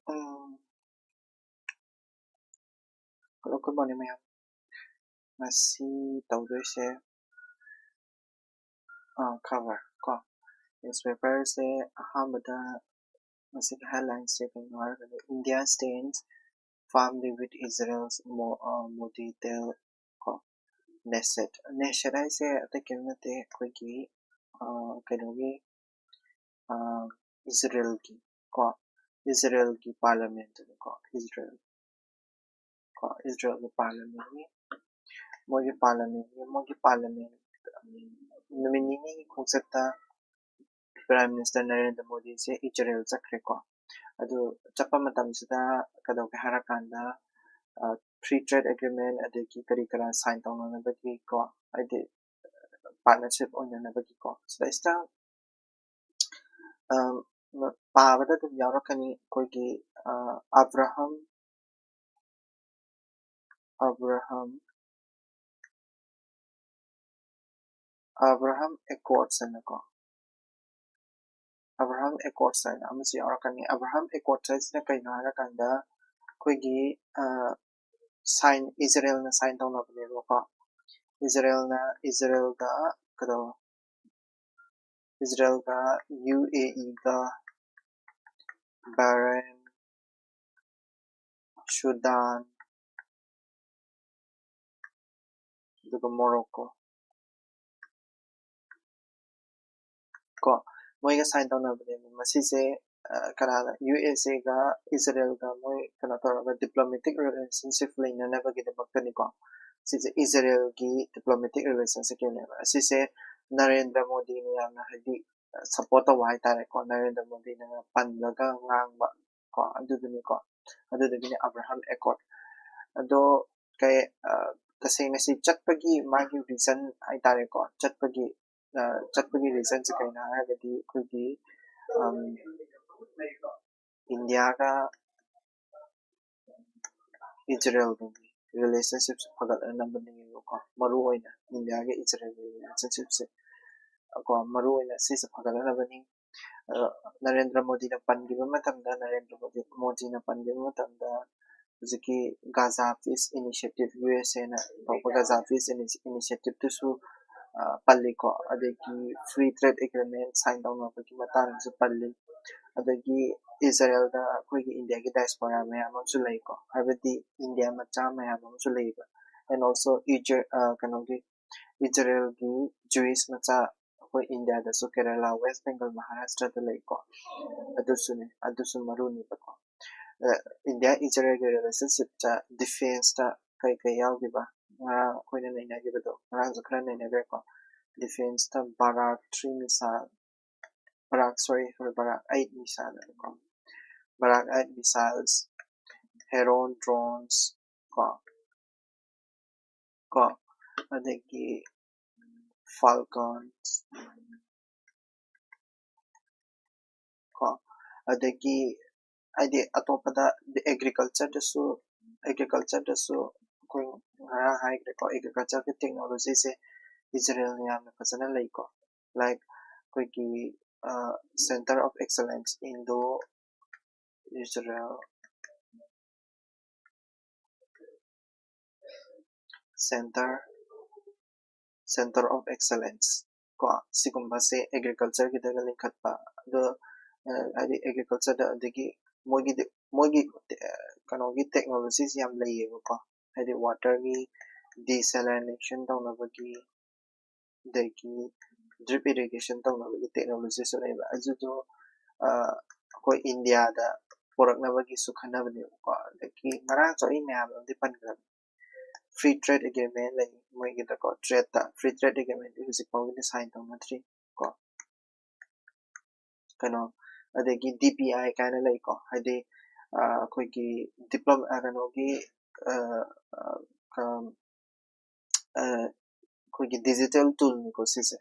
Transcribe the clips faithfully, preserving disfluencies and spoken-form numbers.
ꯎꯝ, hello, good morning, ꯃꯌꯥꯝ꯫ ꯉꯁꯤ ꯇꯧꯗꯣꯏꯁꯦ, ꯑꯥ, cover ꯀꯣ, newspaperꯁꯦ ꯑꯍꯥꯟꯕꯗ ꯃꯁꯤꯒꯤ headlineꯁꯦ ꯀꯩꯅꯣ ꯍꯥꯏꯔꯒꯗꯤ, "India stands firmly with Israel's Mo-, ah, Modi deal" ꯀꯣ, Knesset꯫ Knesset ꯍꯥꯏꯁꯦ ꯑꯇꯩ ꯀꯩꯝ ꯅꯠꯇꯦ, ꯑꯩꯈꯣꯏꯒꯤ, ꯑꯥ, ꯀꯩꯅꯣꯒꯤ, ꯑꯥ, ꯏꯖꯔꯦꯜꯒꯤ ꯀꯣ, ꯏꯖꯔꯦꯜꯒꯤ parliamentꯅꯤꯀꯣ, ꯏꯖꯔꯦꯜ ꯀꯣ, ꯏꯖꯔꯦꯜꯒꯤ parliamentꯅꯤ꯫ ꯃꯣꯏꯒꯤ parliamentꯅꯤ, ꯃꯣꯏꯒꯤ parliament, ꯎꯝ, ꯅꯨꯃꯤꯠ ꯅꯤꯅꯤꯒꯤ ꯈꯣꯡꯆꯠꯇ Prime Minister ꯅꯔꯦꯟꯗ꯭ꯔ ꯃꯣꯗꯤꯁꯦ ꯏꯖꯔꯦꯜ ꯆꯠꯈ꯭ꯔꯦꯀꯣ꯫ ꯑꯗꯨ ꯆꯠꯄ ꯃꯇꯝꯁꯤꯗ ꯀꯩꯗꯧꯒꯦ ꯍꯥꯏꯔꯀꯥꯟꯗ, ꯑ, free trade agreement ꯑꯗꯒꯤ ꯀꯔꯤ ꯀꯔꯥ sign ꯇꯧꯅꯅꯕꯒꯤꯀꯣ, ꯍꯥꯏꯗꯤ partnership ꯑꯣꯏꯅꯅꯕꯒꯤꯀꯣ꯫ ꯁꯤꯗꯩꯁꯤꯗ, ꯑ, ꯄꯥꯕꯗ ꯑꯗꯨꯝ ꯌꯥꯎꯔꯛꯀꯅꯤ ꯑꯩꯈꯣꯏꯒꯤ, ꯑ, ꯑꯕ꯭ꯔꯥꯍꯝ, ꯑꯕ꯭ꯔꯥꯍꯝ, ꯑꯕ꯭ꯔꯥꯍꯝ Accords ꯍꯥꯏꯅꯀꯣ, ꯑꯕ꯭ꯔꯥꯍꯝ Accords ꯍꯥꯏꯅ ꯑꯃꯁꯨ ꯌꯥꯎꯔꯛꯀꯅꯤ꯫ ꯑꯕ꯭ꯔꯥꯍꯝ Accords ꯍꯥꯏꯁꯤꯅ ꯀꯩꯅꯣ ꯍꯥꯏꯔꯀꯥꯟꯗ, ꯑꯩꯈꯣꯏꯒꯤ, ꯑ, sign, ꯏꯖꯔꯦꯜꯅ sign ꯇꯧꯅꯕꯅꯦꯕꯀꯣ꯫ ꯏꯖꯔꯦꯜꯅ, ꯏꯖꯔꯦꯜꯒ ꯀꯩꯗꯧ-, ꯏꯖꯔꯦꯜꯒ, UAEꯒ, ꯕꯍꯔꯦꯟ, ꯁꯨꯗꯥꯟ, ꯑꯗꯨꯒ ꯃꯣꯔꯣꯀꯣ ꯀꯣ, ꯃꯣꯏꯒ sign ꯇꯧꯅꯕꯅꯦꯕ꯫ ꯃꯁꯤꯁꯦ, ꯑ, ꯀꯅꯥꯅ, USAꯒ ꯏꯖꯔꯦꯜꯒ ꯃꯣꯏ ꯀꯩꯅꯣ ꯇꯧꯔꯒ diplomatic relationship ꯂꯩꯅꯅꯕꯒꯤꯗꯃꯛꯇꯅꯤꯀꯣ꯫ ꯁꯤꯁꯦ ꯏꯖꯔꯦꯜꯒꯤ diplomatic relationshipꯀꯤꯅꯦꯕ꯫ ꯑꯁꯤꯁꯦ ꯅꯔꯦꯟꯗ꯭ꯔ ꯃꯣꯗꯤꯅ ꯌꯥꯝꯅ, ꯍꯥꯏꯗꯤ, support ꯇꯧꯕ ꯍꯥꯏꯇꯥꯔꯦꯀꯣ꯫ ꯅꯔꯦꯟꯗ꯭ꯔ ꯃꯣꯗꯤꯅ ꯄꯜꯂꯒ ꯉꯥꯡꯕ ꯀꯣ, ꯑꯗꯨꯗꯨꯅꯤꯀꯣ꯫ ꯑꯗꯨꯗꯨꯒꯤꯅꯦ ꯑꯕ꯭ꯔꯥꯍꯝ Accord꯫ ꯑꯗꯣ ꯀꯩ, ꯑ, ꯇꯁꯦꯡꯅ ꯁꯤ ꯆꯠꯄꯒꯤ ꯃꯥꯒꯤ reason ꯍꯥꯏꯇꯥꯔꯦꯀꯣ, ꯆꯠꯄꯒꯤ, ꯑ, ꯆꯠꯄꯒꯤ reasonꯁꯦ ꯀꯩꯅꯣ ꯍꯥꯏꯔꯒꯗꯤ, ꯑꯩꯈꯣꯏꯒꯤ, ꯎꯝ, ꯏꯟꯗꯤꯌꯥꯒ ꯏꯖꯔꯦꯜꯒꯤ relationshipꯁꯦ ꯐꯒꯠꯅꯅꯕꯅꯦꯕꯀꯣ, ꯃꯔꯨ ꯑꯣꯏꯅ ꯏꯟꯗꯤꯌꯥꯒ ꯏꯖꯔꯦꯜꯒꯤ relationshipꯁꯦ ꯀꯣ, ꯃꯔꯨ ꯑꯣꯏꯅ ꯁꯤꯁꯦ ꯐꯒꯠꯅꯅꯕꯅꯤ꯫ ꯅꯔꯦꯟꯗ꯭ꯔ ꯃꯣꯗꯤꯅ ꯄꯟꯈꯤꯕ ꯃꯇꯝꯗ, ꯅꯔꯦꯟꯗ꯭ꯔ ꯃꯣꯗꯤ, ꯃꯣꯗꯤꯅ ꯄꯟꯈꯤꯕ ꯃꯇꯝꯗ ꯍꯧꯖꯤꯛꯀꯤ Gaza Peace Initiative, ꯌꯨ ꯑꯦꯁ ꯑꯦꯅ ꯇꯧꯕ Gaza Peace Initiative ꯇꯨꯁꯨ ꯄꯜꯂꯤꯀꯣ꯫ ꯑꯗꯒꯤ Free Trade Agreement sign ꯇꯧꯅꯕꯒꯤ ꯃꯇꯥꯡꯗꯁꯨ ꯄꯜꯂꯤ꯫ ꯑꯗꯒꯤ ꯏꯖꯔꯦꯜꯗ ꯑꯩꯈꯣꯏꯒꯤ ꯏꯟꯗꯤꯌꯥꯒꯤ diaspora ꯃꯌꯥꯝ ꯑꯃꯁꯨ ꯂꯩꯀꯣ, ꯍꯥꯏꯕꯗꯤ ꯏꯟꯗꯤꯌꯥ ꯃꯆꯥ ꯃꯌꯥꯝ ꯑꯃꯁꯨ ꯂꯩꯌꯦꯕ꯫ And also ꯀꯩꯅꯣꯒꯤ ꯏꯖꯔꯦꯜꯒꯤ Jewish ꯃꯆꯥ ꯑꯩꯈꯣꯏ ꯏꯟꯗꯤꯌꯥꯗꯁꯨ ꯀꯦꯔꯦꯂꯥ, ꯋꯦꯁ ꯕꯦꯡꯒꯜ, ꯃꯍꯥꯔꯥꯁꯇ꯭ꯔꯗ ꯂꯩꯀꯣ꯫ ꯑꯗꯨꯁꯨꯅꯦ, ꯑꯗꯨꯁꯨ ꯃꯔꯨꯅꯦꯕꯀꯣ꯫ ꯏꯟꯗꯤꯌꯥ ꯏꯖꯔꯦꯜꯒꯤ relationship ꯇ defence ꯇ ꯀꯩ ꯀꯩ ꯌꯥꯎꯈꯤꯕ? ꯉꯔꯥꯡ ꯑꯩꯈꯣꯏꯅ ꯅꯩꯅꯈꯤꯕꯗꯣ, ꯉꯔꯥꯡꯁꯨ ꯈꯔ ꯅꯩꯅꯈ꯭ꯔꯦꯀꯣ꯫ Defence ꯇ Barak three missile, Barak, sorry, sorry, Barak eight missile ꯀꯣ, Barak eight missiles, Heron drones ꯀꯣ, ꯀꯣ, ꯑꯗꯒꯤ Falcons ꯀꯣ, ꯑꯗꯒꯤ ꯍꯥꯏꯗꯤ ꯑꯇꯣꯞꯄꯗ agriculture ꯗꯁꯨ, agriculture ꯗꯁꯨ ꯑꯩꯈꯣꯏ ꯉꯔꯥꯡ ꯍꯥꯏꯈ꯭ꯔꯦꯀꯣ, agriculture ꯒꯤ technology ꯁꯦ ꯏꯖꯔꯦꯜꯅ ꯌꯥꯝꯅ ꯐꯖꯅ ꯂꯩꯀꯣ꯫ Like ꯑꯩꯈꯣꯏꯒꯤ Center of Excellence, Indo Israel Center, Center of Excellence ꯀꯣ, ꯁꯤꯒꯨꯝꯕꯁꯦ agriculture ꯒꯤꯗꯒ ꯂꯤꯡꯈꯠꯄ꯫ ꯑꯗꯣ ꯍꯥꯏꯗꯤ agriculture ꯗ, ꯑꯗꯒꯤ ꯃꯣꯏꯒꯤꯗꯤ, ꯃꯣꯏꯒꯤ ꯀꯩꯅꯣꯒꯤ technology ꯁꯦ ꯌꯥꯝ ꯂꯩꯌꯦꯕꯀꯣ, ꯍꯥꯏꯗꯤ water ꯒꯤ desalination ꯇꯧꯅꯕꯒꯤ, ꯑꯗꯒꯤ drip irrigation ꯇꯧꯅꯕꯒꯤ technology ꯁꯨ ꯂꯩꯕ꯫ ꯑꯗꯨꯗꯣ ꯑꯩꯈꯣꯏ ꯏꯟꯗꯤꯌꯥꯗ ꯄꯨꯔꯛꯅꯕꯒꯤꯁꯨ ꯈꯟꯅꯕꯅꯦꯕꯀꯣ꯫ ꯑꯗꯒꯤ ꯉꯔꯥꯡꯁꯨ ꯑꯩ ꯃꯌꯥꯝ ꯑꯃꯗꯤ ꯄꯟꯈ꯭ꯔꯕꯅꯤ, Free Trade Agreement ꯂꯩ ꯃꯣꯏꯒꯤꯗꯀꯣ꯫ Trade ꯇ Free Trade Agreement ꯗꯤ ꯍꯧꯖꯤꯛ ꯐꯥꯎꯒꯤꯗꯤ sign ꯇꯧꯅꯗ꯭ꯔꯤ ꯀꯣ꯫ ꯀꯩꯅꯣ, ꯑꯗꯒꯤ D P I ꯀꯥꯏꯅ ꯂꯩꯀꯣ, ꯍꯥꯏꯗꯤ ꯑꯩꯈꯣꯏꯒꯤ diplom ꯀꯩꯅꯣꯒꯤ ꯑꯩꯈꯣꯏꯒꯤ digital tool ꯅꯤꯀꯣ ꯁꯤꯁꯦ꯫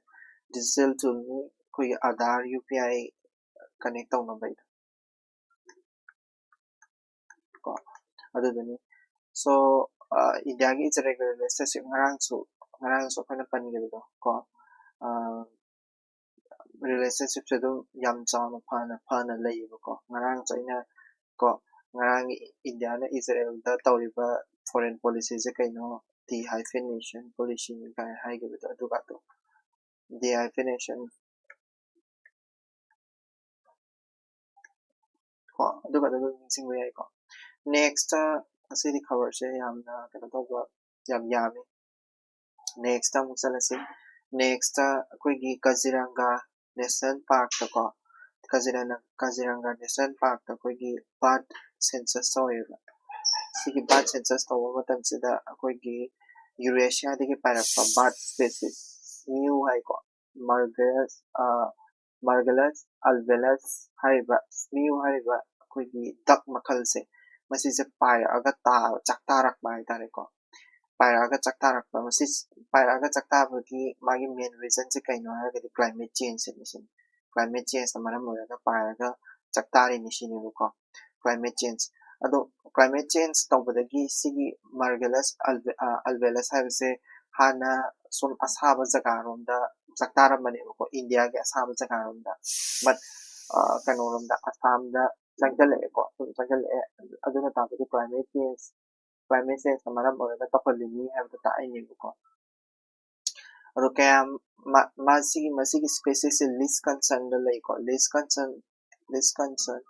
Digital tool ꯅꯤ, ꯑꯩꯈꯣꯏꯒꯤ Aadhaar, U P I connect ꯇꯧꯅꯕꯩꯗꯣ ꯀꯣ, ꯑꯗꯨꯗꯨꯅꯤ꯫ So ꯏꯟꯗꯤꯌꯥꯒꯤ ꯏꯖꯔꯦꯜꯒꯤ relationship ꯉꯔꯥꯡꯁꯨ, ꯉꯔꯥꯡꯁꯨ ꯑꯩꯈꯣꯏꯅ ꯄꯟꯈꯤꯕꯗꯣ ꯀꯣ, ꯔꯤꯂꯦꯁꯟꯁꯤꯞꯁꯦ ꯑꯗꯨꯝ ꯌꯥꯝ ꯆꯥꯎꯅ ꯐꯅ ꯐꯅ ꯂꯩꯌꯦꯕꯀꯣ꯫ ꯉꯔꯥꯡꯁꯨ ꯑꯩꯅ ꯀꯣ, ꯉꯔꯥꯡꯒꯤ ꯏꯟꯗꯤꯌꯥꯅ ꯏꯖꯔꯦꯜꯗ ꯇꯧꯔꯤꯕ ꯐꯣꯔꯦꯟ ꯄꯣꯂꯤꯁꯤꯁꯦ ꯀꯩꯅꯣ? ꯗꯤ ꯍꯥꯏꯐꯤꯅꯦꯁꯟ ꯄꯣꯂꯤꯁꯤꯅꯤ ꯀꯥꯏꯅ ꯍꯥꯏꯈꯤꯕꯗꯣ, ꯑꯗꯨꯒ ꯑꯗꯨꯝ ꯗꯤ ꯍꯥꯏꯐꯤꯅꯦꯁꯟ ꯀꯣ, ꯑꯗꯨꯒ ꯑꯗꯨꯝ ꯅꯤꯡꯁꯤꯡꯕ ꯌꯥꯏꯀꯣ꯫ ꯅꯦꯛꯁꯇ, ꯉꯁꯤꯗꯤ ꯈꯕꯔꯁꯦ ꯌꯥꯝꯅ ꯀꯩꯅꯣ ꯇꯧꯕ, ꯌꯥꯝ ꯌꯥꯝꯃꯤ꯫ ꯅꯦꯛꯁꯇ ꯑꯃꯨꯛ ꯆꯠꯂꯁꯤ꯫ ꯅꯦꯛꯁꯇ ꯑꯩꯈꯣꯏꯒꯤ ꯀꯥꯖꯤꯔꯪꯒꯥ ꯅꯦꯁꯅꯦꯜ ꯄꯥꯔꯛꯇꯀꯣ, ꯀꯥꯖꯤꯔꯪꯒꯥ ꯀꯥꯖꯤꯔꯪꯒꯥ ꯅꯦꯁꯅꯦꯜ ꯄꯥꯔꯛꯇ ꯑꯩꯈꯣꯏꯒꯤ ꯕꯥꯔꯠ ꯁꯦꯟꯁꯁ ꯇꯧꯋꯦꯕ꯫ ꯁꯤꯒꯤ ꯕꯥꯔꯠ ꯁꯦꯟꯁꯁ ꯇꯧꯕ ꯃꯇꯝꯁꯤꯗ ꯑꯩꯈꯣꯏꯒꯤ ꯌꯨꯔꯦꯁꯤꯌꯥꯗꯒꯤ ꯄꯥꯏꯔꯛꯄ ꯕꯥꯔꯠ ꯁ꯭ꯄꯦꯁꯤꯁ ꯃꯤꯌꯨ ꯍꯥꯏꯀꯣ, ꯃꯥꯔꯒꯦꯁ ꯃꯥꯔꯒꯦꯂꯁ ꯑꯜꯕꯦꯂꯁ ꯍꯥꯏꯔꯤꯕ ꯁ꯭ꯃꯤꯌꯨ ꯍꯥꯏꯔꯤꯕ ꯑꯩꯈꯣꯏꯒꯤ ꯗꯛ ꯃꯈꯜꯁꯦ, ꯃꯁꯤꯁꯦ ꯄꯥꯏꯔꯛꯑꯒ ꯇꯥꯕ, ꯆꯥꯛꯇꯥꯔꯛꯄ ꯍꯥꯏꯇꯥꯔꯦꯀꯣ꯫ ꯄꯥꯏꯔꯛꯑꯒ ꯆꯥꯛꯇꯥꯔꯛꯄ, ꯃꯁꯤ ꯄꯥꯏꯔꯛꯑꯒ ꯆꯥꯛꯇꯥꯕꯒꯤ ꯃꯥꯒꯤ ꯃꯦꯟ ꯔꯤꯖꯟꯁꯦ ꯀꯩꯅꯣ ꯍꯥꯏꯔꯒꯗꯤ ꯀ꯭ꯂꯥꯏꯃꯦꯠ ꯆꯦꯟꯖꯁꯤꯅꯤ ꯁꯤꯅꯤ꯫ ꯀ꯭ꯂꯥꯏꯃꯦꯠ ꯆꯦꯟꯖꯅ ꯃꯔꯝ ꯑꯣꯏꯔꯒ ꯄꯥꯏꯔꯒ ꯆꯥꯛꯇꯥꯔꯤꯅꯤ ꯁꯤꯅꯦꯕꯀꯣ꯫ ꯀ꯭ꯂꯥꯏꯃꯦꯠ ꯆꯦꯟꯖ ꯑꯗꯣ ꯀ꯭ꯂꯥꯏꯃꯦꯠ ꯆꯦꯟꯖ ꯇꯧꯕꯗꯒꯤ ꯁꯤꯒꯤ ꯃꯥꯔꯒꯦꯂꯁ ꯑꯜꯕꯦꯂꯁ ꯍꯥꯏꯕꯁꯦ ꯍꯥꯟꯅ ꯁꯨꯝ ꯑꯁꯥꯕ ꯖꯒꯥꯔꯣꯝꯗ ꯆꯥꯛꯇꯥꯔꯝꯕꯅꯦꯕꯀꯣ, ꯏꯟꯗꯤꯌꯥꯒꯤ ꯑꯁꯥꯕ ꯖꯒꯥꯔꯣꯝꯗ꯫ ꯕꯠ ꯀꯩꯅꯣꯔꯣꯝꯗ, ꯑꯁꯥꯝꯗ ꯆꯪꯁꯤꯜꯂꯛꯑꯦꯀꯣ꯫ ꯁꯨꯝ ꯆꯪꯁꯤꯜꯂꯛꯑꯦ꯫ ꯑꯗꯨꯅ ꯇꯥꯛꯄꯗꯤ ꯀ꯭ꯂꯥꯏꯃꯦꯠ ꯆꯦꯟꯖ ꯀ꯭ꯂꯥꯏꯃꯦꯠ ꯆꯦꯟꯖꯅ ꯃꯔꯝ ꯑꯣꯏꯔꯒ ꯇꯧꯍꯜꯂꯤꯅꯤ ꯍꯥꯏꯕꯗꯣ ꯇꯥꯛꯏꯅꯦꯕꯀꯣ꯫ ꯑꯗꯣ ꯀꯌꯥꯝ ꯃꯥ- ꯃꯥꯁꯤꯒꯤ ꯃꯁꯤꯒꯤ ꯁ꯭ꯄꯦꯁꯤꯁꯁꯦ ꯂꯤꯁ ꯀꯟꯁꯔꯟꯗ ꯂꯩꯀꯣ꯫ ꯂꯤꯁ ꯀꯟꯁꯔꯟ ꯂꯤꯁ ꯀꯟꯁꯔꯟ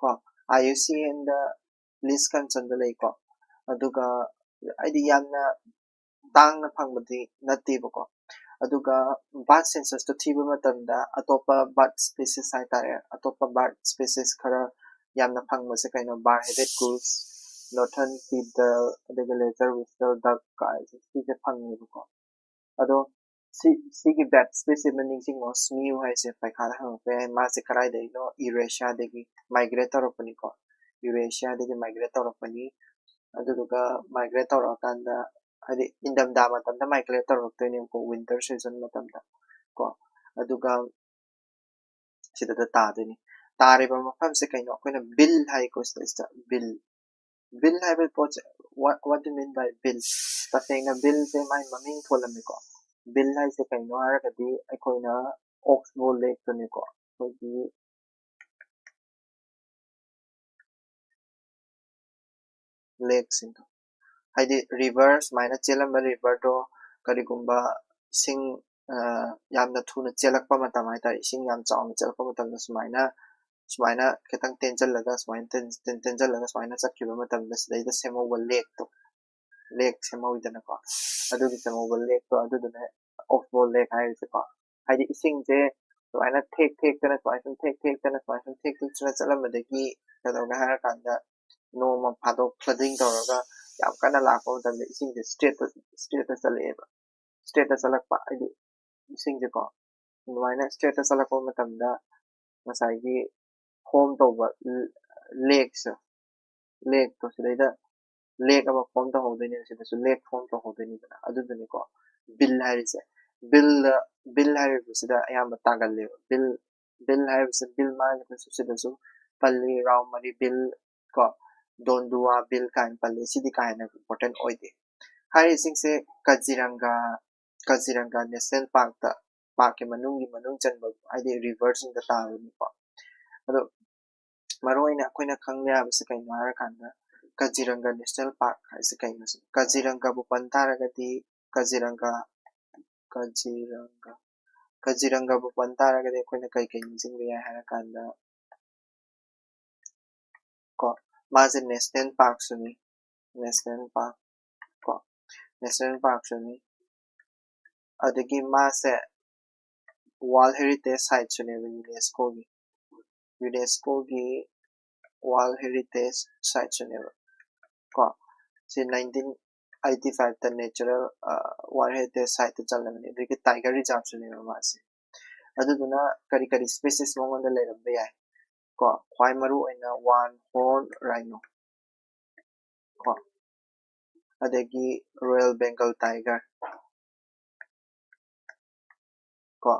ꯀꯣ, ꯑꯥꯏ ꯌꯨ ꯁꯤ ꯑꯦꯟꯗ ꯂꯤꯁ ꯀꯟꯁꯔꯟꯗ ꯂꯩꯀꯣ꯫ ꯑꯗꯨꯒ ꯍꯥꯏꯗꯤ ꯌꯥꯝꯅ ꯇꯥꯡꯅ ꯐꯪꯕꯗꯤ ꯅꯠꯇꯦꯕꯀꯣ꯫ ꯑꯗꯨꯒ ꯕꯥꯔꯠ ꯁꯦꯟꯁꯁꯇꯣ ꯊꯤꯕ ꯃꯇꯝꯗ ꯑꯇꯣꯞꯄ ꯕꯥꯔꯠ ꯁ꯭ꯄꯦꯁꯤꯁ ꯍꯥꯏꯇꯥꯔꯦ, ꯑꯇꯣꯞꯄ ꯕꯥꯔꯠ ꯁ꯭ꯄꯦꯁꯤꯁ ꯈꯔ ꯌꯥꯝꯅ ꯐꯪꯕꯁꯦ ꯀꯩꯅꯣ? ꯕꯥꯔ ꯍꯦꯗꯦꯠ ꯒꯨꯁ, ꯅꯣꯔꯊꯔꯟ ꯄꯤꯗꯜ, ꯑꯗꯒꯤ ꯂꯦꯖꯔ ꯋꯤꯁꯇꯜ ꯗꯛ ꯀꯥꯏꯁꯦ ꯁꯤꯁꯦ ꯐꯪꯉꯦꯕꯀꯣ꯫ ꯑꯗꯣ ꯁꯤ ꯁꯤꯒꯤ ꯕꯥꯔꯠ ꯁ꯭ꯄꯦꯁꯤꯁ ꯑꯃ ꯅꯤꯡꯁꯤꯡꯉꯣ, ꯁ꯭ꯃꯤꯌꯨ ꯍꯥꯏꯁꯦ ꯄꯩꯈꯥꯗ ꯍꯪꯉꯛꯄ ꯌꯥꯏ꯫ ꯃꯥꯁꯦ ꯀꯗꯥꯏꯗꯒꯤꯅꯣ? ꯌꯨꯔꯦꯁꯤꯌꯥꯗꯒꯤ ꯃꯥꯏꯒ꯭ꯔꯦꯠ ꯇꯧꯔꯛꯄꯅꯤꯀꯣ꯫ ꯌꯨꯔꯦꯁꯤꯌꯥꯗꯒꯤ ꯃꯥꯏꯒ꯭ꯔꯦꯠ ꯇꯧꯔꯛꯄꯅꯤ꯫ ꯑꯗꯨꯗꯨꯒ ꯃꯥꯏꯒ꯭ꯔꯦꯠ ꯇꯧꯔꯛꯑꯀꯥꯟꯗ, ꯍꯥꯏꯗꯤ ꯏꯪꯊꯝꯊꯥ ꯃꯇꯝꯗ ꯃꯥꯏꯒ꯭ꯔꯦꯠ ꯇꯧꯔꯛꯇꯣꯏꯅꯦꯕꯀꯣ, ꯋꯤꯟꯇꯔ ꯁꯤꯖꯟ ꯃꯇꯝꯗ ꯀꯣ꯫ ꯑꯗꯨꯒ ꯁꯤꯗ ꯇꯥꯗꯣꯏꯅꯤ꯫ ꯇꯥꯔꯤꯕ ꯃꯐꯝꯁꯦ ꯀꯩꯅꯣ? ꯑꯩꯈꯣꯏꯅ ꯕꯤꯜ ꯍꯥꯏꯀꯣ ꯁꯤꯗꯩꯁꯤꯗ, ꯕꯤꯜ꯫ ꯕꯤꯜ ꯍꯥꯏꯕ ꯄꯣꯠꯁꯦ, what, what do you mean by bill? ꯇꯁꯦꯡꯅ ꯕꯤꯜꯁꯦ ꯃꯥꯏ ꯃꯃꯤꯡ ꯊꯣꯜꯂꯝꯃꯤꯀꯣ꯫ ꯕꯤꯜ ꯍꯥꯏꯁꯦ ꯀꯩꯅꯣ ꯍꯥꯏꯔꯒꯗꯤ ꯑꯩꯈꯣꯏꯅ ꯑꯣꯛꯁꯕꯣ ꯂꯦꯛꯇꯨꯅꯤꯀꯣ꯫ ꯑꯩꯈꯣꯏꯒꯤ ꯂꯦꯛꯁꯤꯡꯗꯣ, ꯍꯥꯏꯗꯤ ꯔꯤꯚꯔ, ꯁꯨꯃꯥꯏꯅ ꯆꯦꯜꯂꯝꯕ ꯔꯤꯚꯔꯗꯣ ꯀꯔꯤꯒꯨꯝꯕ ꯏꯁꯤꯡ ꯌꯥꯝꯅ ꯊꯨꯅ ꯆꯦꯜꯂꯛꯄ ꯃꯇꯝ ꯍꯥꯏꯇꯥꯔꯦ, ꯏꯁꯤꯡ ꯌꯥꯝ ꯆꯥꯎꯅ ꯆꯦꯜꯂꯛꯄ ꯃꯇꯝꯗ ꯁꯨꯃꯥꯏꯅ ꯁꯨꯃꯥꯏꯅ ꯈꯤꯇꯪ ꯇꯦꯟꯁꯤꯜꯂꯒ ꯁꯨꯃꯥꯏꯅ ꯇꯦꯟꯁꯤꯜꯂꯒ ꯁꯨꯃꯥꯏꯅ ꯆꯠꯈꯤꯕ ꯃꯇꯝꯗ ꯁꯤꯗꯩꯗ ꯁꯦꯝꯍꯧꯕ ꯂꯦꯛꯇꯣ, ꯂꯦꯛ ꯁꯦꯝꯍꯧꯋꯤꯗꯅꯀꯣ꯫ ꯑꯗꯨꯒꯤ ꯁꯦꯝꯍꯧꯕ ꯂꯦꯛꯇꯣ ꯑꯗꯨꯗꯨꯅ ꯑꯣꯛꯁꯕꯣ ꯂꯦꯛ ꯍꯥꯏꯔꯤꯁꯦꯀꯣ꯫ ꯍꯥꯏꯗꯤ ꯏꯁꯤꯡꯁꯦ ꯁꯨꯃꯥꯏꯅ ꯊꯦꯛ ꯊꯦꯛꯇꯅ ꯁꯨꯃꯥꯏꯅ ꯁꯨꯝ ꯊꯦꯛ ꯊꯦꯛꯇꯅ ꯁꯨꯃꯥꯏꯅ ꯁꯨꯝ ꯊꯦꯛ ꯊꯦꯛꯇꯅ ꯆꯠꯂꯝꯕꯗꯒꯤ ꯀꯩꯗꯧꯒꯦ ꯍꯥꯏꯔꯀꯥꯟꯗ ꯅꯣꯡꯃ ꯐꯥꯗꯣꯛ ꯐ꯭ꯂꯗꯤꯡ ꯇꯧꯔꯒ ꯌꯥꯝ ꯀꯟꯅ ꯂꯥꯛꯄ ꯃꯇꯝꯗ ꯏꯁꯤꯡꯁꯦ ꯏꯁꯇ꯭ꯔꯦꯠꯇ ꯏꯁꯇ꯭ꯔꯦꯠꯇ ꯆꯠꯂꯛꯑꯦꯕ꯫ ꯏꯁꯇ꯭ꯔꯦꯠꯇ ꯆꯠꯂꯛꯄ ꯍꯥꯏꯗꯤ ꯏꯁꯤꯡꯁꯦꯀꯣ, ꯑꯗꯨꯃꯥꯏꯅ ꯏꯁꯇ꯭ꯔꯦꯠꯇ ꯆꯠꯂꯛꯄ ꯃꯇꯝꯗ ꯉꯁꯥꯏꯒꯤ ꯐꯣꯝ ꯇꯧꯕ ꯂꯦꯛꯁꯦ, ꯂꯦꯛꯇꯣ ꯁꯤꯗꯩꯗ ꯂꯦꯛ ꯑꯃ ꯐꯣꯝ ꯇꯧꯍꯧꯗꯣꯏꯅꯦ, ꯁꯤꯗꯁꯨ ꯂꯦꯛ ꯐꯣꯝ ꯇꯧꯍꯧꯗꯣꯏꯅꯤꯗꯅ꯫ ꯑꯗꯨꯗꯨꯅꯤꯀꯣ ꯕꯤꯜ ꯍꯥꯏꯔꯤꯁꯦ꯫ ꯕꯤꯜꯗ ꯕꯤꯜ ꯍꯥꯏꯔꯤꯕꯁꯤꯗ ꯑꯌꯥꯝꯕ ꯇꯥꯒꯜꯂꯦꯕ꯫ ꯕꯤꯜ ꯕꯤꯜ ꯍꯥꯏꯔꯤꯕꯁꯦ ꯕꯤꯜ ꯃꯥꯒꯤꯗꯁꯨ ꯁꯤꯗꯁꯨ ꯄꯜꯂꯤ, ꯔꯥꯎꯃꯔꯤ ꯕꯤꯜ ꯀꯣ, ꯗꯣꯟꯗꯨꯋꯥ ꯕꯤꯜ ꯀꯥꯏꯅ ꯄꯜꯂꯤ꯫ ꯁꯤꯗꯤ ꯀꯥ ꯍꯦꯟꯅ ꯏꯝꯄꯣꯔꯇꯦꯟ ꯑꯣꯏꯗꯦ꯫ ꯍꯥꯏꯔꯤꯁꯤꯡꯁꯦ ꯀꯖꯤꯔꯪꯒ ꯀꯖꯤꯔꯪꯒ ꯅꯦꯁꯅꯦꯜ ꯄꯥꯔꯛꯇ, ꯄꯥꯔꯛꯀꯤ ꯃꯅꯨꯡꯒꯤ ꯃꯅꯨꯡ ꯆꯟꯕ ꯍꯥꯏꯗꯤ ꯔꯤꯚꯔꯁꯤꯡꯗ ꯇꯥꯕꯅꯤꯀꯣ꯫ ꯑꯗꯣ ꯃꯔꯨꯑꯣꯏꯅ ꯑꯩꯈꯣꯏꯅ ꯈꯪꯕ ꯌꯥꯕꯁꯦ ꯀꯩꯅꯣ ꯍꯥꯏꯔꯀꯥꯟꯗ ꯀꯖꯤꯔꯪꯒ ꯅꯦꯁꯅꯦꯜ ꯄꯥꯔꯛ ꯍꯥꯏꯁꯦ ꯀꯩꯅꯣ? ꯀꯖꯤꯔꯪꯒꯕꯨ ꯄꯟ ꯇꯥꯔꯒꯗꯤ ꯀꯖꯤꯔꯪꯒ ꯀꯖꯤꯔꯪꯒ ꯀꯖꯤꯔꯪꯒꯕꯨ ꯄꯟ ꯇꯥꯔꯒꯗꯤ ꯑꯩꯈꯣꯏꯅ ꯀꯩ ꯀꯩ ꯅꯤꯡꯁꯤꯡꯕ ꯌꯥꯏ ꯍꯥꯏꯔꯀꯥꯟꯗ ꯀꯣ, ꯃꯥꯁꯦ ꯅꯦꯁꯅꯦꯜ ꯄꯥꯔꯛꯁꯨꯅꯤ, ꯅꯦꯁꯅꯦꯜ ꯄꯥꯔꯛ ꯀꯣ, ꯅꯦꯁꯅꯦꯜ ꯄꯥꯔꯛꯁꯨꯅꯤ꯫ ꯑꯗꯒꯤ ꯃꯥꯁꯦ ꯋꯥꯔꯜ ꯍꯦꯔꯤꯇꯦꯖ ꯁꯥꯏꯠꯁꯨꯅꯦꯕ ꯌꯨꯅꯦꯁꯀꯣꯒꯤ꯫ ꯌꯨꯅꯦꯁꯀꯣꯒꯤ ꯋꯥꯔꯜ ꯍꯦꯔꯤꯇꯦꯖ ꯁꯥꯏꯠꯁꯨꯅꯦꯕ ꯀꯣ꯫ ꯁꯤ ꯅꯥꯏꯟꯇꯤꯟ ꯑꯩꯠꯇꯤ ꯐꯥꯏꯚꯇ ꯅꯦꯆꯔꯦꯜ ꯋꯥꯔꯜ ꯍꯦꯔꯤꯇꯦꯖ ꯁꯥꯏꯠꯇ ꯆꯜꯂꯕꯅꯤ꯫ ꯑꯗꯒꯤ ꯇꯥꯏꯒꯔ ꯔꯤꯖꯥꯔꯚꯁꯨꯅꯦꯕ ꯃꯥꯁꯦ꯫ ꯑꯗꯨꯗꯨꯅ ꯀꯔꯤ ꯀꯔꯤ ꯁ꯭ꯄꯤꯁꯤꯁ ꯃꯉꯣꯟꯗ ꯂꯩꯔꯝꯕ ꯌꯥꯏ ꯀꯣ? ꯈ꯭ꯋꯥꯏ ꯃꯔꯨ ꯑꯣꯏꯅ ꯋꯥꯟ ꯍꯣꯔꯟ ꯔꯥꯏꯅꯣ ꯀꯣ, ꯑꯗꯒꯤ ꯔꯣꯌꯦꯜ ꯕꯦꯡꯒꯜ ꯇꯥꯏꯒꯔ ꯀꯣ,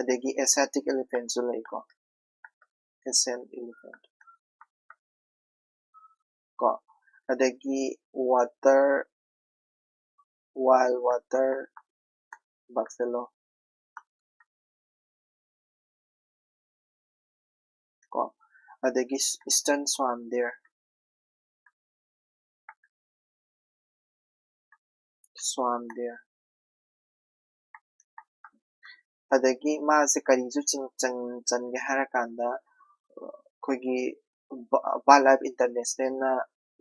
ꯑꯗꯒꯤ ꯑꯦꯁꯤꯌꯥꯇꯤꯛ ꯑꯦꯂꯤꯐꯦꯟꯁꯨ ꯂꯩꯀꯣ, ꯑꯦꯁꯤꯌꯥꯟ ꯏꯂꯤꯐꯦꯟ ꯀꯣ, ꯑꯗꯒꯤ ꯋꯥꯇꯔ ꯋꯥꯏꯜ ꯋꯥꯇꯔ buffalo ꯀꯣ꯫ ꯑꯗꯒꯤ eastern swarm deer, swarm deer꯫ ꯑꯗꯒꯤ ꯃꯥꯁꯦ ꯀꯔꯤꯁꯨ ꯆꯤꯡ ꯆꯟꯒꯦ ꯍꯥꯏꯔꯀꯥꯟꯗ ꯑꯩꯈꯣꯏꯒꯤ Wildlife Internationalꯅ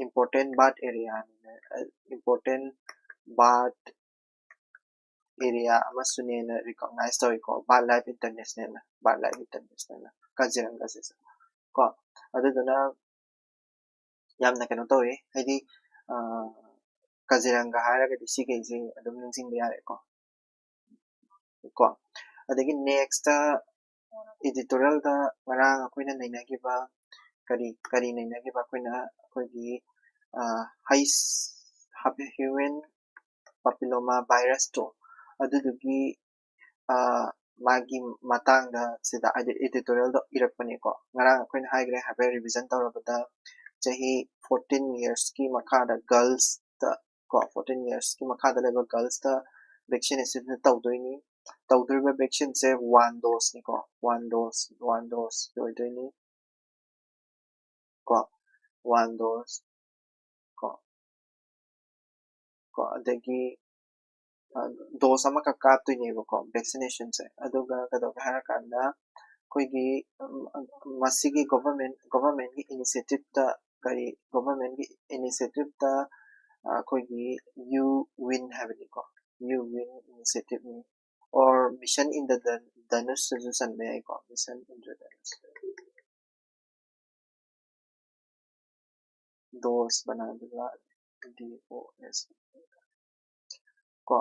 important bird areaꯅꯤꯅ, important bird area ꯑꯃꯁꯨꯅꯦꯅ recognize ꯇꯧꯏꯀꯣ, Wildlife Internationalꯅ, Wildlife Internationalꯅ ꯀꯥꯖꯤꯔꯪꯒꯁꯤꯁꯨ ꯀꯣ꯫ ꯑꯗꯨꯗꯨꯅ ꯌꯥꯝꯅ ꯀꯩꯅꯣ ꯇꯧꯋꯦ, ꯍꯥꯏꯗꯤ ꯀꯥꯖꯤꯔꯪꯒ ꯍꯥꯏꯔꯒꯗꯤ ꯁꯤꯈꯩꯁꯦ ꯑꯗꯨꯝ ꯅꯤꯡꯁꯤꯡꯕ ꯌꯥꯔꯦꯀꯣ꯫ ꯀꯣ ꯑꯗꯒꯤ next editorialꯗ ꯉꯔꯥꯡ ꯑꯩꯈꯣꯏꯅ ꯅꯩꯅꯈꯤꯕ ꯀꯔꯤ ꯀꯔꯤ ꯅꯩꯅꯈꯤꯕ? ꯑꯩꯈꯣꯏꯅ ꯑꯩꯈꯣꯏꯒꯤ ꯍꯩꯁ human papilloma virusꯇꯣ ꯑꯗꯨꯗꯨꯒꯤ ꯃꯥꯒꯤ ꯃꯇꯥꯡꯗ ꯁꯤꯗ editorialꯗꯣ ꯏꯔꯛꯄꯅꯦꯀꯣ꯫ ꯉꯔꯥꯡ ꯑꯩꯈꯣꯏꯅ ꯍꯥꯏꯈ꯭ꯔꯦ, ꯍꯥꯏꯐꯦꯠ revision ꯇꯧꯔꯕꯗ ꯆꯍꯤ fourteen yearsꯀꯤ ꯃꯈꯥꯗ girlsꯇ ꯀꯣ, fourteen yearsꯀꯤ ꯃꯈꯥꯗ ꯂꯩꯕ girlsꯇ vaccination ꯇꯧꯗꯣꯏꯅꯤ꯫ ꯇꯧꯗꯣꯔꯤꯕ vaccineꯁꯦ one doseꯅꯤꯀꯣ, one dose, one dose ꯑꯣꯏꯗꯣꯏꯅꯤ ꯀꯣ, one dose ꯀꯣ꯫ ꯀꯣ ꯑꯗꯒꯤ dose ꯑꯃꯈꯛ ꯀꯥꯞꯇꯣꯏꯅꯦꯕꯀꯣ vaccinationꯁꯦ꯫ ꯑꯗꯨꯒ ꯀꯩꯗꯧꯒꯦ ꯍꯥꯏꯔꯀꯥꯟꯗ ꯑꯩꯈꯣꯏꯒꯤ ꯃꯁꯤꯒꯤ government, governmentꯀꯤ initiativeꯇ ꯀꯔꯤ, governmentꯀꯤ initiativeꯇ ꯑꯩꯈꯣꯏꯒꯤ UWIN ꯍꯥꯏꯕꯅꯤꯀꯣ, UWIN initiativeꯅꯤ, or Mission Indradhanushꯇꯁꯨ ꯆꯟꯕ ꯌꯥꯏꯀꯣ, Mission Indradhanush꯫ dose ꯕꯅꯥꯗꯨꯒ D O S ꯀꯣ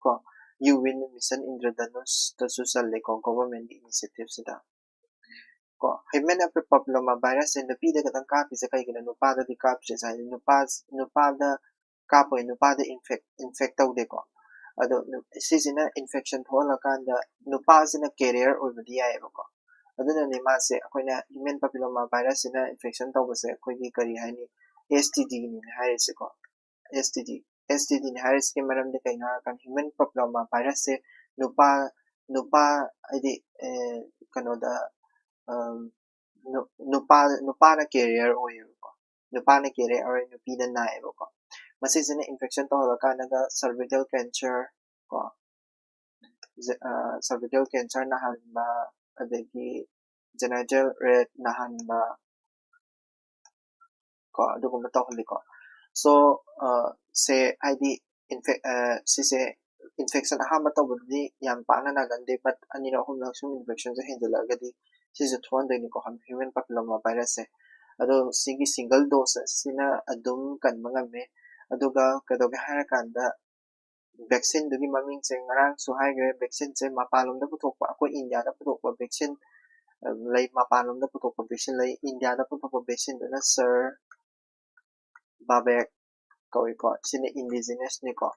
ꯀꯣ UWIN Mission Indradhanushꯇꯁꯨ ꯆꯜꯂꯦꯀꯣ governmentꯀꯤ initiativeꯁꯤꯗ꯫ ꯀꯣ human papilloma virusꯁꯦ ꯅꯨꯄꯤꯗ ꯈꯛꯇꯪ ꯀꯥꯞꯄꯤꯁꯦ ꯀꯩꯒꯤꯅꯣ? ꯅꯨꯄꯥꯗꯗꯤ ꯀꯥꯞꯇ꯭ꯔꯤꯁꯦ ꯍꯥꯏꯗꯤ ꯅꯨꯄꯥ ꯅꯨꯄꯥꯗ ꯀꯥꯞꯄꯣꯏ, ꯅꯨꯄꯥꯗ infect infect ꯇꯧꯗꯦꯀꯣ꯫ ꯑꯗꯣ ꯁꯤꯁꯤꯅ infection ꯊꯣꯛꯍꯜꯂꯀꯥꯟꯗ ꯅꯨꯄꯥꯁꯤꯅ carrier ꯑꯣꯏꯕꯗꯤ ꯌꯥꯏꯑꯕꯀꯣ꯫ ꯑꯗꯨꯅꯅꯦ ꯃꯥꯁꯦ ꯑꯩꯈꯣꯏꯅ human papilloma virusꯁꯤꯅ infection ꯇꯧꯕꯁꯦ ꯑꯩꯈꯣꯏꯒꯤ ꯀꯔꯤ ꯍꯥꯏꯅꯤ, ꯑꯦꯁ ꯇꯤ ꯗꯤꯅꯤ ꯍꯥꯏꯔꯤꯁꯦꯀꯣ꯫ ꯑꯦꯁ ꯇꯤ ꯗꯤ ꯑꯦꯁ ꯇꯤ ꯗꯤꯅꯤ ꯍꯥꯏꯔꯤꯁꯤꯒꯤ ꯃꯔꯝꯗꯤ ꯀꯩꯅꯣ ꯍꯥꯏꯔꯀꯥꯟꯗ human papilloma virus ꯁꯦ ꯅꯨꯄꯥ ꯅꯨꯄꯥ ꯍꯥꯏꯗꯤ ꯀꯩꯅꯣꯗ ꯅꯨꯄꯥ ꯅꯨꯄꯥꯅ carrier ꯑꯣꯏꯌꯦꯕꯀꯣ꯫ ꯅꯨꯄꯥꯅ carrier ꯑꯣꯏ, ꯅꯨꯄꯤꯅ ꯅꯥꯏꯌꯦꯕꯀꯣ꯫ ꯃꯁꯤꯁꯤꯅ infection ꯇꯧꯍꯜꯂꯀꯥꯟꯗꯒ cervical cancer ꯀꯣ, cervical cancer ꯅꯥꯍꯟꯕ, ꯑꯗꯒꯤ genital rape ꯅꯥꯍꯟꯕ ꯀꯣ, ꯑꯗꯨꯒꯨꯝꯕ ꯇꯧꯍꯜꯂꯤꯀꯣ꯫ So ꯁꯦ ꯍꯥꯏꯗꯤ ꯁꯤꯁꯦ infection ꯑꯍꯥꯟꯕ ꯇꯧꯕꯗꯗꯤ ꯌꯥꯝ ꯄꯥꯛꯅ ꯅꯥꯒꯟꯗꯦ, but ꯑꯅꯤꯔꯛ ꯑꯍꯨꯝꯂꯛ ꯁꯨꯝ infection ꯁꯦ ꯍꯦꯟꯖꯜꯂꯛꯑꯒꯗꯤ ꯁꯤꯁꯨ ꯊꯣꯛꯍꯟꯗꯣꯏꯅꯤꯀꯣ, human papilloma virus ꯁꯦ꯫ ꯑꯗꯣ ꯁꯤꯒꯤ single dose ꯑꯁꯤꯅ ꯑꯗꯨꯝ ꯀꯟꯕ ꯉꯝꯃꯦ꯫ ꯑꯗꯨꯒ ꯀꯩꯗꯧꯒꯦ ꯍꯥꯏꯔꯀꯥꯟꯗ vaccine ꯗꯨꯒꯤ ꯃꯃꯤꯡꯁꯦ ꯉꯔꯥꯡꯁꯨ ꯍꯥꯏꯈ꯭ꯔꯦ, vaccine ꯁꯦ ꯃꯄꯥꯟꯂꯣꯝꯗ ꯄꯨꯊꯣꯛꯄ, ꯑꯩꯈꯣꯏ ꯏꯟꯗꯤꯌꯥꯗ ꯄꯨꯊꯣꯛꯄ vaccine ꯂꯩ, ꯃꯄꯥꯟꯂꯣꯝꯗ ꯄꯨꯊꯣꯛꯄ vaccine ꯂꯩ꯫ ꯏꯟꯗꯤꯌꯥꯗ ꯄꯨꯊꯣꯛꯄ vaccine ꯗꯨꯅ Cervarix ꯀꯧꯏꯀꯣ, ꯁꯤꯅ indigenous ꯅꯤꯀꯣ꯫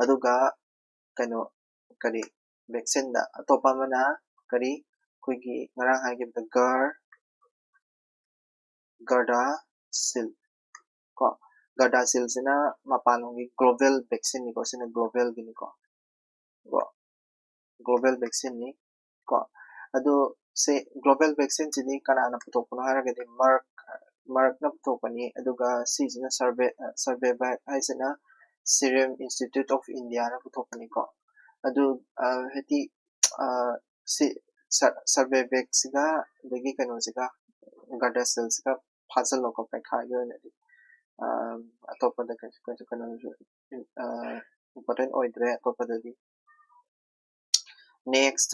ꯑꯗꯨꯒ ꯀꯩꯅꯣ ꯀꯔꯤ vaccine ꯗ ꯑꯇꯣꯞꯄ ꯑꯃꯅ ꯀꯔꯤ, ꯑꯩꯈꯣꯏꯒꯤ ꯉꯔꯥꯡ ꯍꯥꯏꯈꯤꯕꯗ ꯒꯔ Gardasil ꯀꯣ꯫ Gardasil ꯁꯤꯅ ꯃꯄꯥꯟꯂꯣꯝꯒꯤ global vaccine ꯅꯤꯀꯣ, ꯁꯤꯅ global ꯒꯤꯅꯤꯀꯣ꯫ ꯀꯣ global vaccine ꯅꯤ ꯀꯣ꯫ ꯑꯗꯨ ꯁꯤ global vaccine ꯁꯤꯗꯤ ꯀꯅꯥꯅ ꯄꯨꯊꯣꯛꯄꯅꯣ ꯍꯥꯏꯔꯒꯗꯤ Merck Merck ꯅ ꯄꯨꯊꯣꯛꯄꯅꯤ꯫ ꯑꯗꯨꯒ ꯁꯤꯁꯤꯅ Cervarix ꯍꯥꯏꯁꯤꯅ Serum Institute of India ꯅ ꯄꯨꯊꯣꯛꯄꯅꯤꯀꯣ꯫ ꯑꯗꯨ ꯍꯥꯏꯗꯤ ꯁꯤ Cervarix ꯁꯤꯒ ꯑꯗꯒꯤ ꯀꯩꯅꯣꯁꯤꯒ Gardasil ꯁꯤꯒ ꯐꯥꯖꯤꯜꯂꯣꯀꯣ ꯄꯩꯈꯥꯒꯤ ꯑꯣꯏꯅꯗꯤ꯫ ꯑꯇꯣꯞꯄꯗ ꯀꯩꯁꯨ ꯀꯩꯁꯨ ꯀꯩꯅꯣ important ꯑꯣꯏꯗ꯭ꯔꯦ ꯑꯇꯣꯞꯄꯗꯗꯤ꯫ Next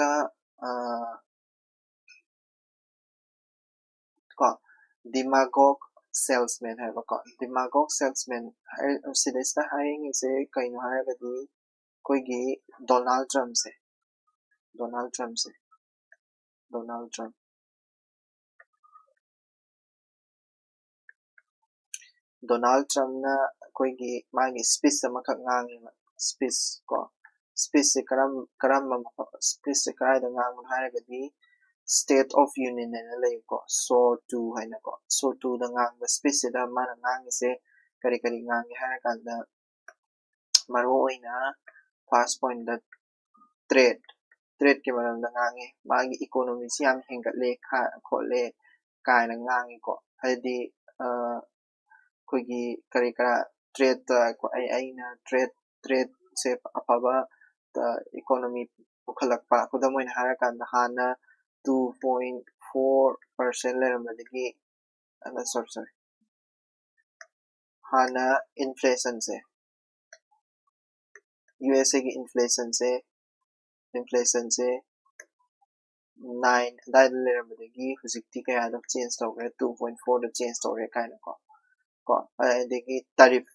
ꯀꯣ, demagogue salesman ꯍꯥꯏꯕꯀꯣ꯫ Demagogue salesman ꯁꯤꯗꯩꯁꯤꯗ ꯍꯥꯏꯅꯤꯡꯉꯤꯁꯦ ꯀꯩꯅꯣ ꯍꯥꯏꯔꯒꯗꯤ ꯑꯩꯈꯣꯏꯒꯤ Donald Trump ꯁꯦ, Donald Trump ꯁꯦ, Donald Trump Donald Trump ꯅ ꯑꯩꯈꯣꯏꯒꯤ ꯃꯥꯒꯤ speech ꯑꯃꯈꯛ ꯉꯥꯡꯉꯦꯕ꯫ Speech ꯀꯣ, speech ꯁꯦ ꯀꯔꯝ ꯀꯔꯝꯕ speech ꯁꯦ ꯀꯗꯥꯏꯗ ꯉꯥꯡꯕꯅꯣ ꯍꯥꯏꯔꯒꯗꯤ State of Union ꯍꯥꯏꯅ ꯂꯩꯀꯣ, ꯁꯣ ꯇꯨ ꯍꯥꯏꯅꯀꯣ꯫ ꯁꯣ ꯇꯨꯗ ꯉꯥꯡꯕ speechꯁꯤꯗ ꯃꯥꯅ ꯉꯥꯡꯉꯤꯁꯦ ꯀꯔꯤ ꯀꯔꯤ ꯉꯥꯡꯉꯦ ꯍꯥꯏꯔꯀꯥꯟꯗ, ꯃꯔꯨ ꯑꯣꯏꯅ first pointꯇ trade, tradeꯀꯤ ꯃꯔꯝꯗ ꯉꯥꯡꯉꯦ꯫ ꯃꯥꯒꯤ economyꯁꯤ ꯌꯥꯝ ꯍꯦꯟꯒꯠꯂꯦ ꯈ- ꯈꯣꯠꯂꯦ ꯀꯥꯏꯅ ꯉꯥꯡꯉꯤꯀꯣ꯫ ꯍꯥꯏꯗꯤ ꯑꯩꯈꯣꯏꯒꯤ ꯀꯔꯤ ꯀꯔꯥ tradeꯇ ꯑꯩ ꯑꯩꯅ trade tradeꯁꯦ ꯑꯐꯕ economy ꯄꯨꯈꯠꯂꯛꯄ꯫ ꯈꯨꯗꯝ ꯑꯣꯏꯅ ꯍꯥꯏꯔꯀꯥꯟꯗ ꯍꯥꯟꯅ two point four percent ꯂꯩꯔꯝꯕꯗꯒꯤ, sorry sorry, ꯍꯥꯟꯅ inflationꯁꯦ, USAꯒꯤ inflationꯁꯦ inflationꯁꯦ nine ꯑꯗꯥꯏꯗ ꯂꯩꯔꯝꯕꯗꯒꯤ ꯍꯧꯖꯤꯛꯇꯤ ꯀꯌꯥꯗ change ꯇꯧꯈ꯭ꯔꯦ? Two point fourꯗ change ꯇꯧꯔꯦ ꯀꯥꯏꯅꯀꯣ꯫ ꯀꯣ ꯑꯗꯒꯤ tariff,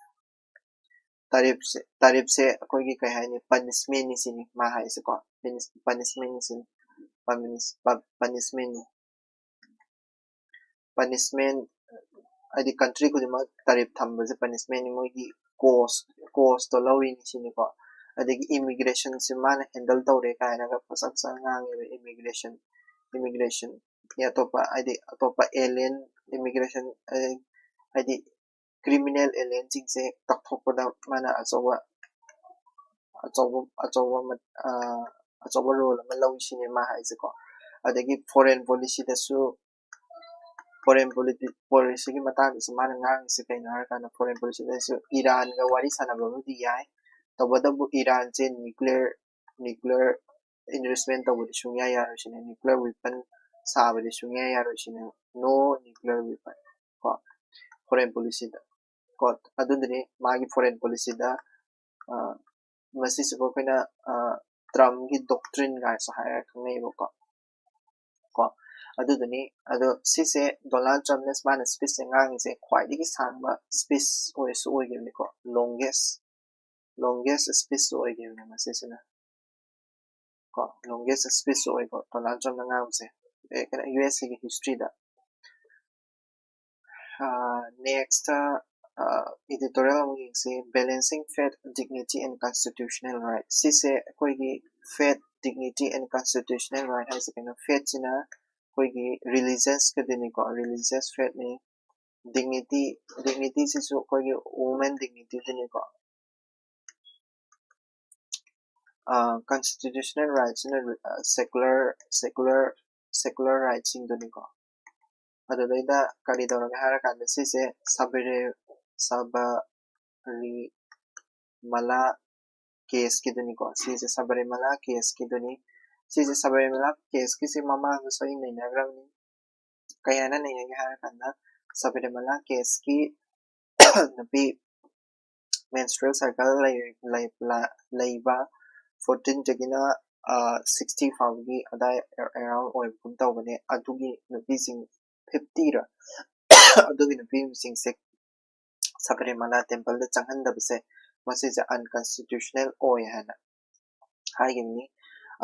tariffꯁꯦ tariffꯁꯦ ꯑꯩꯈꯣꯏꯒꯤ ꯀꯩ ꯍꯥꯏꯅꯤ, punishmentꯅꯤ ꯁꯤꯅꯤ ꯃꯥ ꯍꯥꯏꯁꯦꯀꯣ꯫ Punishmentꯅꯤ ꯁꯤꯅꯤ, punishmentꯅꯤ꯫ Punishment ꯍꯥꯏꯗꯤ country ꯈꯨꯗꯤꯡꯃꯛ tariff ꯊꯝꯕꯁꯦ punishmentꯅꯤ, ꯃꯣꯏꯒꯤ cost cost ꯂꯧꯔꯤꯅꯤ ꯁꯤꯅꯤꯀꯣ꯫ ꯑꯗꯒꯤ immigrationꯁꯦ ꯃꯥꯅ handle ꯇꯧꯔꯦ ꯀꯥꯏꯅꯒ ꯐꯖ ꯐꯖꯅ ꯉꯥꯡꯉꯦꯕ꯫ Immigration, immigration ꯑꯇꯣꯞꯄ ꯍꯥꯏꯗꯤ ꯑꯇꯣꯞꯄ alien immigration ꯍꯥꯏꯗꯤ criminal alienꯁꯤꯡꯁꯦ ꯇꯛꯊꯣꯛꯄꯗ ꯃꯥꯅ ꯑꯆꯧꯕ ꯑꯆꯧꯕ ꯑꯆꯧꯕ ꯑꯆꯧꯕ role ꯑꯃ ꯂꯧꯏ ꯁꯤꯅꯦ ꯃꯥ ꯍꯥꯏꯁꯦꯀꯣ꯫ ꯑꯗꯒꯤ foreign policyꯗꯁꯨ foreign policy policyꯒꯤ ꯃꯇꯥꯡꯗꯁꯨ ꯃꯥꯅ ꯉꯥꯡꯉꯤꯁꯦ ꯀꯩꯅꯣ ꯍꯥꯏꯔꯀꯥꯟꯗ, foreign policyꯗꯁꯨ ꯏꯔꯥꯟꯒ ꯋꯥꯔꯤ ꯁꯥꯟꯅꯕꯕꯨꯗꯤ ꯌꯥꯏ, ꯇꯧꯕꯇꯕꯨ ꯏꯔꯥꯟꯁꯦ nuclear nuclear enrichment ꯇꯧꯕꯗꯤ ꯁꯨꯡꯌꯥ ꯌꯥꯔꯣꯏ ꯁꯤꯅꯦ, nuclear weapon ꯁꯥꯕꯗꯤ ꯁꯨꯡꯌꯥ ꯌꯥꯔꯣꯏ ꯁꯤꯅꯦ꯫ No nuclear weapon ꯀꯣ foreign policyꯗ ꯀꯣ꯫ ꯑꯗꯨꯗꯨꯅꯤ ꯃꯥꯒꯤ foreign policyꯗ ꯃꯁꯤꯁꯤꯕꯨ ꯑꯩꯈꯣꯏꯅ Trumpꯀꯤ doctrine ꯒꯥꯏꯁꯨ ꯍꯥꯏꯔꯒ ꯈꯪꯅꯩꯌꯦꯕꯀꯣ꯫ ꯀꯣ ꯑꯗꯨꯗꯨꯅꯤ꯫ ꯑꯗꯣ ꯁꯤꯁꯦ Donald Trumpꯅ ꯃꯥꯅ speechꯁꯦ ꯉꯥꯡꯉꯤꯁꯦ ꯈ꯭ꯋꯥꯏꯗꯒꯤ ꯁꯥꯡꯕ speech ꯑꯣꯏꯁꯨ ꯑꯣꯏꯈꯤꯕꯅꯤꯀꯣ꯫ Longest longest speech ꯑꯣꯏꯈꯤꯕꯅꯦ ꯃꯁꯤꯁꯤꯅ ꯀꯣ꯫ Longest speech ꯑꯣꯏꯀꯣ Donald Trumpꯅ ꯉꯥꯡꯕꯁꯦ ꯀꯩꯅꯣ USAꯒꯤ historyꯗ꯫ Next editorial ꯑꯃꯨꯛ ꯌꯦꯡꯁꯤ, Balancing Faith, Dignity and Constitutional Right꯫ ꯁꯤꯁꯦ ꯑꯩꯈꯣꯏꯒꯤ Faith, dignity and constitutional right ꯍꯥꯏꯁꯦ ꯀꯩꯅꯣ? Faith ꯁꯤꯅ ꯑꯩꯈꯣꯏꯒꯤ religious ꯀꯗꯨꯅꯤꯀꯣ, religious faith ꯅꯤ꯫ Dignity, dignity ꯁꯤꯁꯨ ꯑꯩꯈꯣꯏꯒꯤ women dignity ꯗꯨꯅꯤꯀꯣ꯫ Constitutional right ꯁꯤꯅ secular secular secular right ꯁꯤꯡꯗꯨꯅꯤꯀꯣ꯫ ꯑꯗꯨꯗꯩꯗ ꯀꯔꯤ ꯇꯧꯔꯒꯦ ꯍꯥꯏꯔꯀꯥꯟꯗ ꯁꯤꯁꯦ ꯁꯕꯔꯤ ꯁꯕꯔꯤꯃꯂꯥ case ꯀꯤꯗꯨꯅꯤꯀꯣ꯫ ꯁꯤꯁꯦ ꯁꯕꯔꯤꯃꯂꯥ case ꯀꯤꯗꯨꯅꯤ꯫ ꯁꯤꯁꯦ ꯁꯕꯔꯤꯃꯂꯥ case ꯀꯤꯁꯦ ꯃꯃꯥꯡꯗꯁꯨ ꯑꯩ ꯅꯩꯅꯈ꯭ꯔꯕꯅꯤ꯫ ꯀꯩ ꯍꯥꯏꯅ ꯅꯩꯅꯒꯦ ꯍꯥꯏꯔꯀꯥꯟꯗ ꯁꯕꯔꯤꯃꯂꯥ case ꯀꯤ ꯅꯨꯄꯤ menstrual cycle ꯂꯩ- ꯂꯩ- ꯂ- ꯂꯩꯕ fourteen ꯗꯒꯤꯅ sixty ꯐꯥꯎꯒꯤ ꯑꯗꯥꯏ around ꯑꯣꯏꯕꯒꯨꯝ ꯇꯧꯕꯅꯦ꯫ ꯑꯗꯨꯒꯤ ꯅꯨꯄꯤꯁꯤꯡ fifty ꯔ ꯑꯗꯨꯒꯤ ꯅꯨꯄꯤꯁꯤꯡꯁꯦ ꯁꯕꯔꯤꯃꯂꯥ temple ꯗ ꯆꯪꯍꯟꯗꯕꯁꯦ ꯃꯁꯤꯁꯦ unconstitutional ꯑꯣꯏ ꯍꯥꯏꯅ ꯍꯥꯏꯈꯤꯕꯅꯤ꯫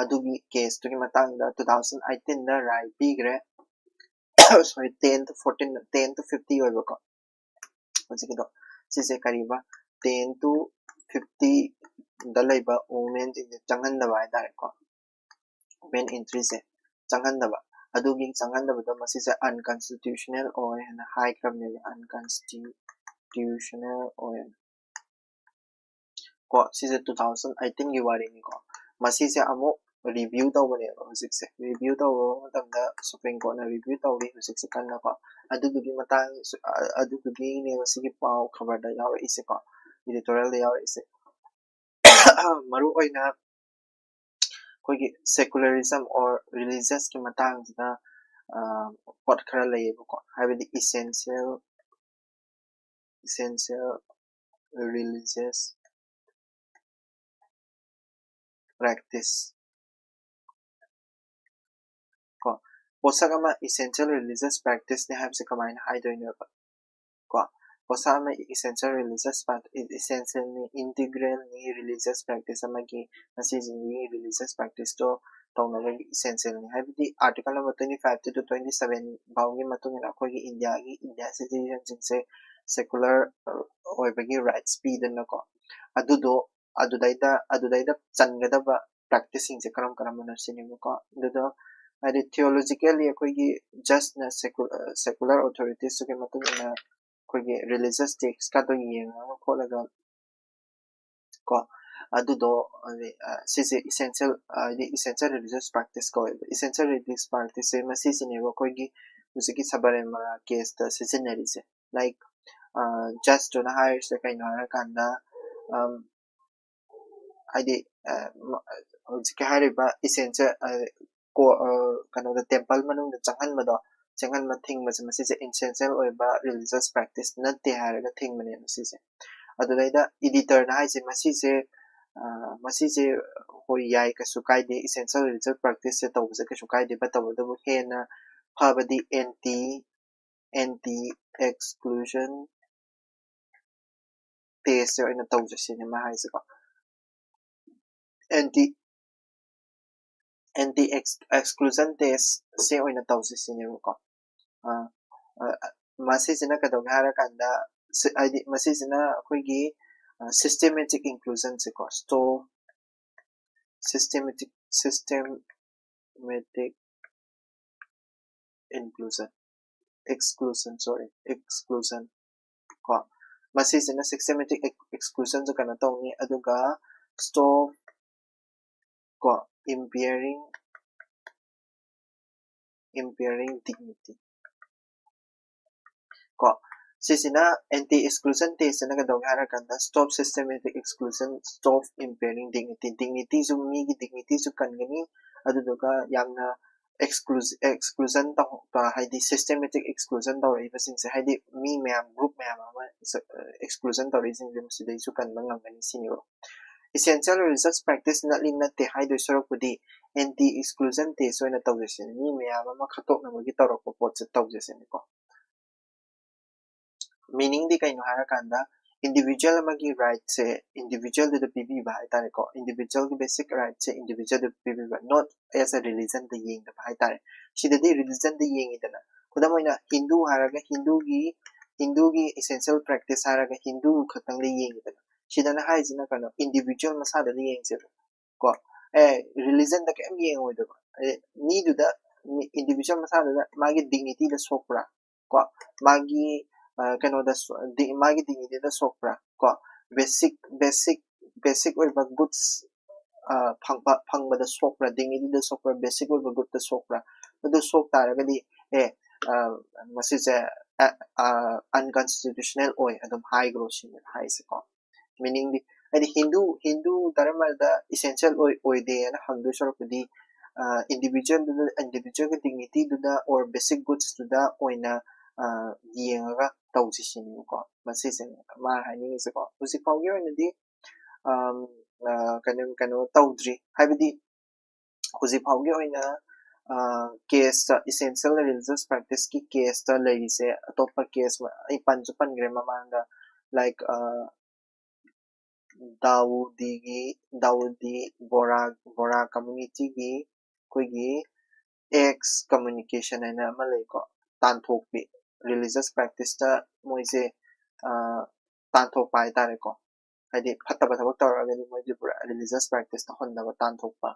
ꯑꯗꯨꯒꯤ case ꯇꯨꯒꯤ ꯃꯇꯥꯡꯗ two thousand eighteen ꯗ right ꯄꯤꯈ꯭ꯔꯦ꯫ Sorry, ten to fourteen, ten to fifty ꯑꯣꯏꯕꯀꯣ꯫ ꯍꯧꯖꯤꯛꯀꯤꯗꯣ ꯁꯤꯁꯦ ꯀꯔꯤꯕ, ten to fifty ꯗ ꯂꯩꯕ women ꯁꯤꯡꯁꯦ ꯆꯪꯍꯟꯗꯕ ꯍꯥꯏꯇꯥꯔꯦꯀꯣ꯫ Women entry ꯁꯦ ꯆꯪꯍꯟꯗꯕ, ꯑꯗꯨꯒꯤ ꯆꯪꯍꯟꯗꯕꯗꯣ ꯃꯁꯤꯁꯦ unconstitutional ꯑꯣꯏ ꯍꯥꯏꯅ ꯍꯥꯏꯈ꯭ꯔꯕꯅꯦꯕ꯫ Unconstitutional ꯑꯣꯏ꯫ ꯀꯣ, ꯁꯤꯁꯦ two thousand eighteen ꯒꯤ ꯋꯥꯔꯤꯅꯤꯀꯣ꯫ ꯃꯁꯤꯁꯦ ꯑꯃꯨꯛ review ꯇꯧꯕꯅꯦꯕ ꯍꯧꯖꯤꯛꯁꯦ꯫ Review ꯇꯧꯕ ꯃꯇꯝꯗ Supreme Court ꯅ review ꯇꯧꯔꯤ ꯍꯧꯖꯤꯛꯁꯦ ꯀꯟꯅꯀꯣ꯫ ꯑꯗꯨꯗꯨꯒꯤ ꯃꯇꯥꯡ, ꯑ-, ꯑꯗꯨꯗꯨꯒꯤꯅꯦꯕ ꯁꯤꯒꯤ ꯄꯥꯎ ꯈꯕꯔꯗ ꯌꯥꯎꯔꯛꯏꯁꯦꯀꯣ, editorial ꯗ ꯌꯥꯎꯔꯛꯏꯁꯦ꯫ ꯃꯔꯨ ꯑꯣꯏꯅ ꯑꯩꯈꯣꯏꯒꯤ secularism or religious ꯀꯤ ꯃꯇꯥꯡꯁꯤꯗ, ꯑ, ꯄꯣꯠ ꯈꯔ ꯂꯩꯌꯦꯕꯀꯣ, ꯍꯥꯏꯕꯗꯤ essential essential religious practice ꯀꯣ꯫ ꯄꯣꯠꯁꯛ ꯑꯃ essential religious practice ꯅꯤ ꯍꯥꯏꯕꯁꯦ ꯀꯃꯥꯏꯅ ꯍꯥꯏꯗꯣꯏꯅꯣꯕ? ꯀꯣ, ꯄꯣꯠꯁꯛ ꯑꯃ essential religious prac-, essential ꯅꯤ, integral ꯅꯤ religious practice ꯑꯃꯒꯤ, ꯃꯁꯤꯁꯤꯡꯒꯤ religious practice ꯇꯣ ꯇꯧꯅꯕꯒꯤ essential ꯅꯤ꯫ ꯍꯥꯏꯕꯗꯤ article number twenty five ꯇꯒꯤ twenty seven ꯐꯥꯎꯒꯤ ꯃꯇꯨꯡ ꯏꯟꯅ ꯑꯩꯈꯣꯏꯒꯤ ꯏꯟꯗꯤꯌꯥꯒꯤ, ꯏꯟꯗꯤꯌꯥ citizen ꯁꯤꯡꯁꯦ secular, ꯑ, ꯑꯣꯏꯕꯒꯤ rights ꯄꯤꯗꯅꯀꯣ꯫ ꯑꯗꯨꯗꯣ ꯑꯗꯨꯗꯩꯗ, ꯑꯗꯨꯗꯩꯗ ꯆꯟꯒꯗꯕ ꯄ꯭ꯔꯦꯛꯇꯤꯁꯁꯤꯡꯁꯦ ꯀꯔꯝ ꯀꯔꯝꯕꯅꯣ ꯁꯤꯅꯦꯕꯀꯣ꯫ ꯑꯗꯨꯗꯣ ꯍꯥꯏꯗꯤ theologically ꯑꯩꯈꯣꯏꯒꯤ ꯖꯁꯅ secular authoritiesꯇꯨꯒꯤ ꯃꯇꯨꯡ ꯏꯟꯅ ꯑꯩꯈꯣꯏꯒꯤ religious textꯀꯗꯣ ꯌꯦꯡꯉꯒ ꯈꯣꯠꯂꯒ ꯀꯣ ꯑꯗꯨꯗꯣ ꯁꯤꯁꯦ essential ꯍꯥꯏꯗꯤ essential religious practice ꯀꯧꯋꯦꯕ꯫ Essential religious practiceꯁꯦ ꯃꯁꯤꯁꯤꯅꯦꯕ ꯑꯩꯈꯣꯏꯒꯤ ꯍꯧꯖꯤꯛꯀꯤ ꯁꯕꯔꯤꯃꯂꯥ caseꯇ ꯁꯤꯖꯤꯟꯅꯔꯤꯁꯦ꯫ Like ꯖꯁꯇꯨꯅ ꯍꯥꯏꯔꯤꯁꯦ ꯀꯩꯅꯣ ꯍꯥꯏꯔꯀꯥꯟꯗ ꯍꯥꯏꯗꯤ ꯍꯧꯖꯤꯛꯀꯤ ꯍꯥꯏꯔꯤꯕ essential ꯀꯩꯅꯣꯗ temple ꯃꯅꯨꯡꯗ ꯆꯪꯍꯟꯕꯗꯣ ꯆꯪꯍꯟꯕ ꯊꯤꯡꯕꯁꯦ ꯃꯁꯤꯁꯦ essential ꯑꯣꯏꯕ religious practice ꯅꯠꯇꯦ ꯍꯥꯏꯔꯒ ꯊꯤꯡꯕꯅꯦꯕ ꯁꯤꯁꯦ꯫ ꯑꯗꯨꯗꯩꯗ editorꯅ ꯍꯥꯏꯁꯦ ꯃꯁꯤꯁꯦ ꯃꯁꯤꯁꯦ ꯍꯣꯏ ꯌꯥꯏ ꯀꯩꯁꯨ ꯀꯥꯏꯗꯦ essential religious practiceꯁꯦ ꯇꯧꯕꯁꯦ ꯀꯩꯁꯨ ꯀꯥꯏꯗꯦ ꯇꯧꯕꯇꯕꯨ ꯍꯦꯟꯅ ꯐꯕꯗꯤ anti anti exclusion testꯁꯦ ꯑꯣꯏꯅ ꯇꯧꯖꯁꯤꯅꯦ ꯃꯥ ꯍꯥꯏꯁꯦꯀꯣ꯫ Anti anti exclusion testꯁꯦ ꯑꯣꯏꯅ ꯇꯧꯖꯁꯤꯅꯦꯕꯀꯣ꯫ ꯃꯁꯤꯁꯤꯅ ꯀꯩꯗꯧꯒꯦ ꯍꯥꯏꯔꯀꯥꯟꯗ ꯍꯥꯏꯗꯤ ꯃꯁꯤꯁꯤꯅ ꯑꯩꯈꯣꯏꯒꯤ systematic inclusionꯁꯦꯀꯣ stop systematic systematic inclusion exclusion sorry exclusion ꯀꯣ ꯃꯁꯤꯁꯤꯅ systematic exclusionꯁꯦ ꯀꯩꯅꯣ ꯇꯧꯅꯤ꯫ ꯑꯗꯨꯒ stop ꯀꯣ impairing impairing dignity ꯀꯣ ꯁꯤꯁꯤꯅ anti exclusion testꯁꯤꯅ ꯀꯩꯗꯧꯒꯦ ꯍꯥꯏꯔꯀꯥꯟꯗ stop systematic exclusion stop impairing dignity dignityꯁꯨ ꯃꯤꯒꯤ dignityꯁꯨ ꯀꯟꯒꯅꯤ꯫ ꯑꯗꯨꯗꯨꯒ ꯌꯥꯝꯅ exclusion exclusion ꯇꯧꯕ ꯍꯥꯏꯗꯤ systematic exclusion ꯇꯧꯔꯛꯏꯕꯁꯤꯡꯁꯦ ꯍꯥꯏꯗꯤ ꯃꯤ ꯃꯌꯥꯝ group ꯃꯌꯥꯝ ꯑꯃ exclusion ꯇꯧꯔꯛꯏꯁꯤꯡꯁꯦ ꯃꯁꯤꯗꯩꯁꯨ ꯀꯟꯕ ꯉꯝꯒꯅꯤ ꯁꯤꯅꯦꯕ꯫ Essential religious practice ꯅꯠꯂꯤ ꯅꯠꯇꯦ ꯍꯥꯏꯗꯣꯏ ꯁꯔꯨꯛꯄꯨꯗꯤ anti exclusion test ꯑꯣꯏꯅ ꯇꯧꯖꯁꯤꯅꯦ꯫ ꯃꯤ ꯃꯌꯥꯝ ꯑꯃ ꯈꯠꯇꯣꯛꯅꯕꯒꯤ ꯇꯧꯔꯛꯄ ꯄꯣꯠꯁꯦ ꯇꯧꯖꯁꯤꯅꯦꯀꯣ꯫ Meaningꯗꯤ ꯀꯩꯅꯣ ꯍꯥꯏꯔꯀꯥꯟꯗ individual ꯑꯃꯒꯤ rightꯁꯦ individualꯗꯨꯗ ꯄꯤꯕꯤꯕ ꯍꯥꯏꯇꯥꯔꯦꯀꯣ꯫ Individualꯒꯤ basic rightꯁꯦ individualꯗ ꯄꯤꯕꯤꯕ not as a religionꯗ ꯌꯦꯡꯗꯕ ꯍꯥꯏꯇꯥꯔꯦ꯫ ꯁꯤꯗꯗꯤ religionꯗ ꯌꯦꯡꯉꯤꯗꯅ ꯈꯨꯗꯝ ꯑꯣꯏꯅ ꯍꯤꯟꯗꯨ ꯍꯥꯏꯔꯒ ꯍꯤꯟꯗꯨꯒꯤ ꯍꯤꯟꯗꯨꯒꯤ essential practice ꯍꯥꯏꯔꯒ ꯍꯤꯟꯗꯨ ꯈꯛꯇꯪꯗ ꯌꯦꯡꯉꯤꯗꯅ ꯁꯤꯗꯅ ꯍꯥꯏꯁꯤꯅ ꯀꯩꯅꯣ individual ꯃꯁꯥꯗꯗꯤ ꯌꯦꯡꯁꯦꯕ ꯀꯣ꯫ ꯑꯦ ꯔꯤꯂꯤꯖꯟꯗ ꯀꯩꯝ ꯌꯦꯡꯉꯣꯏꯗꯕ꯫ ꯑꯦ, ꯃꯤꯗꯨꯗ, individual ꯃꯁꯥꯗꯨꯗ ꯃꯥꯒꯤ ꯗꯤꯒꯅꯤꯇꯤꯗ ꯁꯣꯛꯄ꯭ꯔꯥ ꯀꯣ, ꯃꯥꯒꯤ ꯀꯩꯅꯣꯗ, ꯃꯥꯒꯤ ꯗꯤꯒꯅꯤꯇꯤꯗ ꯁꯣꯛꯄ꯭ꯔꯥ ꯀꯣ, ꯕꯦꯁꯤꯛ ꯕꯦꯁꯤꯛ ꯕꯦꯁꯤꯛ ꯑꯣꯏꯕ ꯒꯨꯗꯁ ꯐꯪꯕ ꯐꯪꯕꯗ ꯁꯣꯛꯄ꯭ꯔꯥ, ꯗꯤꯒꯅꯤꯇꯤꯗ ꯁꯣꯛꯄ꯭ꯔꯥ, ꯕꯦꯁꯤꯛ ꯑꯣꯏꯕ ꯒꯨꯗꯇ ꯁꯣꯛꯄ꯭ꯔꯥ? ꯑꯗꯨ ꯁꯣꯛ ꯇꯥꯔꯒꯗꯤ ꯑꯦ, ꯃꯁꯤꯁꯦ ꯑꯟꯀꯟꯁꯇꯤꯇ꯭ꯌꯨꯁꯅꯦꯜ ꯑꯣꯏ ꯑꯗꯨꯝ ꯍꯥꯏꯈ꯭ꯔꯣ ꯁꯤꯅꯦ ꯍꯥꯏꯁꯦꯀꯣ꯫ ꯃꯤꯅꯤꯡꯗꯤ ꯍꯥꯏꯗꯤ ꯍꯤꯟꯗꯨ ꯍꯤꯟꯗꯨ ꯙꯔꯃꯗ ꯏꯁꯦꯟꯁꯤꯌꯦꯜ ꯑꯣꯏ ꯑꯣꯏꯗꯦꯅ ꯍꯪꯗꯣꯏ ꯁꯔꯨꯛꯄꯨꯗꯤ, ꯏꯟꯗꯤꯕꯤꯖꯨꯋꯦꯜꯗꯨꯗ, ꯏꯟꯗꯤꯕꯤꯖꯨꯋꯦꯜꯒꯤ ꯗꯤꯒꯅꯤꯇꯤꯗꯨꯗ ꯑꯣꯔ ꯕꯦꯁꯤꯛ ꯒꯨꯗꯁꯇꯨꯗ ꯑꯣꯏꯅ ꯌꯦꯡꯉꯒ ꯇꯧꯁꯤ ꯁꯤꯅꯦꯕꯀꯣ꯫ ꯃꯁꯤꯁꯦ ꯃꯥꯅ ꯍꯥꯏꯅꯤꯡꯉꯤꯁꯦꯀꯣ꯫ ꯍꯧꯖꯤꯛ ꯐꯥꯎꯒꯤ ꯑꯣꯏꯅꯗꯤ ꯀꯩꯅꯣ ꯀꯩꯅꯣ ꯇꯧꯗ꯭ꯔꯤ, ꯍꯥꯏꯕꯗꯤ ꯍꯧꯖꯤꯛ ꯐꯥꯎꯒꯤ ꯑꯣꯏꯅ ꯀꯦꯁꯇ, ꯏꯁꯦꯟꯁꯤꯌꯦꯜ ꯔꯤꯂꯤꯖꯤꯌꯁ ꯄ꯭ꯔꯦꯛꯇꯤꯁꯀꯤ ꯀꯦꯁꯇ ꯂꯩꯔꯤꯁꯦ꯫ ꯑꯇꯣꯞꯄ ꯀꯦꯁ ꯑꯩ ꯄꯟꯁꯨ ꯄꯟꯈ꯭ꯔꯦ ꯃꯃꯥꯡꯗ, ꯂꯥꯏꯛ ꯗꯥꯎꯗꯤꯒꯤ ꯗꯥꯎꯗꯤ ꯕꯣꯔꯥ ꯕꯣꯔꯥ ꯀꯝꯃ꯭ꯌꯨꯅꯤꯇꯤꯒꯤ ꯑꯩꯈꯣꯏꯒꯤ ꯑꯦꯛꯁ ꯀꯝꯃ꯭ꯌꯨꯅꯤꯀꯦꯁꯟ ꯍꯥꯏꯅ ꯑꯃ ꯂꯩꯀꯣ, ꯇꯥꯟꯊꯣꯛꯄꯤ, ꯔꯤꯂꯤꯖꯤꯌꯁ ꯄ꯭ꯔꯦꯛꯇꯤꯁꯇ ꯃꯣꯏꯁꯦ ꯇꯥꯟꯊꯣꯛꯄ ꯍꯥꯏꯇꯥꯔꯦꯀꯣ꯫ ꯍꯥꯏꯗꯤ ꯐꯠꯇꯕ ꯊꯕꯛ ꯇꯧꯔꯒꯗꯤ ꯃꯣꯏꯁꯦ ꯄꯨꯔꯥ ꯔꯤꯂꯤꯖꯤꯌꯁ ꯄ꯭ꯔꯦꯛꯇꯤꯁꯇ ꯍꯣꯟꯅꯕ ꯇꯥꯟꯊꯣꯛꯄ꯫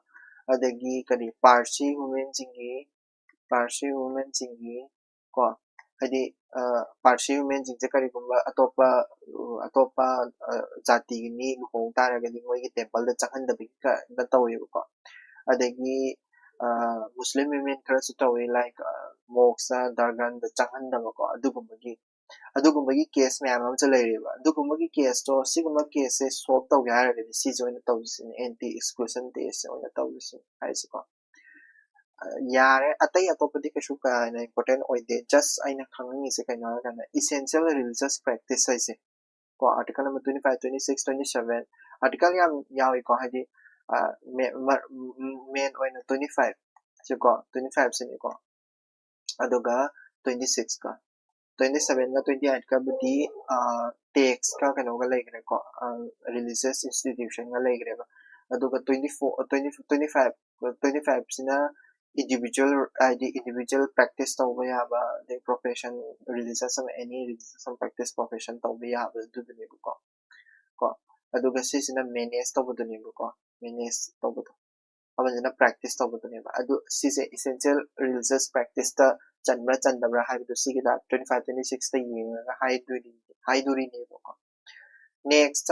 ꯑꯗꯒꯤ ꯀꯔꯤ, ꯄꯥꯔꯁꯤ ꯋꯨꯃꯦꯟꯁꯤꯡꯒꯤ ꯄꯥꯔꯁꯤ ꯋꯨꯃꯦꯟꯁꯤꯡꯒꯤ ꯀꯣ, ꯍꯥꯏꯗꯤ ꯄꯥꯔꯁꯤ ꯋꯨꯃꯦꯟꯁꯤꯡꯁꯦ ꯀꯔꯤꯒꯨꯝꯕ ꯑꯇꯣꯞꯄ ꯑꯇꯣꯞꯄ ꯖꯥꯇꯤꯒꯤ ꯃꯤ ꯂꯨꯍꯣꯡ ꯇꯥꯔꯒꯗꯤ ꯃꯣꯏꯒꯤ ꯇꯦꯝꯄꯜꯗ ꯆꯪꯍꯟꯗꯕꯒꯤ ꯀ ꯇꯧꯋꯦꯕꯀꯣ꯫ ꯑꯗꯒꯤ ꯃꯨꯁꯂꯤꯝ ꯋꯨꯃꯦꯟ ꯈꯔꯁꯨ ꯇꯧꯋꯤ, ꯂꯥꯏꯛ ꯃꯣꯛꯁꯇ ꯗꯔꯒꯥꯟꯗ ꯆꯪꯍꯟꯗꯕꯀꯣ꯫ ꯑꯗꯨꯒꯨꯝꯕꯒꯤ ꯑꯗꯨꯒꯨꯝꯕꯒꯤ ꯀꯦꯁ ꯃꯌꯥꯝ ꯑꯃꯁꯨ ꯂꯩꯔꯦꯕ꯫ ꯑꯗꯨꯒꯨꯝꯕꯒꯤ ꯀꯦꯁꯇꯣ, ꯁꯤꯒꯨꯝꯕ ꯀꯦꯁꯁꯦ ꯁꯣꯜꯕ ꯇꯧꯒꯦ ꯍꯥꯏꯔꯒꯗꯤ ꯁꯤꯁꯦ ꯑꯣꯏꯅ ꯇꯧꯁꯤꯅꯦ, ꯑꯦꯟꯇꯤ ꯑꯦꯛꯁꯀ꯭ꯂꯨꯁꯟ ꯇꯦꯁ ꯑꯣꯏꯅ ꯇꯧꯁꯤꯅꯦ ꯍꯥꯏꯁꯤꯀꯣ꯫ ꯌꯥꯔꯦ, ꯑꯇꯩ ꯑꯇꯣꯞꯄꯗꯤ ꯀꯩꯁꯨ ꯀꯥ ꯍꯦꯟꯅ ꯏꯝꯄꯣꯔꯇꯦꯟ ꯑꯣꯏꯗꯦ꯫ ꯖꯁ ꯑꯩꯅ ꯈꯪꯅꯤꯡꯉꯤꯁꯦ ꯀꯩꯅꯣ ꯍꯥꯏꯔꯀꯥꯟꯗ, ꯏꯁꯦꯟꯁꯤꯌꯦꯜ ꯔꯤꯂꯤꯖꯤꯌꯁ ꯄ꯭ꯔꯦꯛꯇꯤꯁ ꯍꯥꯏꯁꯦ ꯀꯣ, article number twenty five, twenty six, twenty seven, article ꯌꯥꯝ ꯌꯥꯎꯏꯀꯣ, ꯍꯥꯏꯗꯤ ꯃꯦꯟ ꯑꯣꯏꯅ ꯇ꯭ꯋꯦꯟꯇꯤ ꯐꯥꯏꯚ ꯁꯤꯀꯣ, ꯇ꯭ꯋꯦꯟꯇꯤ ꯐꯥꯏꯚ ꯁꯤꯅꯤꯀꯣ꯫ ꯑꯗꯨꯒ ꯇ꯭ꯋꯦꯟꯇꯤ ꯁꯤꯛꯁꯀ, ꯇ꯭ꯋꯦꯟꯇꯤ ꯁꯚꯦꯟꯒ ꯇ꯭ꯋꯦꯟꯇꯤ ꯑꯩꯠꯀꯕꯨꯗꯤ ꯇꯦꯛꯁꯀ ꯀꯩꯅꯣꯒ ꯂꯩꯈ꯭ꯔꯦꯀꯣ, ꯔꯤꯂꯤꯖꯤꯌꯁ ꯏꯟꯁꯇꯤꯇ꯭ꯌꯨꯁꯟꯒ ꯂꯩꯈ꯭ꯔꯦꯕ꯫ ꯑꯗꯨꯒ twenty four, twenty, twenty five, twenty ꯐꯥꯏꯚꯁꯤꯅ ꯏꯟꯗꯤꯕꯤꯖꯨꯋꯦꯜ, ꯍꯥꯏꯗꯤ ꯏꯟꯗꯤꯕꯤꯖꯨꯋꯦꯜ ꯄ꯭ꯔꯦꯛꯇꯤꯁ ꯇꯧꯕ ꯌꯥꯕ, ꯑꯗꯩ ꯄ꯭ꯔꯣꯐꯦꯁꯟ, ꯔꯤꯂꯤꯖꯤꯌꯁ ꯑꯃ, ꯑꯦꯅꯤ ꯔꯤꯂꯤꯖꯤꯌꯁ ꯑꯃ ꯄ꯭ꯔꯦꯛꯇꯤꯁ, ꯄ꯭ꯔꯣꯐꯦꯁꯟ ꯇꯧꯕ ꯌꯥꯕ ꯑꯗꯨꯗꯨꯅꯦꯕꯀꯣ꯫ ꯀꯣ, ꯑꯗꯨꯒ ꯁꯤꯁꯤꯅ ꯃꯦꯅꯦꯖ ꯇꯧꯕꯗꯨꯅꯦꯕꯀꯣ, ꯃꯦꯅꯦꯖ ꯇꯧꯕꯗꯣ꯫ ꯑꯃꯁꯤꯅ practice ꯇꯧꯕꯗꯨꯅꯦꯕ꯫ ꯑꯗꯨ ꯁꯤꯁꯦ essential religious practice ꯇ ꯆꯟꯕ꯭ꯔꯥ ꯆꯟꯗꯕ꯭ꯔꯥ ꯍꯥꯏꯕꯗꯨ ꯁꯤꯒꯤ ꯂꯥꯛ twenty five twenty six ꯇ ꯌꯦꯡꯉꯒ ꯍꯥꯏꯗꯣꯔꯤ ꯍꯥꯏꯗꯣꯔꯤꯅꯦꯕꯀꯣ꯫ Next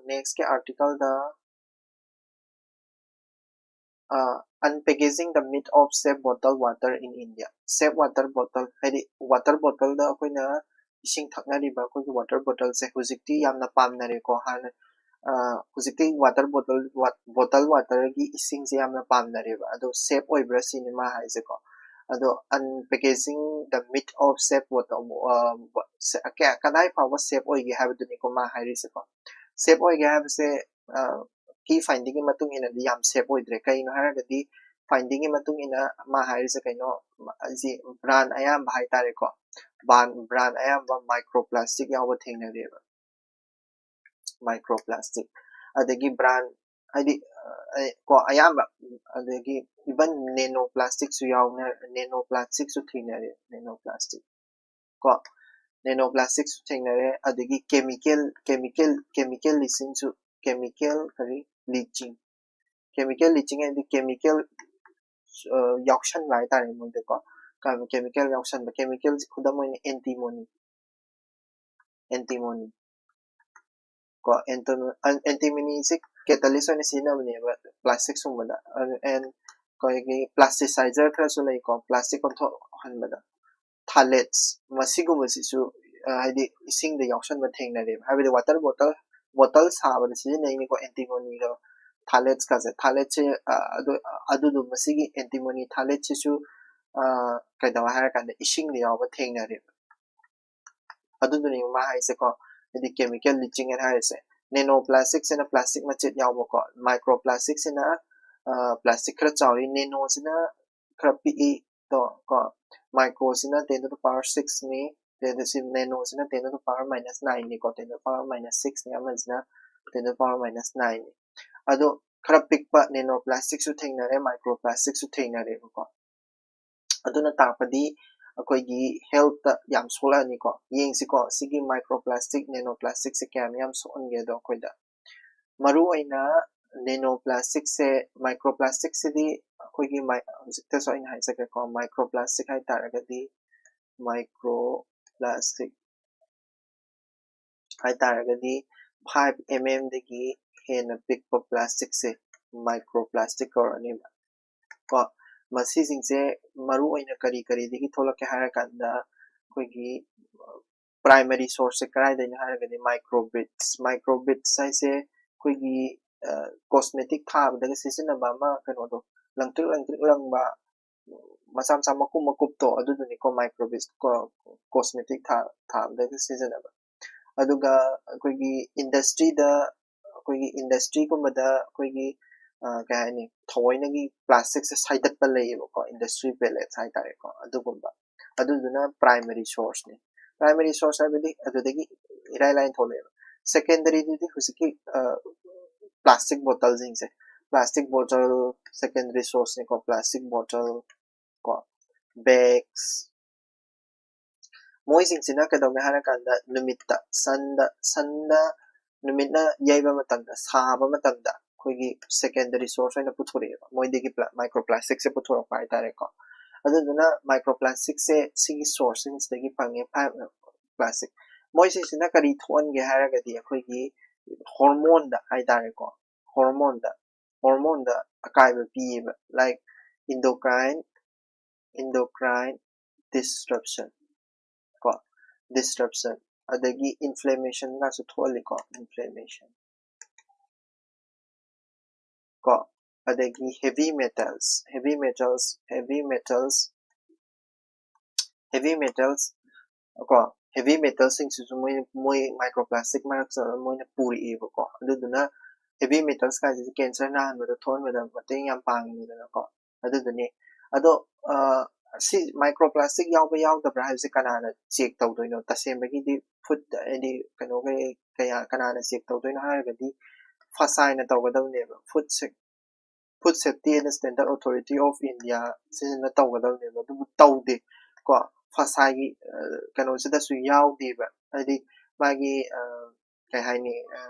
next ꯀꯤ article the unpackaging the myth of safe bottle water in India. Safe water bottle ꯍꯥꯏꯗꯤ water bottle ꯗ ꯑꯩꯈꯣꯏꯅ ꯏꯁꯤꯡ ꯊꯛꯅꯔꯤꯕ ꯑꯩꯈꯣꯏꯒꯤ water bottle ꯁꯦ ꯍꯧꯖꯤꯛꯇꯤ ꯌꯥꯝꯅ ꯄꯥꯝꯅꯔꯦꯀꯣ꯫ ꯍꯥꯟꯅ ꯍꯧꯖꯤꯛꯇꯤ water bottle bottle water ꯒꯤ ꯏꯁꯤꯡꯁꯦ ꯌꯥꯝꯅ ꯄꯥꯝꯅꯔꯦꯕ꯫ ꯑꯗꯣ safe ꯑꯣꯏꯕ꯭ꯔꯥ ꯁꯤꯅꯤ ꯃꯥ ꯍꯥꯏꯁꯦꯀꯣ꯫ ꯑꯗꯣ unpackaging the myth of safe water ꯀꯗꯥꯏ ꯐꯥꯎꯕ safe ꯑꯣꯏꯒꯦ ꯍꯥꯏꯕꯗꯨꯅꯤꯀꯣ ꯃꯥ ꯍꯥꯏꯔꯤꯁꯦꯀꯣ꯫ Safe ꯑꯣꯏꯒꯦ ꯍꯥꯏꯕꯁꯦ key finding ꯒꯤ ꯃꯇꯨꯡ ꯏꯟꯅꯗꯤ ꯌꯥꯝ safe ꯑꯣꯏꯗ꯭ꯔꯦ꯫ ꯀꯩꯅꯣ ꯍꯥꯏꯔꯒꯗꯤ finding ꯒꯤ ꯃꯇꯨꯡ ꯏꯟꯅ ꯃꯥ ꯍꯥꯏꯔꯤꯁꯦ ꯀꯩꯅꯣ, ꯑꯁꯤ brand ꯑꯌꯥꯝꯕ ꯍꯥꯏꯇꯥꯔꯦꯀꯣ, brand brand ꯑꯌꯥꯝꯕ micro plastic ꯌꯥꯎꯕ ꯊꯦꯡꯅꯔꯦꯕ꯫ Micro plastic ꯑꯗꯒꯤ brand ꯍꯥꯏꯗꯤ ꯀꯣ ꯑꯌꯥꯝꯕ, ꯑꯗꯒꯤ even nano plastic ꯁꯨ ꯌꯥꯎꯅ nano plastic ꯁꯨ ꯊꯦꯡꯅꯔꯦ꯫ Nano plastic ꯀꯣ nano plastic ꯁꯨ ꯊꯦꯡꯅꯔꯦ꯫ ꯑꯗꯒꯤ chemical chemical chemical leaching ꯁꯨ, chemical ꯀꯔꯤ leaching chemical leaching ꯍꯥꯏꯗꯤ chemical ꯌꯥꯎꯁꯟꯕ ꯍꯥꯏꯇꯥꯔꯦ ꯃꯣꯏꯗꯀꯣ꯫ Chemical ꯌꯥꯎꯁꯟꯕ, chemical ꯁꯦ ꯈꯨꯗꯝ ꯑꯣꯏꯅ antimony antimony ꯀꯣ antimony ꯁꯦ catalyst ꯑꯣꯏꯅ ꯁꯤꯖꯤꯟꯅꯕꯅꯦꯕ plastic ꯁꯨꯝꯕꯗ꯫ ꯑꯗꯨ ꯑꯦꯟ ꯑꯩꯈꯣꯏꯒꯤ plasticizer ꯈꯔꯁꯨ ꯂꯩꯀꯣ, plastic ꯑꯣꯟꯊꯣꯛꯍꯟꯕꯗ꯫ Phthalates ꯃꯁꯤꯒꯨꯝꯕꯁꯤꯁꯨ ꯍꯥꯏꯗꯤ ꯏꯁꯤꯡꯗ ꯌꯥꯎꯁꯟꯕ ꯊꯦꯡꯅꯔꯦꯕ꯫ ꯍꯥꯏꯕꯗꯤ water bottle bottle ꯁꯥꯕꯗ ꯁꯤꯖꯤꯟꯅꯩꯅꯤꯀꯣ antimony ꯒ phthalates ꯀꯁꯦ꯫ Phthalates ꯁꯦ ꯑꯗꯨ ꯑꯗꯨꯗꯣ ꯃꯁꯤꯒꯤ antimony phthalate ꯁꯤꯁꯨ ꯀꯩꯗꯧꯋꯦ ꯍꯥꯏꯔꯀꯥꯟꯗ ꯏꯁꯤꯡꯗ ꯌꯥꯎꯕ ꯊꯦꯡꯅꯔꯦꯕ꯫ ꯑꯗꯨꯗꯨꯅꯦꯕ ꯃꯥ ꯍꯥꯏꯁꯦꯀꯣ, ꯍꯥꯏꯗꯤ chemical leaching ꯍꯥꯏꯅ ꯍꯥꯏꯔꯤꯁꯦ꯫ Nano plastic ꯁꯤꯅ plastic ꯃꯆꯦꯠ ꯌꯥꯎꯕꯀꯣ, micro plastic ꯁꯤꯅ plastic ꯈꯔ ꯆꯥꯎꯏ, nano ꯁꯤꯅ ꯈꯔ ꯄꯤꯛꯏ꯫ ꯀꯣ micro ꯁꯤꯅ ten to the power six ꯅꯤ, ꯑꯗꯨꯒ ꯁꯤ nano ꯁꯤꯅ ten to the power minus nine ꯅꯤꯀꯣ, ten to the power minus six ꯅꯤ, ꯑꯃꯁꯤꯅ ten to the power minus nine ꯅꯤ꯫ ꯑꯗꯣ ꯈꯔ ꯄꯤꯛꯄ nano plastic ꯁꯨ ꯊꯦꯡꯅꯔꯦ, micro plastic ꯁꯨ ꯊꯦꯡꯅꯔꯦꯕꯀꯣ꯫ ꯑꯗꯨꯅ ꯇꯥꯛꯄꯗꯤ ꯑꯩꯈꯣꯏꯒꯤ healthꯇ ꯌꯥꯝ ꯁꯣꯛꯂꯛꯑꯅꯤꯀꯣ꯫ ꯌꯦꯡꯁꯤꯀꯣ, ꯁꯤꯒꯤ microplastic, nanoplasticꯁꯦ ꯀꯌꯥꯝ ꯌꯥꯝ ꯁꯣꯛꯍꯟꯒꯦꯗꯣ ꯑꯩꯈꯣꯏꯗ꯫ ꯃꯔꯨ ꯑꯣꯏꯅ nanoplasticꯁꯦ, microplasticꯁꯤꯗꯤ ꯑꯩꯈꯣꯏꯒꯤ ꯃꯥꯏ-, ꯍꯧꯖꯤꯛꯇꯁꯨ ꯑꯩꯅ ꯍꯥꯏꯖꯈ꯭ꯔꯦꯀꯣ, microplastic ꯍꯥꯏ ꯇꯥꯔꯒꯗꯤ, microplastic ꯍꯥꯏ ꯇꯥꯔꯒꯗꯤ five mmꯗꯒꯤ ꯍꯦꯟꯅ ꯄꯤꯛꯄ plasticꯁꯦ microplastic ꯀꯧꯔꯅꯦꯕ꯫ ꯀꯣ, ꯃꯁꯤꯁꯤꯡꯁꯦ ꯃꯔꯨ ꯑꯣꯏꯅ ꯀꯔꯤ ꯀꯔꯤꯗꯒꯤ ꯊꯣꯛꯂꯛꯀꯦ ꯍꯥꯏꯔꯀꯥꯟꯗ, ꯑꯩꯈꯣꯏꯒꯤ primary sourceꯁꯦ ꯀꯗꯥꯏꯗꯩꯅꯣ ꯍꯥꯏꯔꯒꯗꯤ microbeads꯫ Microbeads ꯍꯥꯏꯁꯦ ꯑꯩꯈꯣꯏꯒꯤ, ꯑ, cosmetic ꯊꯥꯕꯗꯒ ꯁꯤꯖꯤꯟꯅꯕ ꯑꯃ, ꯀꯩꯅꯣꯗꯣ, ꯂꯪꯇ꯭ꯔꯤꯛ ꯂꯪꯇ꯭ꯔꯤꯛ ꯂꯪꯕ, ꯃꯆꯥ ꯃꯆꯥ ꯃꯀꯨꯞ ꯃꯀꯨꯞꯇꯣ, ꯑꯗꯨꯗꯨꯅꯤꯀꯣ microbeads꯫ ꯀꯣ-, cosmetic ꯊꯥ-, ꯊꯥꯕꯗꯒ ꯁꯤꯖꯤꯟꯅꯕ꯫ ꯑꯗꯨꯒ ꯑꯩꯈꯣꯏꯒꯤ industryꯗ, ꯑꯩꯈꯣꯏꯒꯤ industryꯒꯨꯝꯕꯗ ꯑꯩꯈꯣꯏꯒꯤ, ꯑ, ꯀꯩ ꯍꯥꯏꯅꯤ, ꯊꯑꯣꯏꯅꯒꯤ plasticꯁꯦ ꯁꯥꯏꯗꯠꯄ ꯂꯩꯌꯦꯕꯀꯣ, industry pellets ꯍꯥꯏ ꯇꯥꯔꯦꯀꯣ, ꯑꯗꯨꯒꯨꯝꯕ꯫ ꯑꯗꯨꯗꯨꯅ primary sourceꯅꯤ꯫ Primary source ꯍꯥꯏꯕꯗꯤ ꯑꯗꯨꯗꯒꯤ ꯏꯔꯥꯏ ꯂꯥꯏꯅ ꯊꯣꯛꯂꯛꯑꯦꯕ꯫ Secondaryꯗꯨꯗꯤ ꯍꯧꯖꯤꯛꯀꯤ, ꯑ, plastic bottleꯁꯤꯡꯁꯦ, plastic bottle secondary sourceꯅꯤꯀꯣ, plastic bottle ꯀꯣ, bags, ꯃꯣꯏꯁꯤꯡꯁꯤꯅ ꯀꯩꯗꯧꯒꯦ ꯍꯥꯏꯔꯀꯥꯟꯗ ꯅꯨꯃꯤꯠꯇ, sunꯗ, sunꯗ, ꯅꯨꯃꯤꯠꯅ ꯌꯩꯕ ꯃꯇꯝꯗ, ꯁꯥꯕ ꯃꯇꯝꯗ ꯑꯩꯈꯣꯏꯒꯤ secondary source ꯑꯣꯏꯅ ꯄꯨꯊꯣꯔꯛꯑꯦꯕ, ꯃꯣꯏꯗꯒꯤ pla-, microplasticꯁꯦ ꯄꯨꯊꯣꯔꯛꯄ ꯍꯥꯏꯇꯥꯔꯦꯀꯣ꯫ ꯑꯗꯨꯗꯨꯅ microplasticꯁꯦ ꯁꯤꯒꯤ sourceꯁꯤꯡꯁꯤꯗꯒꯤ ꯐꯪꯉꯦ, five plastic꯫ ꯃꯣꯏꯁꯤꯡꯁꯤꯅ ꯀꯔꯤ ꯊꯣꯛꯍꯟꯒꯦ ꯍꯥꯏꯔꯒꯗꯤ ꯑꯩꯈꯣꯏꯒꯤ hormoneꯗ ꯍꯥꯏꯇꯥꯔꯦꯀꯣ, hormoneꯗ, hormoneꯗ ꯑꯀꯥꯏꯕ ꯄꯤꯌꯦꯕ, like endocrine, endocrine disruption ꯀꯣ, disruption, ꯑꯗꯒꯤ inflammationꯒꯁꯨ ꯊꯣꯛꯍꯜꯂꯤꯀꯣ, inflammation ꯀꯣ, ꯑꯗꯒꯤ heavy metals, heavy metals, heavy metals, heavy metals ꯀꯣ, heavy metalꯁꯤꯡꯁꯤꯁꯨ ꯃꯣꯏ, ꯃꯣꯏ microplastic ꯃꯔꯛꯇ ꯃꯣꯏꯅ ꯄꯨꯔꯛꯑꯦꯕꯀꯣ꯫ ꯑꯗꯨꯗꯨꯅ heavy metals ꯀꯥꯏꯁꯤꯁꯨ cancer ꯅꯥꯍꯟꯕꯗ, ꯊꯣꯛꯍꯟꯕꯗ ꯃꯇꯦꯡ ꯌꯥꯝ ꯄꯥꯡꯉꯤꯗꯅꯀꯣ꯫ ꯑꯗꯨꯗꯨꯅꯤ꯫ ꯑꯗꯣ, ꯑ, ꯁꯤ microplastic ꯌꯥꯎꯕ ꯌꯥꯎꯗꯕ꯭ꯔꯥ ꯍꯥꯏꯕꯁꯦ ꯀꯅꯥꯅ check ꯇꯧꯗꯣꯏꯅꯣ? ꯇꯁꯦꯡꯕꯒꯤꯗꯤ food, ꯍꯥꯏꯗꯤ ꯀꯩꯅꯣ ꯀꯩ-, ꯀꯌꯥ, ꯀꯅꯥꯅ check ꯇꯧꯗꯣꯏꯅꯣ ꯍꯥꯏꯔꯒꯗꯤ FSSAIꯅ ꯇꯧꯒꯗꯕꯅꯦꯕ꯫ Food Sec-, Food Safety and Standard Authority of India ꯁꯤꯁꯤꯅ ꯇꯧꯒꯗꯕꯅꯦꯕ꯫ ꯑꯗꯨꯕꯨ ꯇꯧꯗꯦ꯫ ꯀꯣ, ꯐꯁꯥꯏꯒꯤ ꯀꯩꯅꯣꯁꯤꯗꯁꯨ ꯌꯥꯎꯗꯦꯕ꯫ ꯍꯥꯏꯗꯤ ꯃꯥꯒꯤ ꯀꯩ ꯍꯥꯏꯅꯤ,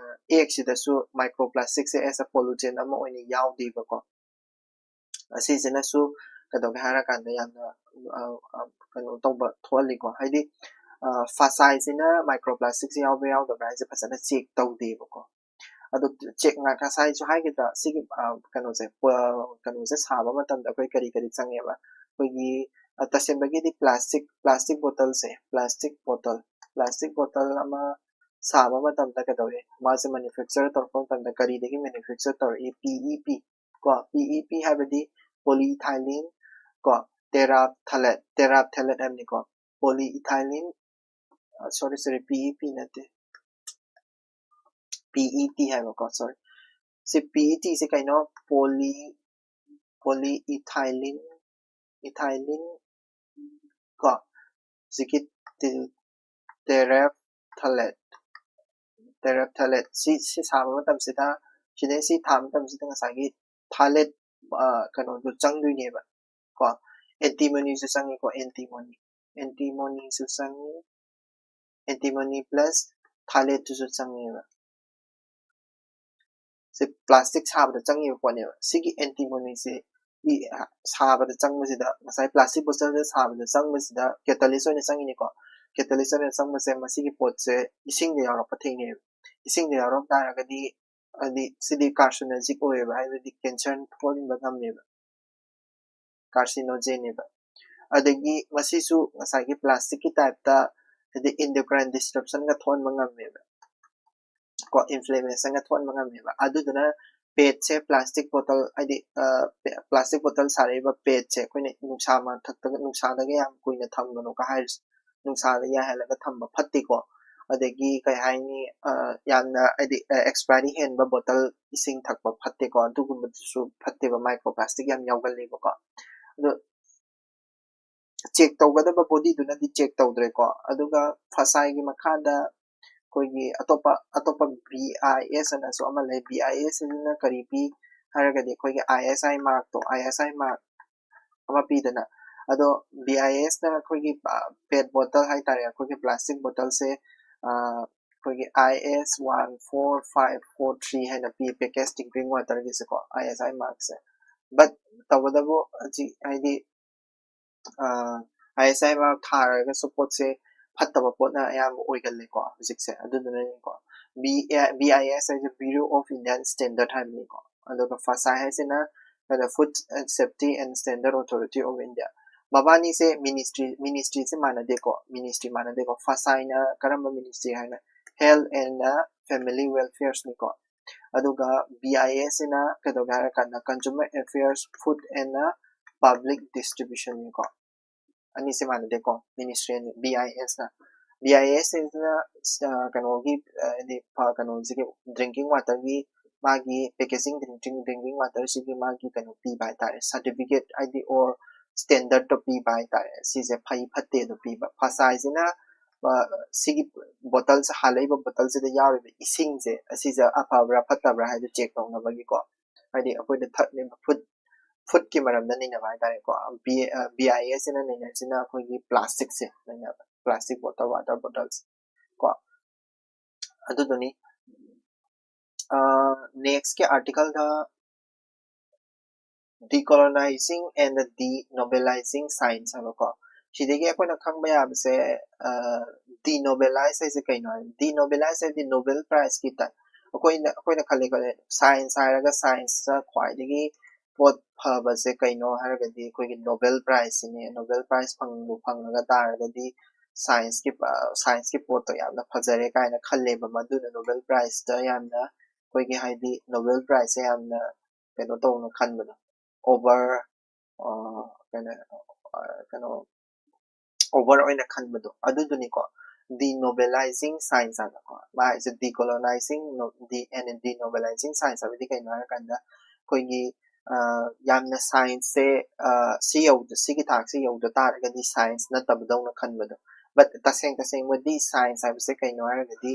ꯑꯦꯛꯁꯤꯗꯁꯨ ꯃꯥꯏꯀ꯭ꯔꯣ ꯄ꯭ꯂꯥꯁꯇꯤꯛꯁꯦ ꯑꯦꯁ ꯑ ꯄꯣꯂꯨꯇꯦꯟ ꯑꯃ ꯑꯣꯏꯅ ꯌꯥꯎꯗꯦꯕꯀꯣ꯫ ꯑꯁꯤꯁꯤꯅꯁꯨ ꯀꯩꯗꯧꯒꯦ ꯍꯥꯏꯔꯀꯥꯟꯗ ꯌꯥꯝꯅ ꯀꯩꯅꯣ ꯇꯧꯕ ꯊꯣꯛꯍꯜꯂꯤꯀꯣ꯫ ꯍꯥꯏꯗꯤ ꯐꯁꯥꯏꯁꯤꯅ ꯃꯥꯏꯀ꯭ꯔꯣ ꯄ꯭ꯂꯥꯁꯇꯤꯛꯁꯦ ꯌꯥꯎꯕ꯭ꯔꯥ ꯌꯥꯎꯗꯕ꯭ꯔꯥ ꯍꯥꯏꯁꯦ ꯐꯖꯅ ꯆꯦꯛ ꯇꯧꯗꯦꯕꯀꯣ꯫ ꯑꯗꯣ ꯆꯦꯛ ꯉꯁꯥꯏꯁꯨ ꯍꯥꯏꯈꯤꯗ꯭ꯔꯥ, ꯁꯤꯒꯤ ꯀꯩꯅꯣꯁꯦ ꯀꯩꯅꯣꯁꯦ ꯁꯥꯕ ꯃꯇꯝꯗ ꯑꯩꯈꯣꯏ ꯀꯔꯤ ꯀꯔꯤ ꯆꯪꯉꯦꯕ? ꯑꯩꯈꯣꯏꯒꯤ ꯇꯁꯦꯡꯕꯒꯤꯗꯤ ꯄ꯭ꯂꯥꯁꯇꯤꯛ ꯄ꯭ꯂꯥꯁꯇꯤꯛ ꯕꯣꯇꯜꯁꯦ, ꯄ꯭ꯂꯥꯁꯇꯤꯛ ꯕꯣꯇꯜ ꯄ꯭ꯂꯥꯁꯇꯤꯛ ꯕꯣꯇꯜ ꯑꯃ ꯁꯥꯕ ꯃꯇꯝꯗ ꯀꯩꯗꯧꯏ? ꯃꯥꯁꯦ ꯃꯦꯅꯨꯐꯦꯛꯆꯔ ꯇꯧꯔꯛꯄ ꯃꯇꯝꯗ ꯀꯔꯤꯗꯒꯤ ꯃꯦꯅꯨꯐꯦꯛꯆꯔ ꯇꯧꯔꯛꯏ? ꯄꯤ ꯏ ꯄꯤ ꯀꯣ꯫ ꯄꯤ ꯏ ꯄꯤ ꯍꯥꯏꯕꯗꯤ ꯄꯣꯂꯤꯏꯊꯥꯏꯂꯤꯟ ꯀꯣ, ꯇꯦꯔꯥꯞꯊꯂꯦꯠ, ꯇꯦꯔꯥꯞꯊꯦꯂꯦꯠ ꯍꯥꯏꯕꯅꯤꯀꯣ꯫ ꯄꯣꯂꯤꯏꯊꯥꯏꯂꯤꯟ, ꯁꯣꯔꯤ ꯁꯣꯔꯤ, ꯄꯤ ꯏ ꯄꯤ ꯅꯠꯇꯦ, ꯄꯤ ꯏ ꯇꯤ ꯍꯥꯏꯕꯀꯣ, ꯁꯣꯔꯤ꯫ ꯁꯤ ꯄꯤ ꯏ ꯇꯤꯁꯦ ꯀꯩꯅꯣ? ꯄꯣꯂꯤ ꯄꯣꯂꯤꯏꯊꯥꯏꯂꯤꯟ, ꯏꯊꯥꯏꯂꯤꯟ ꯀꯣ, ꯍꯧꯖꯤꯛꯀꯤ ꯇꯦꯔꯦꯞꯊꯂꯦꯠ, ꯇꯦꯔꯦꯞꯊꯂꯦꯠ ꯁꯤ ꯁꯤ ꯁꯥꯕ ꯃꯇꯝꯁꯤꯗ, ꯁꯤꯗꯩ ꯁꯤ ꯊꯥꯕ ꯃꯇꯝꯁꯤꯗ ꯉꯁꯥꯏꯒꯤ ꯊꯥꯂꯦꯠ ꯀꯩꯅꯣꯗꯣ ꯆꯪꯗꯣꯏꯅꯦꯕ ꯀꯣ꯫ ꯑꯦꯟꯇꯤꯃꯣꯅꯤꯁꯨ ꯆꯪꯉꯤꯀꯣ, ꯑꯦꯟꯇꯤꯃꯣꯅꯤ ꯑꯦꯟꯇꯤꯃꯣꯅꯤꯁꯨ ꯆꯪꯉꯤ, ꯑꯦꯟꯇꯤꯃꯣꯅꯤ ꯄ꯭ꯂꯁ ꯊꯥꯂꯦꯠꯇꯨꯁꯨ ꯆꯪꯉꯦꯕ꯫ ꯁꯤ ꯄ꯭ꯂꯥꯁꯇꯤꯛ ꯁꯥꯕꯗ ꯆꯪꯉꯤꯕ ꯄꯣꯠꯅꯦꯕ꯫ ꯁꯤꯒꯤ ꯑꯦꯟꯇꯤꯃꯣꯅꯤꯁꯦ ꯁꯥꯕꯗ ꯆꯪꯕꯁꯤꯗ, ꯉꯁꯥꯏ ꯄ꯭ꯂꯥꯁꯇꯤꯛ ꯕꯣꯇꯜꯗ ꯁꯥꯕꯗ ꯆꯪꯕꯁꯤꯗ ꯀꯦꯇꯥꯂꯤꯁ ꯑꯣꯏꯅ ꯆꯪꯉꯤꯅꯤꯀꯣ꯫ ꯀꯦꯇꯥꯂꯤꯁ ꯑꯣꯏꯅ ꯆꯪꯕꯁꯦ ꯃꯁꯤꯒꯤ ꯄꯣꯠꯁꯦ ꯏꯁꯤꯡꯗ ꯌꯥꯎꯔꯛꯄ ꯊꯦꯡꯅꯩꯌꯦꯕ꯫ ꯏꯁꯤꯡꯗ ꯌꯥꯎꯔꯝ ꯇꯥꯔꯒꯗꯤ ꯍꯥꯏꯗꯤ ꯁꯤꯗꯤ ꯀꯥꯔꯁꯤꯅꯣꯖꯤꯛ ꯑꯣꯏꯌꯦꯕ, ꯍꯥꯏꯕꯗꯤ ꯀꯦꯟꯁꯔ ꯊꯣꯛꯍꯟꯕ ꯉꯝꯃꯦꯕ, ꯀꯥꯔꯁꯤꯅꯣꯖꯦꯟꯅꯦꯕ꯫ ꯑꯗꯒꯤ ꯃꯁꯤꯁꯨ ꯉꯁꯥꯏꯒꯤ ꯄ꯭ꯂꯥꯁꯇꯤꯛꯀꯤ ꯇꯥꯏꯞꯇ ꯍꯥꯏꯗꯤ ꯏꯟꯗꯣꯀ꯭ꯔꯥꯏꯟ ꯗꯤꯁꯔꯞꯁꯟꯒ ꯊꯣꯛꯍꯟꯕ ꯉꯝꯃꯦꯕ ꯀꯣ, ꯏꯟꯐ꯭ꯂꯦꯃꯦꯁꯟꯒ ꯊꯣꯛꯍꯟꯕ ꯉꯝꯃꯦꯕ꯫ ꯑꯗꯨꯗꯨꯅ ꯄꯦꯠꯁꯦ, ꯄ꯭ꯂꯥꯁꯇꯤꯛ ꯕꯣꯇꯜ ꯍꯥꯏꯗꯤ ꯄ꯭ꯂꯥꯁꯇꯤꯛ ꯕꯣꯇꯜ ꯁꯥꯔꯛꯏꯕ ꯄꯦꯠꯁꯦ ꯑꯩꯈꯣꯏꯅ ꯅꯨꯡꯁꯥ ꯃꯊꯛꯇꯒ, ꯅꯨꯡꯁꯥꯗꯒ ꯌꯥꯝ ꯀꯨꯏꯅ ꯊꯝꯒꯅꯨꯒ ꯍꯥꯏꯔꯤꯁꯦ, ꯅꯨꯡꯁꯥꯗ ꯌꯥꯏꯍꯜꯂꯒ ꯊꯝꯕ ꯐꯠꯇꯦꯀꯣ꯫ ꯑꯗꯒꯤ ꯀꯩ ꯍꯥꯏꯅꯤ, ꯌꯥꯝꯅ ꯍꯥꯏꯗꯤ ꯑꯦꯛꯁꯄꯥꯏꯔꯤ ꯍꯦꯟꯕ ꯕꯣꯇꯜ ꯏꯁꯤꯡ ꯊꯛꯄ ꯐꯠꯇꯦꯀꯣ, ꯑꯗꯨꯒꯨꯝꯕꯗꯨꯁꯨ ꯐꯠꯇꯦꯕ, ꯃꯥꯏꯀ꯭ꯔꯣ ꯄ꯭ꯂꯥꯁꯇꯤꯛ ꯌꯥꯝ ꯌꯥꯎꯒꯜꯂꯦꯕꯀꯣ꯫ ꯑꯗꯣ ꯆꯦꯛ ꯇꯧꯒꯗꯕ ꯕꯣꯗꯤꯗꯨꯅꯗꯤ ꯆꯦꯛ ꯇꯧꯗ꯭ꯔꯦꯀꯣ꯫ ꯑꯗꯨꯒ ꯐꯁꯥꯏꯒꯤ ꯃꯈꯥꯗ ꯑꯩꯈꯣꯏꯒꯤ ꯑꯇꯣꯞꯄ ꯑꯇꯣꯞꯄ ꯕꯤ ꯑꯥꯏ ꯑꯦꯁ ꯑꯅꯁꯨ ꯑꯃ ꯂꯩ꯫ ꯕꯤ ꯑꯥꯏ ꯑꯦꯁ ꯑꯁꯤꯅ ꯀꯔꯤ ꯄꯤ ꯍꯥꯏꯔꯒꯗꯤ ꯑꯩꯈꯣꯏꯒꯤ ꯑꯥꯏ ꯑꯦꯁ ꯑꯥꯏ ꯃꯥꯔꯛꯇꯣ, ꯑꯥꯏ ꯑꯦꯁ ꯑꯥꯏ ꯃꯥꯔꯛ ꯑꯃ ꯄꯤꯗꯅ, ꯑꯗꯣ ꯕꯤ ꯑꯥꯏ ꯑꯦꯁꯅ ꯑꯩꯈꯣꯏꯒꯤ ꯄꯦꯠ ꯕꯣꯇꯜ ꯍꯥꯏꯇꯥꯔꯦ, ꯑꯩꯈꯣꯏꯒꯤ ꯄ꯭ꯂꯥꯁꯇꯤꯛ ꯕꯣꯇꯜꯁꯦ ꯑꯩꯈꯣꯏꯒꯤ I S one four five four three ꯍꯥꯏꯅ ꯄꯤ, packaged drinking waterꯒꯤꯁꯦꯀꯣ, I S I markꯁꯦ꯫ But ꯇꯧꯕꯇꯕꯨ ꯍꯧꯖꯤꯛ ꯍꯥꯏꯗꯤ I S I mark ꯊꯥꯔꯒꯁꯨ ꯄꯣꯠꯁꯦ ꯐꯠꯇꯕ ꯄꯣꯠꯅ ꯑꯌꯥꯝꯕ ꯑꯣꯏꯒꯜꯂꯦꯀꯣ ꯍꯧꯖꯤꯛꯁꯦ꯫ ꯑꯗꯨꯗꯨꯅꯅꯦꯀꯣ B I S ꯍꯥꯏꯁꯦ Bureau of Indian Standard ꯍꯥꯏꯕꯅꯤꯀꯣ꯫ ꯑꯗꯨꯒ ꯐꯁꯥꯏ ꯍꯥꯏꯁꯤꯅ ꯀꯩꯅꯣ Food Safety and Standard Authority of India꯫ ꯃꯕꯥꯅꯤꯁꯦ ministry, ministryꯁꯦ ꯃꯥꯟꯅꯗꯦꯀꯣ, ministry ꯃꯥꯟꯅꯗꯦꯀꯣ꯫ ꯐꯁꯥꯏꯅ ꯀꯔꯝꯕ ministry ꯍꯥꯏꯅ Health and Family Welfareꯅꯤꯀꯣ꯫ ꯑꯗꯨꯒ B I S ꯁꯤꯅ ꯀꯩꯗꯧꯒꯦ ꯍꯥꯏꯔ ꯀꯥꯟꯗ Consumer Affairs, Food and Public Distributionꯅꯤꯀꯣ꯫ ꯑꯅꯤꯁꯦ ꯃꯥꯟꯅꯗꯦꯀꯣ, ministry ꯑꯅꯤ꯫ B I S ꯅ, B I S ꯁꯤꯅ ꯀꯩꯅꯣꯒꯤ ꯍꯥꯏꯗꯤ ꯀꯩꯅꯣꯁꯤꯒꯤ drinking waterꯒꯤ ꯃꯥꯒꯤ packaging drinking, drinking waterꯁꯤꯒꯤ ꯃꯥꯒꯤ ꯀꯩꯅꯣ ꯄꯤꯕ ꯍꯥꯏꯇꯥꯔꯦ, certificate ꯍꯥꯏꯗꯤ or standardꯇꯣ ꯄꯤꯕ ꯍꯥꯏꯇꯥꯔꯦ꯫ ꯁꯤꯁꯦ ꯐꯩ ꯐꯠꯇꯦꯗꯣ ꯄꯤꯕ꯫ ꯐꯁꯥꯏꯁꯤꯅ ꯁꯤꯒꯤ ꯕꯣꯇꯜꯁꯦ, ꯍꯥꯜꯂꯛꯏꯕ ꯕꯣꯇꯜꯁꯤꯗ ꯌꯥꯎꯔꯤꯕ ꯏꯁꯤꯡꯁꯦ ꯑꯁꯤꯁꯦ ꯑꯐꯕ꯭ꯔꯥ ꯐꯠꯇꯕ꯭ꯔꯥ ꯍꯥꯏꯗꯣ check ꯇꯧꯅꯕꯒꯤꯀꯣ꯫ ꯍꯥꯏꯗꯤ ꯑꯩꯈꯣꯏꯅ ꯊꯛꯅꯤꯡꯕ food, foodꯀꯤ ꯃꯔꯝꯗ ꯅꯩꯅꯕ ꯍꯥꯏꯇꯥꯔꯦꯀꯣ꯫ B I S ꯁꯤꯅ ꯅꯩꯅꯔꯤꯁꯤꯅ ꯑꯩꯈꯣꯏꯒꯤ plasticꯁꯦ ꯅꯩꯅꯕ, plastic bottle, water bottles ꯀꯣ꯫ ꯑꯗꯨꯗꯨꯅꯤ꯫ Nextꯀꯤ articleꯗ Decolonizing and Denobilizing Science ꯍꯥꯏꯕꯀꯣ꯫ ꯁꯤꯗꯒꯤ ꯑꯩꯈꯣꯏꯅ ꯈꯪꯕ ꯌꯥꯕꯁꯦ, denovelize ꯍꯥꯏꯁꯦ ꯀꯩꯅꯣ ꯍꯥꯏ, denovelize ꯍꯥꯏꯗꯤ Nobel Prizeꯀꯤ ꯇꯥꯏꯞ꯫ ꯑꯩꯈꯣꯏꯅ, ꯑꯩꯈꯣꯏꯅ ꯈꯜꯂꯦ, ꯈꯜꯂꯦ, science ꯍꯥꯏꯔꯒ scienceꯇ ꯈ꯭ꯋꯥꯏꯗꯒꯤ ꯄꯣꯠ ꯐꯕꯁꯦ ꯀꯩꯅꯣ ꯍꯥꯏꯔꯒꯗꯤ ꯑꯩꯈꯣꯏꯒꯤ Nobel Prizeꯁꯤꯅꯦ꯫ Nobel Prize ꯐꯪꯕꯨ ꯐꯪꯉꯒ ꯇꯥꯔꯒꯗꯤ scienceꯀꯤ, scienceꯀꯤ ꯄꯣꯠꯇꯣ ꯌꯥꯝꯅ ꯐꯖꯔꯦ ꯀꯥꯏꯅ ꯈꯜꯂꯦꯕ꯫ ꯃꯗꯨꯅ Nobel Prizeꯇ ꯌꯥꯝꯅ ꯑꯩꯈꯣꯏꯒꯤ ꯍꯥꯏꯗꯤ Nobel Prizeꯁꯦ ꯌꯥꯝꯅ ꯀꯩꯅꯣ ꯇꯧꯅ ꯈꯟꯕꯗꯣ, over, ꯀꯩꯅꯣ, ꯀꯩꯅꯣ, over ꯑꯣꯏꯅ ꯈꯟꯕꯗꯣ ꯑꯗꯨꯗꯨꯅꯤꯀꯣ꯫ Denobilizing science ꯍꯥꯏꯕꯀꯣ, ꯃꯥ ꯍꯥꯏꯁꯦ decolonizing and denobilizing science ꯍꯥꯏꯕꯗꯤ ꯀꯩꯅꯣ ꯍꯥꯏꯔꯀꯥꯟꯗ ꯑꯩꯈꯣꯏꯒꯤ ꯌꯥꯝꯅ scienceꯁꯦ ꯁꯤ ꯌꯧꯗ, ꯁꯤꯒꯤ ꯊꯥꯛꯁꯤ ꯌꯧꯗ ꯇꯥꯔꯒꯗꯤ science ꯅꯠꯇꯕꯗꯧꯅ ꯈꯟꯕꯗꯣ꯫ But ꯇꯁꯦꯡ ꯇꯁꯦꯡꯕꯗꯤ science ꯍꯥꯏꯕꯁꯦ ꯀꯩꯅꯣ ꯍꯥꯏꯔꯒꯗꯤ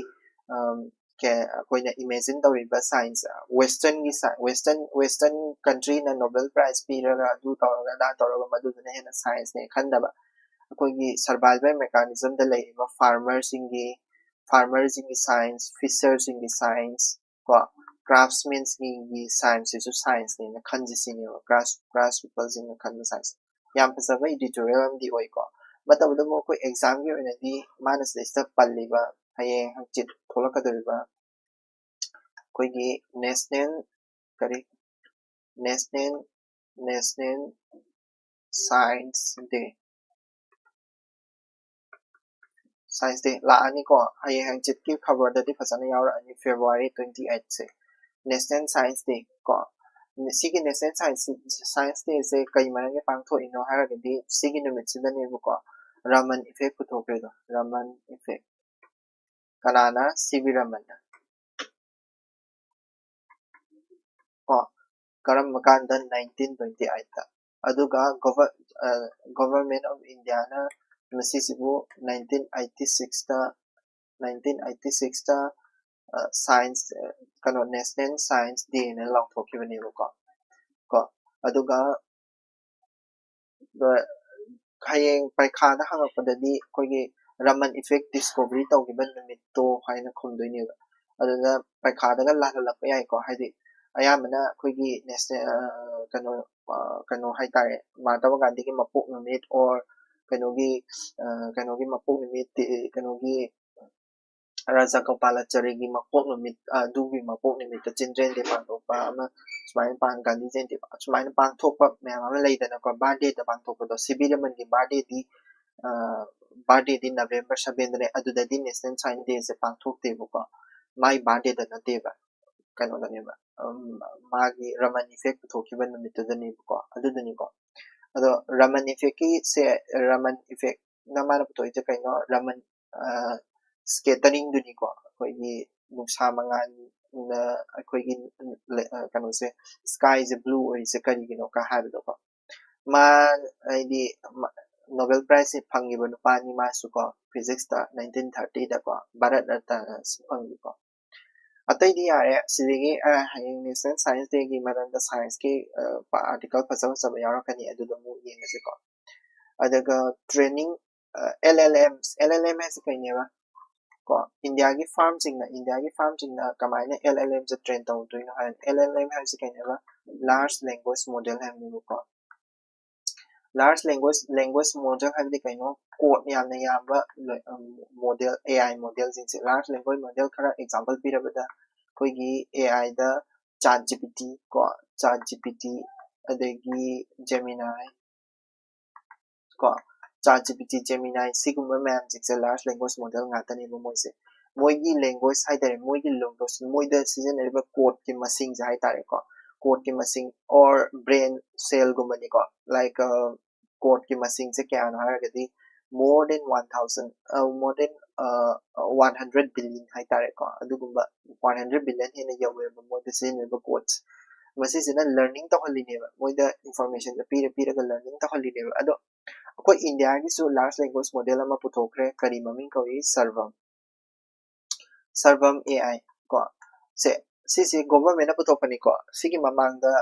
ꯑꯩꯈꯣꯏꯅ imagine ꯇꯧꯔꯤꯕ science, westernꯒꯤ western western countryꯅ Nobel Prize ꯄꯤꯔꯒ ꯑꯗꯨ ꯇꯧꯔꯒ ꯑꯗꯥ ꯇꯧꯔꯒ ꯃꯗꯨꯗꯨꯅ ꯍꯦꯟꯅ scienceꯅꯦ ꯈꯟꯗꯕ, ꯑꯩꯈꯣꯏꯒꯤ survival mechanismꯗ ꯂꯩꯔꯤꯕ farmerꯁꯤꯡꯒꯤ farmerꯁꯤꯡꯒꯤ science, fisherꯁꯤꯡꯒꯤ science, ꯀꯣ, craftsmanꯁꯤꯡꯒꯤ scienceꯁꯤꯁꯨ scienceꯅꯦꯅ ꯈꯟꯁꯤ ꯁꯤꯅꯦꯕ, grass grass peopleꯁꯤꯡꯅ ꯈꯟꯕ science꯫ ꯌꯥꯝ ꯐꯖꯕ editorial ꯑꯃꯗꯤ ꯑꯣꯏꯀꯣ꯫ ꯃꯇꯝꯗꯨꯗ ꯑꯃꯨꯛ ꯑꯩꯈꯣꯏ examꯒꯤ ꯑꯣꯏꯅꯗꯤ ꯃꯥꯅ ꯁꯤꯗꯩꯁꯤꯗ ꯄꯜꯂꯤꯕ ꯍꯌꯦꯡ ꯍꯪꯆꯤꯠ ꯊꯣꯛꯂꯛꯀꯗꯧꯔꯤꯕ ꯑꯩꯈꯣꯏꯒꯤ national ꯀꯔꯤ national national science day science day ꯂꯥꯛꯑꯅꯤꯀꯣ꯫ ꯍꯌꯦꯡ ꯍꯪꯆꯤꯠꯀꯤ ꯈꯕꯔꯗꯗꯤ ꯐꯖꯅ ꯌꯥꯎꯔꯛꯑꯅꯤ, February twenty eightꯁꯦ national science day ꯀꯣ꯫ ꯁꯤꯒꯤ national science science dayꯁꯦ ꯀꯩ ꯃꯔꯝꯒꯤ ꯄꯥꯡꯊꯣꯛꯏꯅꯣ ꯍꯥꯏꯔꯒꯗꯤ ꯁꯤꯒꯤ ꯅꯨꯃꯤꯠꯁꯤꯗꯅꯦꯕꯀꯣ Raman effect ꯄꯨꯊꯣꯛꯈ꯭ꯔꯤꯗꯣ, Raman effect꯫ ꯀꯅꯥꯅ? C V Ramanꯅ꯫ ꯀꯣ, ꯀꯔꯝꯕ ꯀꯥꯟꯗ? Nineteen twenty eightꯇ꯫ ꯑꯗꯨꯒ Government of Indiaꯅ ꯃꯁꯤꯁꯤꯕꯨ nineteen eighty sixꯇ nineteen eighty sixꯇ science ꯀꯩꯅꯣ national science dayꯅ ꯂꯥꯎꯊꯣꯛꯈꯤꯕꯅꯦꯕꯀꯣ꯫ ꯀꯣ, ꯑꯗꯨꯒ ꯍꯌꯦꯡ ꯄꯔꯤꯈꯥꯗ ꯍꯪꯉꯛꯄꯗꯗꯤ ꯑꯩꯈꯣꯏꯒꯤ Raman effect discovery ꯇꯧꯈꯤꯕ ꯅꯨꯃꯤꯠꯇꯣ ꯍꯥꯏꯅ ꯈꯨꯝꯗꯣꯏꯅꯦꯕ꯫ ꯑꯗꯨꯗ ꯄꯔꯤꯈꯥꯗꯒ ꯂꯥꯜꯍꯜꯂꯛꯄ ꯌꯥꯏꯀꯣ, ꯍꯥꯏꯗꯤ ꯑꯌꯥꯝꯕꯅ ꯑꯩꯈꯣꯏꯒꯤ national ꯀꯩꯅꯣ ꯀꯩꯅꯣ ꯍꯥꯏꯇꯥꯔꯦ, ꯃꯍꯥꯇꯃꯥ ꯒꯥꯟꯙꯤꯒꯤ ꯃꯄꯣꯛ ꯅꯨꯃꯤꯠ or ꯀꯩꯅꯣꯒꯤ ꯀꯩꯅꯣꯒꯤ ꯃꯄꯣꯛ ꯅꯨꯃꯤꯠ ꯀꯩꯅꯣꯒꯤ ꯔꯥꯖꯥ ꯒꯣꯄꯥꯂꯥꯆꯥꯔꯤꯒꯤ ꯃꯄꯣꯛ ꯅꯨꯃꯤꯠ ꯑꯗꯨꯒꯤ ꯃꯄꯣꯛ ꯅꯨꯃꯤꯠꯇ children day ꯄꯥꯡꯊꯣꯛꯄ ꯑꯃ ꯁꯨꯃꯥꯏꯅ ꯄꯥꯡ ꯒꯥꯟꯙꯤ ꯖꯌꯟꯇꯤ ꯁꯨꯃꯥꯏꯅ ꯄꯥꯡꯊꯣꯛꯄ ꯃꯌꯥꯝ ꯑꯃ ꯂꯩꯗꯅꯀꯣ꯫ Birthdayꯗ ꯄꯥꯡꯊꯣꯛꯄꯗꯣ, C V Ramanꯒꯤ birthdayꯗꯤ birthdayꯗꯤ November sevenꯗꯅꯦ, ꯑꯗꯨꯗꯗꯤ national science dayꯁꯦ ꯄꯥꯡꯊꯣꯛꯇꯦꯕꯀꯣ꯫ ꯃꯥꯒꯤ birthdayꯗ ꯅꯠꯇꯦꯕ, ꯀꯩꯅꯣꯗꯅꯦꯕ, ꯃꯥꯒꯤ Raman effect ꯄꯨꯊꯣꯛꯈꯤꯕ ꯅꯨꯃꯤꯠꯇꯨꯗꯅꯦꯕꯀꯣ, ꯑꯗꯨꯗꯨꯅꯤꯀꯣ꯫ ꯑꯗꯣ Raman effectꯀꯤꯁꯦ, Raman effectꯅ ꯃꯥꯅ ꯄꯨꯊꯣꯛꯏꯁꯦ ꯀꯩꯅꯣ? Raman scatteringꯗꯨꯅꯤꯀꯣ꯫ ꯑꯩꯈꯣꯏꯒꯤ ꯅꯨꯡꯁꯥ ꯃꯉꯥꯜꯅ ꯑꯩꯈꯣꯏꯒꯤ ꯀꯩꯅꯣꯁꯦ, skyꯁꯦ blue ꯑꯣꯏꯔꯤꯁꯦ ꯀꯔꯤꯒꯤꯅꯣ ꯀ ꯍꯥꯏꯕꯗꯣꯀꯣ꯫ ꯃꯥ ꯍꯥꯏꯗꯤ Nobel Prize ꯐꯪꯉꯤꯕ ꯅꯨꯄꯥꯅꯤ ꯃꯥꯁꯨ ꯀꯣ, physicsꯇ nineteen thirtyꯗꯀꯣ, ꯚꯥꯔꯠ ꯔꯠꯅꯁꯨ ꯐꯪꯉꯤꯀꯣ꯫ ꯑꯇꯩꯗꯤ ꯌꯥꯔꯦ꯫ ꯁꯤꯗꯒꯤ ꯍꯌꯦꯡ National Science Dayꯒꯤ ꯃꯔꯝꯗ scienceꯀꯤ article ꯐꯖ ꯐꯖꯕ ꯌꯥꯎꯔꯛꯀꯅꯤ, ꯑꯗꯨꯗ ꯑꯃꯨꯛ ꯌꯦꯡꯉꯁꯤꯀꯣ꯫ ꯑꯗꯨꯒ training LLMs, LLM ꯍꯥꯏꯁꯦ ꯀꯩꯅꯦꯕ? ꯀꯣ, ꯏꯟꯗꯤꯌꯥꯒꯤ firmꯁꯤꯡꯅ ꯏꯟꯗꯤꯌꯥꯒꯤ firmꯁꯤꯡꯅ ꯀꯃꯥꯏꯅ LLMꯁꯦ train ꯇꯧꯗꯣꯏꯅꯣ ꯍꯥꯏ꯫ LLM ꯍꯥꯏꯁꯦ ꯀꯩꯅꯦꯕ? Large Language Model ꯍꯥꯏꯕꯅꯦꯕꯀꯣ꯫ Large Language Language Model ꯍꯥꯏꯕꯗꯤ ꯀꯩꯅꯣ? Code ꯌꯥꯝꯅ ꯌꯥꯝꯕ model, AI modelꯁꯤꯡꯁꯦ꯫ Large Language Model ꯈꯔ example ꯄꯤꯔꯕꯗ ꯑꯩꯈꯣꯏꯒꯤ AIꯗ ChatGPT ꯀꯣ, ChatGPT, ꯑꯗꯒꯤ Gemini ꯀꯣ, ChatGPT, Gemini, ꯁꯤꯒꯨꯝꯕ ꯃꯌꯥꯝꯁꯤꯡꯁꯦ large language model ꯉꯥꯛꯇꯅꯦꯕ ꯃꯣꯏꯁꯦ꯫ ꯃꯣꯏꯒꯤ language ꯍꯥꯏꯇꯥꯔꯦ, ꯃꯣꯏꯒꯤ language, ꯃꯣꯏꯗ ꯁꯤꯖꯤꯟꯅꯔꯤꯕ codeꯀꯤ ꯃꯁꯤꯡꯁꯦ ꯍꯥꯏꯇꯥꯔꯦꯀꯣ, codeꯀꯤ ꯃꯁꯤꯡ or brain cellꯒꯨꯝꯕꯅꯤꯀꯣ, like codeꯀꯤ ꯃꯁꯤꯡꯁꯦ ꯀꯌꯥꯅꯣ ꯍꯥꯏꯔꯒꯗꯤ more than one thousand, more than one hundred billion ꯍꯥꯏꯇꯥꯔꯦꯀꯣ, ꯑꯗꯨꯒꯨꯝꯕ one hundred billion ꯍꯦꯟꯅ ꯌꯧꯋꯦꯕ ꯃꯣꯏꯗ ꯁꯤꯖꯤꯟꯅꯔꯤꯕ codes꯫ ꯃꯁꯤꯁꯤꯅ learning ꯇꯧꯍꯜꯂꯤꯅꯦꯕ, ꯃꯣꯏꯗ informationꯗ ꯄꯤꯔ ꯄꯤꯔꯒ learning ꯇꯧꯍꯜꯂꯤꯅꯦꯕ꯫ ꯑꯗꯣ ꯑꯩꯈꯣꯏ ꯏꯟꯗꯤꯌꯥꯒꯤꯁꯨ large language model ꯑꯃ ꯄꯨꯊꯣꯛꯈ꯭ꯔꯦ꯫ ꯀꯔꯤ ꯃꯃꯤꯡ ꯀꯧꯏ? Sarvam, Sarvam AI ꯀꯣ꯫ ꯁꯦ, ꯁꯤꯁꯦ governmentꯅ ꯄꯨꯊꯣꯛꯄꯅꯤꯀꯣ꯫ ꯁꯤꯒꯤ ꯃꯃꯥꯡꯗ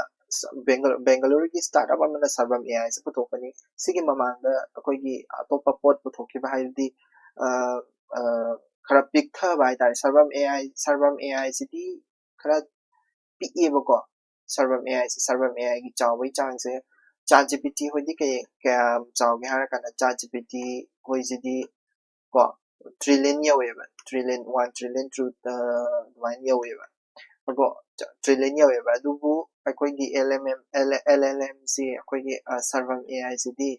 Bengaluru ꯒꯤ startup ꯑꯃꯅ Sarvam AIꯁꯦ ꯄꯨꯊꯣꯛꯄꯅꯤ꯫ ꯁꯤꯒꯤ ꯃꯃꯥꯡꯗ ꯑꯩꯈꯣꯏꯒꯤ ꯑꯇꯣꯞꯄ ꯄꯣꯠ ꯄꯨꯊꯣꯛꯈꯤꯕ ꯍꯥꯏꯕꯗꯤ ꯈꯔ ꯄꯤꯛꯊꯕ ꯍꯥꯏꯇꯥꯔꯦ꯫ Sarvam AI, Sarvam AIꯁꯤꯗꯤ ꯈꯔ ꯄꯤꯛꯑꯦꯕꯀꯣ꯫ Sarvam AIꯁꯦ, Sarvam AIꯒꯤ ꯆꯥꯎꯕꯒꯤ ꯆꯥꯡꯁꯦ ChatGPT ꯍꯣꯏꯗꯤ ꯀꯩ ꯀꯌꯥꯝ ꯆꯥꯎꯒꯦ ꯍꯥꯏꯔꯀꯥꯟꯗ, ChatGPT ꯍꯣꯏꯁꯤꯗꯤ ꯀꯣ, trillion ꯌꯧꯋꯦꯕ, trillion, one trillion, two ꯑꯗꯨꯃꯥꯏꯅ ꯌꯧꯋꯦꯕ꯫ ꯑꯗꯣ trillion ꯌꯧꯋꯦꯕ꯫ ꯑꯗꯨꯕꯨ ꯑꯩꯈꯣꯏꯒꯤ LMM, LLMꯁꯤ, ꯑꯩꯈꯣꯏꯒꯤ Sarvam AIꯁꯤꯗꯤ,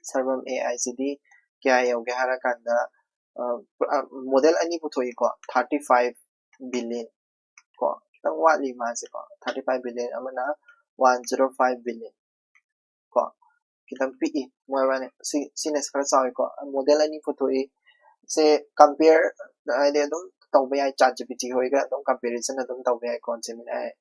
Sarvam AIꯁꯤꯗꯤ ꯀꯌꯥ ꯌꯧꯒꯦ ꯍꯥꯏꯔꯀꯥꯟꯗ model ꯑꯅꯤ ꯄꯨꯊꯣꯛꯏꯀꯣ, thirty five billion ꯀꯣ, ꯈꯤꯇꯪ ꯋꯥꯠꯂꯤ ꯃꯥꯁꯦꯀꯣ꯫ Thirty five billion ꯑꯃꯅ one zero five billion ꯀꯣ, ꯈꯤꯇꯪ ꯄꯤꯛꯏ ꯃꯣꯏ ꯃꯕꯥꯅꯤ꯫ ꯁꯤ, ꯁꯤꯅ ꯈꯔ ꯆꯥꯎꯋꯤꯀꯣ꯫ Model ꯑꯅꯤ ꯄꯨꯊꯣꯛꯏ꯫ ꯁꯦ compare ꯍꯥꯏꯗꯤ ꯑꯗꯨꯝ ꯇꯧꯕ ꯌꯥꯏ, ChatGPT ꯍꯣꯏꯒ ꯑꯗꯨꯝ comparison ꯑꯗꯨꯝ ꯇꯧꯕ ꯌꯥꯏꯀꯣ꯫ Gemini,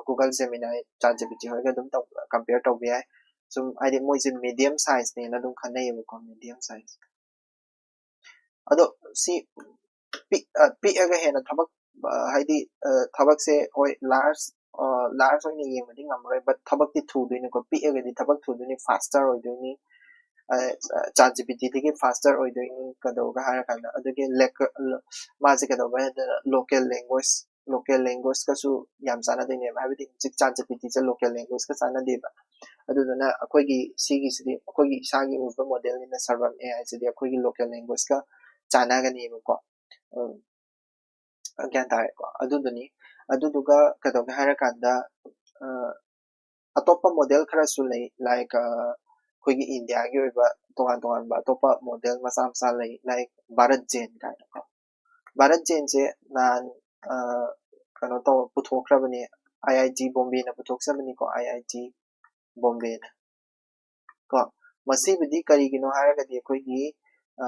Google Gemini, ChatGPT ꯍꯣꯏꯒ ꯑꯗꯨꯝ compare ꯇꯧꯕ ꯌꯥꯏ꯫ ꯁꯨꯝ ꯍꯥꯏꯗꯤ ꯃꯣꯏꯁꯦ medium sizeꯅꯦꯅ ꯑꯗꯨꯝ ꯈꯟꯅꯩꯌꯦꯕꯀꯣ, medium size꯫ ꯑꯗꯣ ꯁꯤ ꯄꯤꯛ ꯑ, ꯄꯤꯛꯑꯒ ꯍꯦꯟꯅ ꯊꯕꯛ, ꯑ, ꯍꯥꯏꯗꯤ, ꯑ, ꯊꯕꯛꯁꯦ ꯍꯣꯏ large, ꯑ, large ꯑꯣꯏꯅ ꯌꯦꯡꯕꯗꯤ ꯉꯝꯃꯔꯣꯏ, but ꯊꯕꯛꯇꯤ ꯊꯨꯗꯣꯏꯅꯤꯀꯣ꯫ ꯄꯤꯛꯑꯒꯗꯤ ꯊꯕꯛ ꯊꯨꯗꯣꯏꯅꯤ, faster ꯑꯣꯏꯗꯣꯏꯅꯤ꯫ ꯑ, ChatGPT ꯗꯒꯤ faster ꯑꯣꯏꯗꯣꯏꯅꯤ꯫ ꯀꯩꯗꯧꯕ ꯍꯥꯏꯔꯀꯥꯟꯗ ꯑꯗꯨꯒꯤ ꯂꯦꯛ-, ꯃꯥꯁꯦ ꯀꯩꯗꯧꯕ ꯍꯥꯏꯗꯅ local language, local language ꯀꯁꯨ ꯌꯥꯝ ꯆꯥꯟꯅꯗꯣꯏꯅꯦꯕ꯫ ꯍꯥꯏꯕꯗꯤ ꯍꯧꯖꯤꯛ ChatGPT ꯁꯦ local language ꯀ ꯆꯥꯟꯅꯗꯦꯕ꯫ ꯑꯗꯨꯗꯨꯅ ꯑꯩꯈꯣꯏꯒꯤ ꯁꯤꯒꯤꯁꯤꯗꯤ ꯑꯩꯈꯣꯏꯒꯤ ꯏꯁꯥꯒꯤ ꯑꯣꯏꯕ model ꯅꯤꯅ Serum AI ꯁꯤꯗꯤ ꯑꯩꯈꯣꯏꯒꯤ local language ꯀ ꯆꯥꯟꯅꯒꯅꯦꯕꯀꯣ꯫ ꯎꯝ, ꯒ꯭ꯌꯥꯟ ꯇꯥꯔꯦꯀꯣ? ꯑꯗꯨꯗꯨꯅꯤ꯫ ꯑꯗꯨꯗꯨꯒ ꯀꯩꯗꯧꯒꯦ ꯍꯥꯏꯔꯀꯥꯟꯗ, ꯑ, ꯑꯇꯣꯞꯄ model ꯈꯔꯁꯨ ꯂꯩ, like, ꯑ, ꯑꯩꯈꯣꯏꯒꯤ ꯏꯟꯗꯤꯌꯥꯒꯤ ꯑꯣꯏꯕ ꯇꯣꯉꯥꯟ ꯇꯣꯉꯥꯟꯕ ꯑꯇꯣꯞꯄ model ꯃꯆꯥ ꯃꯆꯥ ꯂꯩ, like ꯚꯥꯔꯠ ꯖꯦꯟ ꯀꯥꯏꯅꯀꯣ꯫ ꯚꯥꯔꯠ ꯖꯦꯟꯁꯦ ꯅꯍꯥꯟ, ꯑ, ꯀꯩꯅꯣ ꯇꯧ-, ꯄꯨꯊꯣꯛꯈ꯭ꯔꯕꯅꯦ, IIT ꯕꯣꯝꯕꯦꯅ ꯄꯨꯊꯣꯛꯆꯕꯅꯤꯀꯣ, IIT ꯕꯣꯝꯕꯦꯅ꯫ ꯀꯣ, ꯃꯁꯤꯕꯨꯗꯤ ꯀꯔꯤꯒꯤꯅꯣ ꯍꯥꯏꯔꯒꯗꯤ ꯑꯩꯈꯣꯏꯒꯤ, ꯑ,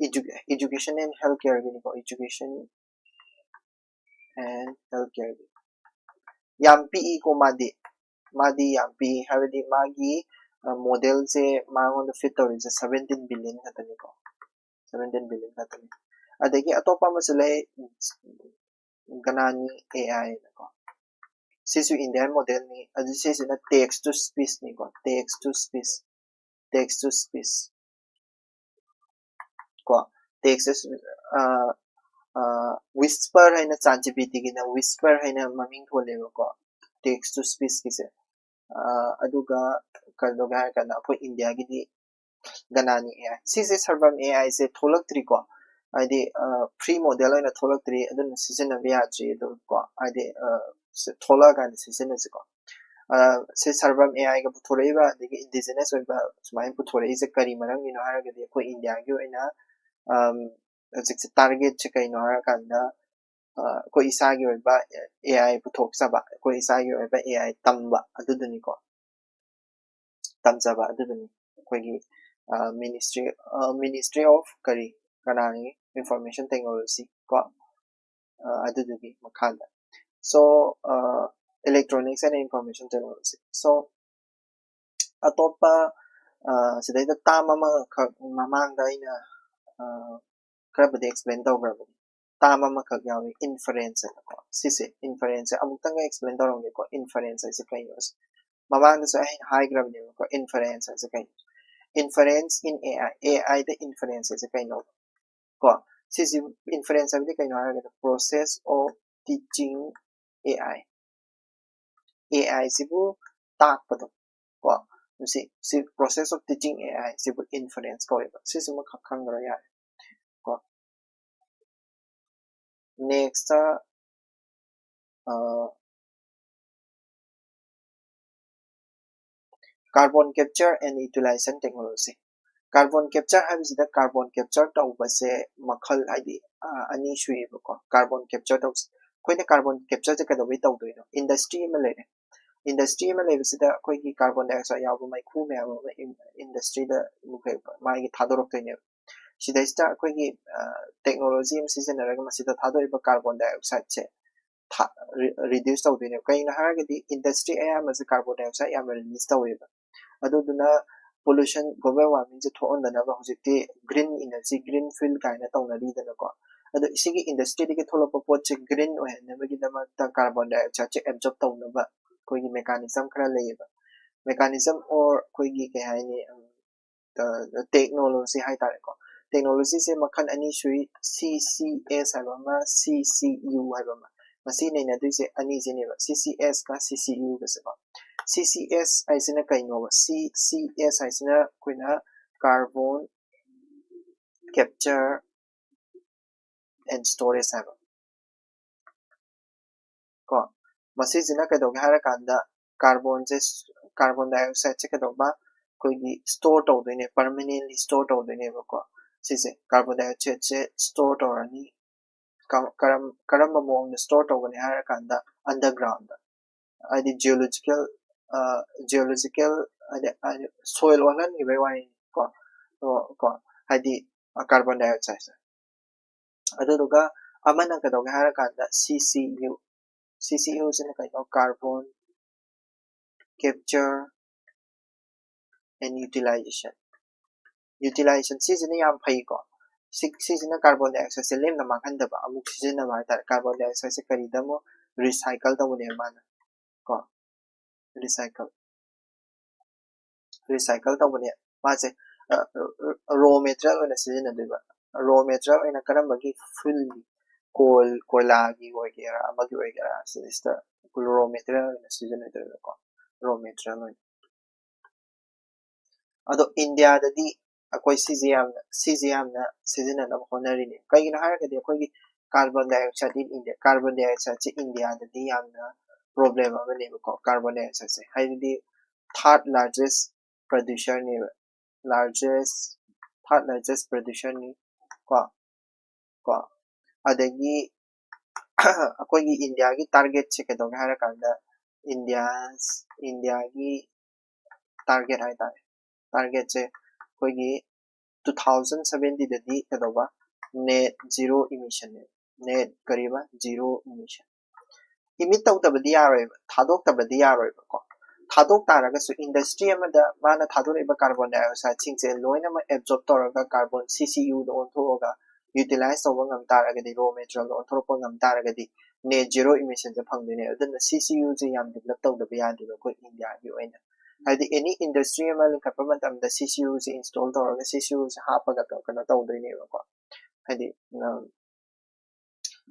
edu-, education and health care ꯒꯤꯅꯤꯀꯣ, education and health care ꯒꯤ꯫ ꯌꯥꯝ ꯄꯤꯛꯏꯀꯣ ꯃꯥꯗꯤ, ꯃꯥꯗꯤ ꯌꯥꯝ ꯄꯤꯛꯏ, ꯍꯥꯏꯕꯗꯤ ꯃꯥꯒꯤ, ꯑ, model ꯁꯦ ꯃꯉꯣꯟꯗ feed ꯇꯧꯔꯤꯁꯦ seventeen billion ꯈꯛꯇꯅꯤꯀꯣ, seventeen billion ꯈꯛꯇꯅꯤ꯫ ꯑꯗꯒꯤ ꯑꯇꯣꯞꯄ ꯑꯃꯁꯨ ꯂꯩ, ꯒꯅꯥꯅꯤ AI ꯅꯀꯣ꯫ ꯁꯤꯁꯨ Indian model ꯅꯤ꯫ ꯑꯗꯨ ꯁꯤꯁꯤꯅ text to speech ꯅꯤꯀꯣ, text to speech, text to speech꯫ ꯀꯣ, text to, ꯑ, ꯑ, Whisper ꯍꯥꯏꯅ, ChatGPT ꯒꯤꯅ Whisper ꯍꯥꯏꯅ ꯃꯃꯤꯡ ꯊꯣꯜꯂꯦꯕꯀꯣ, text to speech ꯀꯤꯁꯦ꯫ ꯑ, ꯑꯗꯨꯒ ꯀꯩꯅꯣꯒ ꯍꯥꯏꯔꯀꯥꯟꯗ ꯑꯩꯈꯣꯏ ꯏꯟꯗꯤꯌꯥꯒꯤꯗꯤ ꯒꯅꯥꯅꯤ AI꯫ ꯁꯤꯁꯦ Serum AI ꯁꯦ ꯊꯣꯛꯂꯛꯇ꯭ꯔꯤꯀꯣ, ꯍꯥꯏꯗꯤ, ꯑ, free model ꯑꯣꯏꯅ ꯊꯣꯛꯂꯛꯇ꯭ꯔꯤ, ꯑꯗꯨꯅ ꯁꯤꯖꯤꯟꯅꯕ ꯌꯥꯗ꯭ꯔꯤ꯫ ꯑꯗꯨꯝ ꯀꯣ, ꯍꯥꯏꯗꯤ, ꯑ, ꯁ-, ꯊꯣꯛꯂꯛꯑꯀꯥꯟꯗ ꯁꯤꯖꯤꯟꯅꯁꯤꯀꯣ꯫ ꯑ, ꯁꯤ Serum AI ꯒ ꯄꯨꯊꯣꯔꯛꯏꯕ, ꯑꯗꯒꯤ indigenous ꯑꯣꯏꯕ ꯁꯨꯃꯥꯏꯅ ꯄꯨꯊꯣꯔꯛꯏꯁꯦ ꯀꯔꯤ ꯃꯔꯝꯒꯤꯅꯣ ꯍꯥꯏꯔꯒꯗꯤ, ꯑꯩꯈꯣꯏ ꯏꯟꯗꯤꯌꯥꯒꯤ ꯑꯣꯏꯅ, ꯑꯝ, ꯍꯧꯖꯤꯛꯁꯦ target ꯁꯦ ꯀꯩꯅꯣ ꯍꯥꯏꯔꯀꯥꯟꯗ, ꯑ, ꯑꯩꯈꯣꯏ ꯏꯁꯥꯒꯤ ꯑꯣꯏꯕ AI ꯄꯨꯊꯣꯛꯆꯕ, ꯑꯩꯈꯣꯏ ꯏꯁꯥꯒꯤ ꯑꯣꯏꯕ AI ꯇꯝꯕ ꯑꯗꯨꯗꯨꯅꯤꯀꯣ꯫ ꯇꯝꯖꯕ ꯑꯗꯨꯗꯨꯅꯤ ꯑꯩꯈꯣꯏꯒꯤ, ꯑ, ministry, ꯑ, Ministry of ꯀꯔꯤ, ꯀꯅꯥꯒꯤ, Information Technology ꯀꯣ, ꯑ, ꯑꯗꯨꯗꯨꯒꯤ ꯃꯈꯥꯗ꯫ So, ꯑ, Electronics and Information Technology꯫ So, ꯑꯇꯣꯞꯄ, ꯑ, ꯁꯤꯗꯩꯗ term ꯑꯃꯈꯛ ꯃꯃꯥꯡꯗ ꯑꯩꯅ, ꯑ, ꯈꯔꯕꯨꯗꯤ explain ꯇꯧꯈ꯭ꯔꯕꯅꯤ꯫ term ꯑꯃꯈꯛ ꯌꯥꯎꯏ, inference ꯍꯥꯏꯅꯀꯣ꯫ ꯁꯤꯁꯦ inference ꯑꯃꯨꯛꯇꯪꯒ explain ꯇꯧꯔꯝꯒꯦꯀꯣ, inference ꯍꯥꯏꯁꯦ ꯀꯩꯅꯣ? ꯃꯃꯥꯡꯗꯁꯨ ꯑꯩꯅ ꯍꯥꯏꯈ꯭ꯔꯕꯅꯦꯕꯀꯣ, inference ꯍꯥꯏꯁꯦ ꯀꯩꯅꯣ? Inference in A I, A I the inference ꯍꯥꯏꯁꯦ ꯀꯩꯅꯣ? ꯀꯣ, ꯁꯤꯁꯤ inference ꯍꯥꯏꯕꯗꯤ ꯀꯩꯅꯣ ꯍꯥꯏꯔꯒꯗꯤ process of teaching A I, A I ꯁꯤꯕꯨ ꯇꯥꯛꯄꯗꯣ ꯀꯣ, ꯁꯤ ꯁꯤ process of teaching A I ꯁꯤꯕꯨ inference ꯀꯧꯋꯦꯕ꯫ ꯁꯤꯁꯤꯃ ꯈꯪꯈ꯭ꯔ ꯌꯥꯔꯦ ꯀꯣ꯫ Next, carbon capture and utilization technology꯫ Carbon capture ꯍꯥꯏꯕꯁꯤꯗ carbon capture ꯇꯧꯕꯁꯦ ꯃꯈꯜ ꯍꯥꯏꯗꯤ ꯑꯅꯤ ꯁꯨꯏꯌꯦꯕꯀꯣ꯫ Carbon capture ꯇꯧꯕꯁꯦ ꯑꯩꯈꯣꯏꯅ carbon capture ꯁꯦ ꯀꯩꯗꯧꯕꯩ ꯇꯧꯗꯣꯏꯅꯣ? Industry ꯑꯃ ꯂꯩꯔꯦ꯫ Industry ꯑꯃ ꯂꯩꯕꯁꯤꯗ ꯑꯩꯈꯣꯏꯒꯤ carbon dioxide ꯌꯥꯎꯕ ꯃꯩꯈꯨ ꯃꯌꯥꯝ ꯑꯃ industry ꯗ ꯃꯥꯒꯤ ꯊꯥꯗꯣꯔꯛꯇꯣꯏꯅꯦꯕ꯫ ꯁꯤꯗꯩꯁꯤꯗ ꯑꯩꯈꯣꯏꯒꯤ technology ꯑꯃ ꯁꯤꯖꯤꯟꯅꯔꯒ ꯃꯁꯤꯗ ꯊꯥꯗꯣꯛꯏꯕ carbon dioxide ꯁꯦ reduce ꯇꯧꯗꯣꯏꯅꯦꯕ꯫ ꯀꯩꯒꯤꯅꯣ ꯍꯥꯏꯔꯒꯗꯤ industry ꯑꯌꯥꯝꯕꯁꯦ carbon dioxide ꯌꯥꯝꯅ release ꯇꯧꯋꯦꯕ꯫ ꯑꯗꯨꯗꯨꯅ pollution, global warming ꯁꯦ ꯊꯣꯛꯍꯟꯗꯅꯕ ꯍꯧꯖꯤꯛꯇꯤ green energy, green fuel ꯀꯥꯏꯅ ꯇꯧꯅꯔꯤꯗꯅꯀꯣ꯫ ꯑꯗꯣ ꯁꯤꯒꯤ industry ꯗꯒꯤ ꯊꯣꯛꯂꯛꯄ ꯄꯣꯠꯁꯦ green ꯑꯣꯏꯍꯟꯅꯕꯒꯤꯗꯃꯛꯇ carbon dioxide ꯁꯦ absorb ꯇꯧꯅꯕ ꯑꯩꯈꯣꯏꯒꯤ mechanism ꯈꯔ ꯂꯩꯌꯦꯕ꯫ Mechanism or ꯑꯩꯈꯣꯏꯒꯤ ꯀꯩ ꯍꯥꯏꯅꯤ, technology ꯍꯥꯏꯇꯥꯔꯦꯀꯣ꯫ Technology ꯁꯦ ꯃꯈꯜ ꯑꯅꯤ ꯁꯨꯏ, C C S ꯍꯥꯏꯕ ꯑꯃ, C C U ꯍꯥꯏꯕ ꯑꯃ꯫ ꯃꯁꯤ ꯅꯩꯅꯗꯣꯏꯁꯦ ꯑꯅꯤꯁꯤꯅꯦꯕ, C C S ꯀ C C U ꯒꯁꯦꯀꯣ꯫ C C S ꯍꯥꯏꯁꯤꯅ ꯀꯩꯅꯣꯕ? C C S ꯍꯥꯏꯁꯤꯅ ꯑꯩꯈꯣꯏꯅ carbon capture and storage ꯍꯥꯏꯕ ꯀꯣ꯫ ꯃꯁꯤꯁꯤꯅ ꯀꯩꯗꯧꯒꯦ ꯍꯥꯏꯔꯀꯥꯟꯗ carbon ꯁꯦ, carbon dioxide ꯁꯦ ꯀꯩꯗꯧꯕ? ꯑꯩꯈꯣꯏꯒꯤ store ꯇꯧꯗꯣꯏꯅꯦ, permanently store ꯇꯧꯗꯣꯏꯅꯦꯕꯀꯣ꯫ ꯁꯤꯁꯦ carbon dioxide ꯁꯦ store ꯇꯧꯔꯅꯤ꯫ ꯀꯔꯝ-, ꯀꯔꯝꯕ ꯃꯑꯣꯡꯗ store ꯇꯧꯒꯅꯤ ꯍꯥꯏꯔꯀꯥꯟꯗ underground ꯗ, ꯍꯥꯏꯗꯤ geological, geological ꯍꯥꯏꯗꯤ, ꯍꯥꯏꯗꯤ soil ꯑꯣꯜꯍꯟꯈꯤꯕꯒꯤ ꯋꯥꯔꯤꯅꯤ ꯀꯣ꯫ ꯀꯣ, ꯍꯥꯏꯗꯤ carbon dioxide ꯁꯦ꯫ ꯑꯗꯨꯗꯨꯒ ꯑꯃꯅ ꯀꯩꯗꯧꯒꯦ ꯍꯥꯏꯔꯀꯥꯟꯗ C C U, C C U ꯁꯤꯅ ꯀꯩꯅꯣ? Carbon capture and utilization꯫ Utilization ꯁꯤꯁꯤꯅ ꯌꯥꯝ ꯐꯩꯀꯣ꯫ ꯁꯤꯁꯤꯅ carbon dioxide ꯁꯦ ꯂꯦꯝꯅ ꯃꯥꯡꯍꯟꯗꯕ, ꯑꯃꯨꯛ ꯁꯤꯖꯤꯟꯅꯕ ꯍꯥꯏꯇꯥꯔꯦ꯫ Carbon dioxide ꯁꯦ ꯀꯔꯤꯗ ꯑꯃꯨꯛ recycle ꯇꯧꯕꯅꯦꯕ ꯃꯥꯅ, ꯀꯣ, recycle, recycle ꯇꯧꯕꯅꯦ꯫ ꯃꯥꯁꯦ raw material ꯑꯣꯏꯅ ꯁꯤꯖꯤꯟꯅꯗꯣꯏꯕ꯫ Raw material ꯑꯣꯏꯅ ꯀꯔꯝꯕꯒꯤ? Fuel ꯒꯤ, coal, ꯀꯣꯏꯂꯥꯒꯤ ꯑꯣꯏꯒꯦꯔꯥ, ꯑꯃꯒꯤ ꯑꯣꯏꯒꯦꯔꯥ, ꯁꯤꯗꯩꯁꯤꯗ raw material ꯑꯣꯏꯅ ꯁꯤꯖꯤꯟꯅꯗꯣꯏꯕꯀꯣ, raw material ꯑꯣꯏꯅ꯫ ꯑꯗꯣ ꯏꯟꯗꯤꯌꯥꯗꯗꯤ ꯑꯩꯈꯣꯏ ꯁꯤꯁꯦ ꯌꯥꯝꯅ, ꯁꯤꯁꯦ ꯌꯥꯝꯅ ꯁꯤꯖꯤꯟꯅꯅꯕ ꯍꯣꯠꯅꯔꯤꯅꯦ꯫ ꯀꯩꯒꯤꯅꯣ ꯍꯥꯏꯔꯒꯗꯤ ꯑꯩꯈꯣꯏꯒꯤ carbon dioxide in India, carbon dioxide ꯁꯦ ꯏꯟꯗꯤꯌꯥꯗꯗꯤ ꯌꯥꯝꯅ problem ꯑꯃꯅꯦꯕꯀꯣ꯫ Carbon dioxide ꯁꯦ ꯍꯥꯏꯕꯗꯤ third largest producer ꯅꯦꯕ, largest, third largest producer ꯅꯤ ꯀꯣ꯫ ꯀꯣ, ꯑꯗꯒꯤ ꯑꯩꯈꯣꯏꯒꯤ ꯏꯟꯗꯤꯌꯥꯒꯤ target ꯁꯦ ꯀꯩꯗꯧꯒꯦ ꯍꯥꯏꯔꯀꯥꯟꯗ, ꯏꯟꯗꯤꯌꯥ, ꯏꯟꯗꯤꯌꯥꯒꯤ target ꯍꯥꯏꯇꯥꯔꯦ, target ꯁꯦ ꯑꯩꯈꯣꯏꯒꯤ two thousand seventy ꯗꯗꯤ ꯀꯩꯗꯧꯕ? Net zero emission ꯅꯦ꯫ Net ꯀꯔꯤꯕ? Zero emission emit ꯇꯧꯗꯕꯗꯤ ꯌꯥꯔꯣꯏꯕ, ꯊꯥꯗꯣꯛꯇꯕꯗꯤ ꯌꯥꯔꯣꯏꯕꯀꯣ꯫ ꯊꯥꯗꯣꯛ ꯇꯥꯔꯒꯁꯨ industry ꯑꯃꯗ ꯃꯥꯅ ꯊꯥꯗꯣꯔꯛꯏꯕ carbon dioxide ꯁꯤꯡꯁꯦ ꯂꯣꯏꯅꯃꯛ absorb ꯇꯧꯔꯒ carbon C C U ꯗ ꯑꯣꯟꯊꯣꯛꯑꯒ utilize ꯇꯧꯕ ꯉꯝ ꯇꯥꯔꯒꯗꯤ, raw material ꯗ ꯑꯣꯟꯊꯣꯔꯛꯄ ꯉꯝ ꯇꯥꯔꯒꯗꯤ, net zero emission ꯁꯦ ꯐꯪꯗꯣꯏꯅꯦ꯫ ꯑꯗꯨꯅ C C U ꯁꯦ ꯌꯥꯝ develop ꯇꯧꯗꯕ ꯌꯥꯗꯦꯕ ꯑꯩꯈꯣꯏ ꯏꯟꯗꯤꯌꯥꯒꯤ ꯑꯣꯏꯅ꯫ ꯍꯥꯏꯗꯤ any industry ꯑꯃ ꯂꯤꯡꯈꯠꯄ ꯃꯇꯝꯗ C C U ꯁꯦ install ꯇꯧꯔꯒ, C C U ꯁꯦ ꯍꯥꯞꯄꯒ ꯀꯩꯅꯣ ꯇꯧꯗꯣꯏꯅꯦꯕꯀꯣ꯫ ꯍꯥꯏꯗꯤ,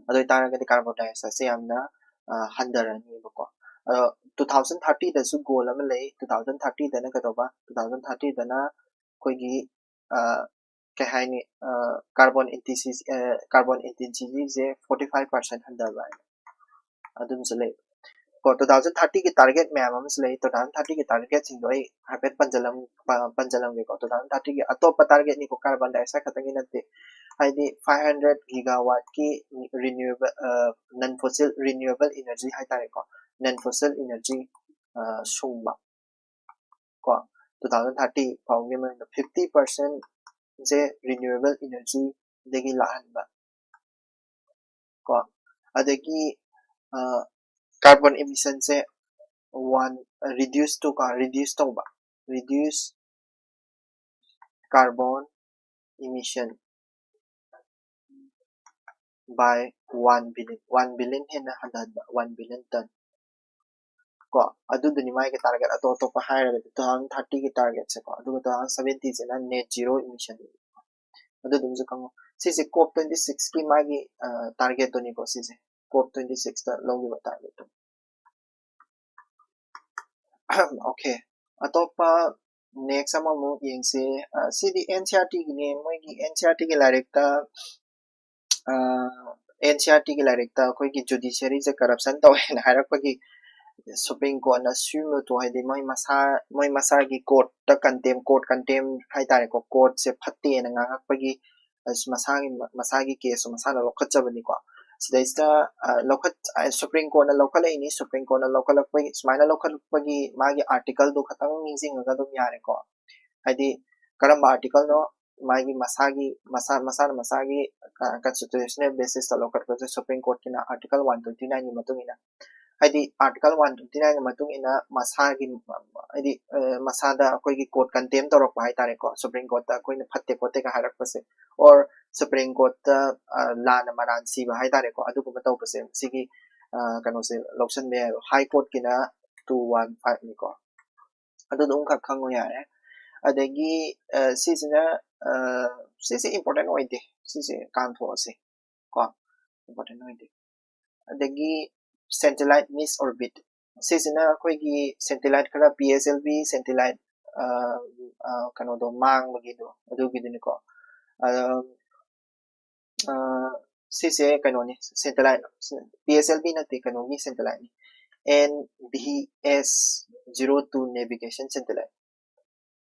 ꯑꯗꯨ ꯑꯣꯏꯇꯥꯔꯒꯗꯤ carbon dioxide ꯁꯦ ꯌꯥꯝꯅ, ꯑ, ꯍꯟꯊꯔꯅꯤꯕꯀꯣ꯫ ꯑꯗꯣ two thousand thirty ꯗꯁꯨ goal ꯑꯃ ꯂꯩ꯫ Two thousand thirty ꯗꯅ ꯀꯩꯗꯧꯕ? Two thousand thirty ꯗꯅ ꯑꯩꯈꯣꯏꯒꯤ, ꯑ, ꯀꯩ ꯍꯥꯏꯅꯤ, ꯑ, carbon intensity, ꯑ, carbon intensity ꯁꯦ forty five percent ꯍꯟꯊꯕ ꯍꯥꯏꯅ ꯑꯗꯨꯝꯁꯨ ꯂꯩ꯫ ꯀꯣ, two thousand thirty ꯒꯤ target ꯃꯌꯥꯝ ꯑꯃꯁꯨ ꯂꯩ꯫ Two thousand thirty ꯒꯤ target ꯁꯤꯡꯗꯣ ꯑꯩ ꯍꯥꯏꯐꯦꯠ ꯄꯟꯖꯜꯂꯝ-, ꯄ-, ꯄꯟꯖꯜꯂꯝꯒꯦꯀꯣ꯫ Two thousand thirty ꯒꯤ ꯑꯇꯣꯞꯄ target ꯅꯤꯀꯣ, carbon dioxide ꯈꯛꯇꯪꯒꯤ ꯅꯠꯇꯦ꯫ ꯍꯥꯏꯗꯤ five hundred gigawatt ꯀꯤ renewable, ꯑ, non fossil renewable energy ꯍꯥꯏꯇꯥꯔꯦꯀꯣ, non fossil energy, ꯑ, ꯁꯨꯡꯕ ꯀꯣ, two thousand thirty ꯐꯥꯎꯒꯤ ꯃꯅꯨꯡꯗ fifty percent ꯁꯦ renewable energy ꯗꯒꯤ ꯂꯥꯛꯍꯟꯕ ꯀꯣ, ꯑꯗꯒꯤ, ꯑ, carbon emission say one, reduce to ꯀꯣ, reduce ꯇꯧꯕ, reduce carbon emission by one billion, one billion ꯍꯦꯟꯅ ꯍꯟꯊꯍꯟꯕ, one billion ton꯫ ꯀꯣ, ꯑꯗꯨꯗꯨꯅꯤ ꯃꯥꯒꯤ target꯫ ꯑꯇꯣꯞ ꯑꯇꯣꯞꯄ ꯍꯥꯏꯔꯒꯗꯤ two thousand thirty ꯒꯤ target ꯁꯦ ꯀꯣ, ꯑꯗꯨꯒ two thousand seventy ꯁꯤꯅ net zero emission꯫ ꯑꯗꯨꯗꯨꯝꯁꯨ ꯈꯪꯉꯣ꯫ ꯁꯤꯁꯦ COP twenty six ꯀꯤ ꯃꯥꯒꯤ target ꯇꯨꯅꯤꯀꯣ꯫ ꯁꯤꯁꯦ COP twenty six ꯇ ꯂꯧꯈꯤꯕ target ꯇꯨ꯫ Okay, ꯑꯇꯣꯞꯄ next ꯑꯃꯃꯨꯛ ꯌꯦꯡꯁꯤ꯫ ꯁꯤꯗꯤ NCERT ꯒꯤꯅꯦ꯫ ꯃꯣꯏꯒꯤ NCERT ꯒꯤ ꯂꯥꯏꯔꯤꯛꯇ NCERT ꯒꯤ ꯂꯥꯏꯔꯤꯛꯇ ꯑꯩꯈꯣꯏꯒꯤ judiciary ꯁꯦ corruption ꯇꯧꯋꯦꯅ ꯍꯥꯏꯔꯛꯄꯒꯤ Supreme Court ꯅ suo motu, ꯍꯥꯏꯗꯤ ꯃꯣꯏ ꯃꯁꯥ, ꯃꯣꯏ ꯃꯁꯥꯒꯤ court ꯇ contempt, court contempt ꯍꯥꯏꯇꯥꯔꯦꯀꯣ, court ꯁꯦ ꯐꯠꯇꯦꯅ ꯉꯥꯡꯉꯛꯄꯒꯤ ꯃꯁꯥꯒꯤ, ꯃꯁꯥꯒꯤ case ꯁꯨ ꯃꯁꯥꯅ ꯂꯧꯈꯠꯆꯕꯅꯤꯀꯣ꯫ ꯁꯤꯗꯩꯁꯤꯗ ꯂꯧꯈꯠ Supreme Court ꯅ ꯂꯧꯈꯠꯂꯛꯏꯅꯤ꯫ Supreme Court ꯅ ꯂꯧꯈꯠꯂꯛꯄꯒꯤ, ꯁꯨꯃꯥꯏꯅ ꯂꯧꯈꯠꯂꯛꯄꯒꯤ ꯃꯥꯒꯤ article ꯗꯣ ꯈꯇꯪ ꯅꯤꯡꯁꯤꯡꯉꯒ ꯑꯗꯨꯝ ꯌꯥꯔꯦꯀꯣ꯫ ꯍꯥꯏꯗꯤ ꯀꯔꯝꯕ article ꯅꯣ? ꯃꯥꯒꯤ ꯃꯁꯥꯒꯤ, ꯃꯁꯥ, ꯃꯁꯥꯅ ꯃꯁꯥꯒꯤ constitutional basis ꯇ ꯂꯧꯈꯠꯄꯁꯦ Supreme Court ꯀꯤꯅ article one twenty nine ꯒꯤ ꯃꯇꯨꯡ ꯏꯟꯅ, ꯍꯥꯏꯗꯤ article one twenty nine ꯒꯤ ꯃꯇꯨꯡ ꯏꯟꯅ ꯃꯁꯥꯒꯤ, ꯍꯥꯏꯗꯤ ꯃꯁꯥꯗ ꯑꯩꯈꯣꯏꯒꯤ court contempt ꯇꯧꯔꯛꯄ ꯍꯥꯏꯇꯥꯔꯦꯀꯣ, Supreme Court ꯇ ꯑꯩꯈꯣꯏꯅ ꯐꯠꯇꯦ ꯈꯣꯠꯇꯦꯒ ꯍꯥꯏꯔꯛꯄꯁꯦ, or Supreme Court ꯇ ꯂꯥꯟꯅ ꯃꯔꯥꯟ ꯁꯤꯕ ꯍꯥꯏꯇꯥꯔꯦꯀꯣ, ꯑꯗꯨꯒꯨꯝꯕ ꯇꯧꯕꯁꯦ ꯁꯤꯒꯤ ꯀꯩꯅꯣꯁꯦ ꯂꯧꯁꯟꯕ ꯌꯥꯏ꯫ High Court ꯀꯤꯅ two one five ꯅꯤꯀꯣ꯫ ꯑꯗꯨꯗꯣ ꯑꯃꯈꯛ ꯈꯪꯉꯨ ꯌꯥꯔꯦ꯫ ꯑꯗꯒꯤ ꯁꯤꯁꯤꯅ, ꯁꯤꯁꯦ important ꯑꯣꯏꯗꯦ, ꯁꯤꯁꯦ ꯀꯥꯟꯊꯣꯛꯑꯁꯤ ꯀꯣ, important ꯑꯣꯏꯗꯦ꯫ ꯑꯗꯒꯤ satellite miss orbit, ꯁꯤꯁꯤꯅ ꯑꯩꯈꯣꯏꯒꯤ satellite ꯈꯔ, PSLV satellite ꯀꯩꯅꯣꯗꯣ ꯃꯥꯡꯕꯒꯤꯗꯣ, ꯑꯗꯨꯒꯤꯗꯨꯅꯤꯀꯣ꯫ ꯁꯤꯁꯦ ꯀꯩꯅꯣꯅꯤ, satellite, PSLV ꯅꯠꯇꯦ, ꯀꯩꯅꯣꯒꯤ satellite ꯅꯤ, NVS zero two navigation satellite꯫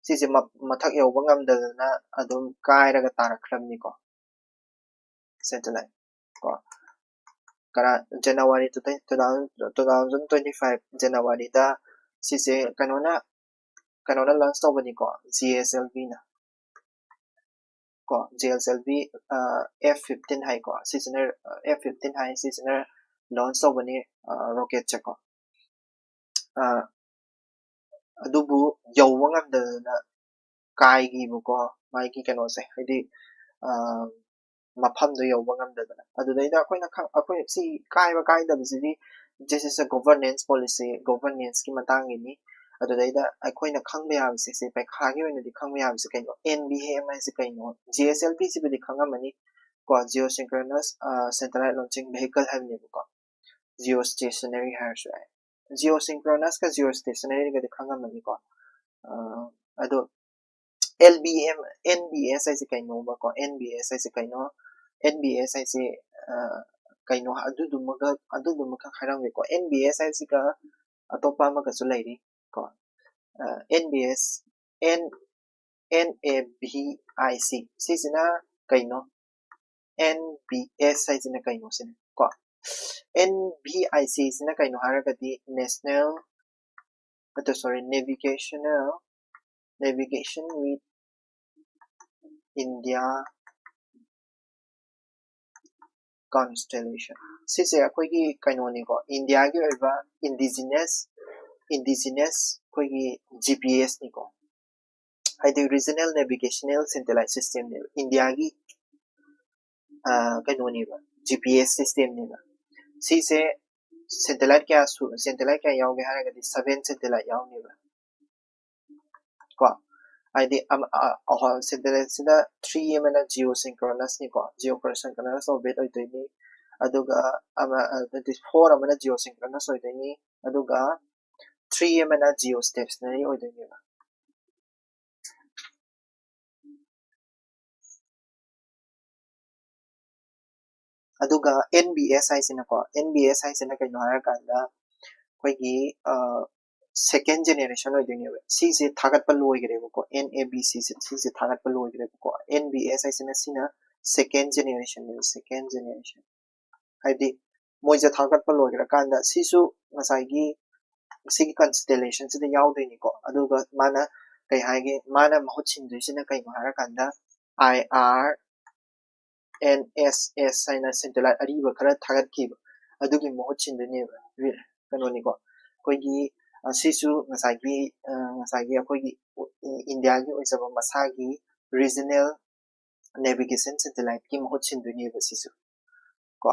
ꯁꯤꯁꯦ ꯃꯊꯛ ꯌꯧꯕ ꯉꯝꯗꯗꯅ ꯑꯗꯨꯝ ꯀꯥꯏꯔꯒ ꯇꯥꯔꯛꯈ꯭ꯔꯕꯅꯤꯀꯣ, satellite ꯀꯣ꯫ ꯀꯔꯥ January two thousand twenty five January ꯗ ꯁꯤꯁꯦ ꯀꯩꯅꯣꯅ, ꯀꯩꯅꯣꯅ launch ꯇꯧꯕꯅꯤꯀꯣ, GSLV ꯅ ꯀꯣ, GSLV F fifteen ꯍꯥꯏꯀꯣ, ꯁꯤꯁꯤꯅ F fifteen ꯍꯥꯏ, ꯁꯤꯁꯤꯅ launch ꯇꯧꯕꯅꯤ rocket ꯁꯦꯀꯣ꯫ ꯑꯗꯨꯕꯨ ꯌꯧꯕ ꯉꯝꯗꯗꯅ ꯀꯥꯏꯈꯤꯕꯀꯣ, ꯃꯥꯒꯤ ꯀꯩꯅꯣꯁꯦ, ꯍꯥꯏꯗꯤ ꯃꯐꯝꯗꯣ ꯌꯧꯕ ꯉꯝꯗꯗꯅ꯫ ꯑꯗꯨꯗꯩꯗ ꯑꯩꯈꯣꯏꯅ ꯈꯪ-, ꯑꯩꯈꯣꯏ ꯁꯤ ꯀꯥꯏꯕ ꯀꯥꯏꯗꯕꯁꯤꯗꯤ, this is a governance policy, governance ꯀꯤ ꯃꯇꯥꯡꯒꯤꯅꯤ꯫ ꯑꯗꯨꯗꯩꯗ ꯑꯩꯈꯣꯏꯅ ꯈꯪꯕ ꯌꯥꯕꯁꯦ, ꯁꯤ ꯄꯩꯈꯥꯒꯤ ꯑꯣꯏꯅꯗꯤ ꯈꯪꯕ ꯌꯥꯕꯁꯦ ꯀꯩꯅꯣ, N B M ꯍꯥꯏꯁꯦ ꯀꯩꯅꯣ, G S L V ꯁꯤꯕꯨꯗꯤ ꯈꯪꯉꯝꯃꯅꯤ ꯀꯣ, Geosynchronous, ꯑ, Satellite Launching Vehicle ꯍꯥꯏꯕꯅꯦꯕꯀꯣ, geostationary ꯍꯥꯏꯔꯁꯨ ꯌꯥꯏ꯫ Geosynchronous ꯀ geostationary ꯒꯗꯤ ꯈꯪꯉꯝꯃꯅꯤꯀꯣ꯫ ꯑ, ꯑꯗꯣ L B M, N B S ꯍꯥꯏꯁꯦ ꯀꯩꯅꯣꯕꯀꯣ? N B S ꯍꯥꯏꯁꯦ ꯀꯩꯅꯣ? N B S ꯍꯥꯏꯁꯦ, ꯑ, ꯀꯩꯅꯣ? ꯑꯗꯨꯗꯨꯃꯒ, ꯑꯗꯨꯗꯨꯃꯈꯛ ꯍꯥꯏꯔꯝꯒꯦꯀꯣ꯫ N B S ꯍꯥꯏꯁꯤꯒ ꯑꯇꯣꯞꯄ ꯑꯃꯒꯁꯨ ꯂꯩꯔꯤ ꯀꯣ꯫ ꯑ, N B S, N, N A V I C꯫ ꯁꯤꯁꯤꯅ ꯀꯩꯅꯣ? N B S ꯍꯥꯏꯁꯤꯅ ꯀꯩꯅꯣ ꯁꯤꯅꯤ ꯀꯣ? N V I C ꯁꯤꯅ ꯀꯩꯅꯣ ꯍꯥꯏꯔꯒꯗꯤ National, ꯑꯗꯣ, sorry, Navigational, Navigation with India Constellation꯫ ꯁꯤꯁꯦ ꯑꯩꯈꯣꯏꯒꯤ ꯀꯩꯅꯣꯅꯤꯀꯣ, ꯏꯟꯗꯤꯌꯥꯒꯤ ꯑꯣꯏꯕ indigenous, indigenous ꯑꯩꯈꯣꯏꯒꯤ G P S ꯅꯤꯀꯣ꯫ ꯍꯥꯏꯗꯤ Regional Navigational Satellite System ꯅꯦꯕ, ꯏꯟꯗꯤꯌꯥꯒꯤ, ꯑ, ꯀꯩꯅꯣꯅꯦꯕ, G P S system ꯅꯦꯕ꯫ ꯁꯤꯁꯦ satellite ꯀꯌꯥ ꯁꯨ-, satellite ꯀꯌꯥ ꯌꯥꯎꯒꯦ ꯍꯥꯏꯔꯒꯗꯤ seven satellite ꯌꯥꯎꯅꯦꯕ ꯀꯣ꯫ ꯍꯥꯏꯗꯤ ꯑꯃ, ꯑ, ꯑ, satellite ꯁꯤꯗ three ꯑꯃꯅ geosynchronous ꯅꯤꯀꯣ, geosynchronous orbit ꯑꯣꯏꯗꯣꯏꯅꯤ꯫ ꯑꯗꯨꯒ ꯑꯃ, ꯑ, ꯅꯠꯇꯦ, four ꯑꯃꯅ geosynchronous ꯑꯣꯏꯗꯣꯏꯅꯤ꯫ ꯑꯗꯨꯒ three ꯑꯃꯅ geostationary ꯑꯣꯏꯗꯣꯏꯅꯦꯕ꯫ ꯑꯗꯨꯒ N B S ꯍꯥꯏꯁꯤꯅꯀꯣ, N B S ꯍꯥꯏꯁꯤꯅ ꯀꯩꯅꯣ ꯍꯥꯏꯔꯀꯥꯟꯗ, ꯑꯩꯈꯣꯏꯒꯤ, ꯑ, second generation ꯑꯣꯏꯗꯣꯏꯅꯦꯕ꯫ ꯁꯤꯁꯦ ꯊꯥꯒꯠꯄ ꯂꯣꯏꯈ꯭ꯔꯦꯕꯀꯣ, N A V C ꯁꯦ, ꯁꯤꯁꯦ ꯊꯥꯒꯠꯄ ꯂꯣꯏꯈ꯭ꯔꯦꯕꯀꯣ꯫ N B S ꯍꯥꯏꯁꯤꯅ, ꯁꯤꯅ second generation ꯅꯦꯕ, second generation꯫ ꯍꯥꯏꯗꯤ ꯃꯣꯏꯁꯦ ꯊꯥꯒꯠꯄ ꯂꯣꯏꯈ꯭ꯔꯀꯥꯟꯗ ꯁꯤꯁꯨ ꯉꯁꯥꯏꯒꯤ ꯁꯤꯒꯤ constellation ꯁꯤꯗ ꯌꯥꯎꯗꯣꯏꯅꯤꯀꯣ꯫ ꯑꯗꯨꯒ ꯃꯥꯅ ꯀꯩ ꯍꯥꯏꯒꯦ, ꯃꯥꯅ ꯃꯍꯨꯠ ꯁꯤꯟꯗꯣꯏꯁꯤꯅ ꯀꯩꯅꯣ ꯍꯥꯏꯔꯀꯥꯟꯗ, I R N S S ꯍꯥꯏꯅ satellite ꯑꯔꯤꯕ ꯈꯔ ꯊꯥꯒꯠꯈꯤꯕ, ꯑꯗꯨꯒꯤ ꯃꯍꯨꯠ ꯁꯤꯟꯗꯣꯏꯅꯦꯕ꯫ ꯔꯤ-, ꯀꯩꯅꯣꯅꯤꯀꯣ, ꯑꯩꯈꯣꯏꯒꯤ, ꯑ, ꯁꯤꯁꯨ ꯉꯁꯥꯏꯒꯤ, ꯑ, ꯉꯁꯥꯏꯒꯤ ꯑꯩꯈꯣꯏꯒꯤ, ꯑ, ꯏꯟꯗꯤꯌꯥꯒꯤ ꯑꯣꯏꯖꯕ ꯃꯁꯥꯒꯤ regional navigation satellite ꯀꯤ ꯃꯍꯨꯠ ꯁꯤꯟꯗꯣꯏꯅꯦꯕ ꯁꯤꯁꯨ ꯀꯣ꯫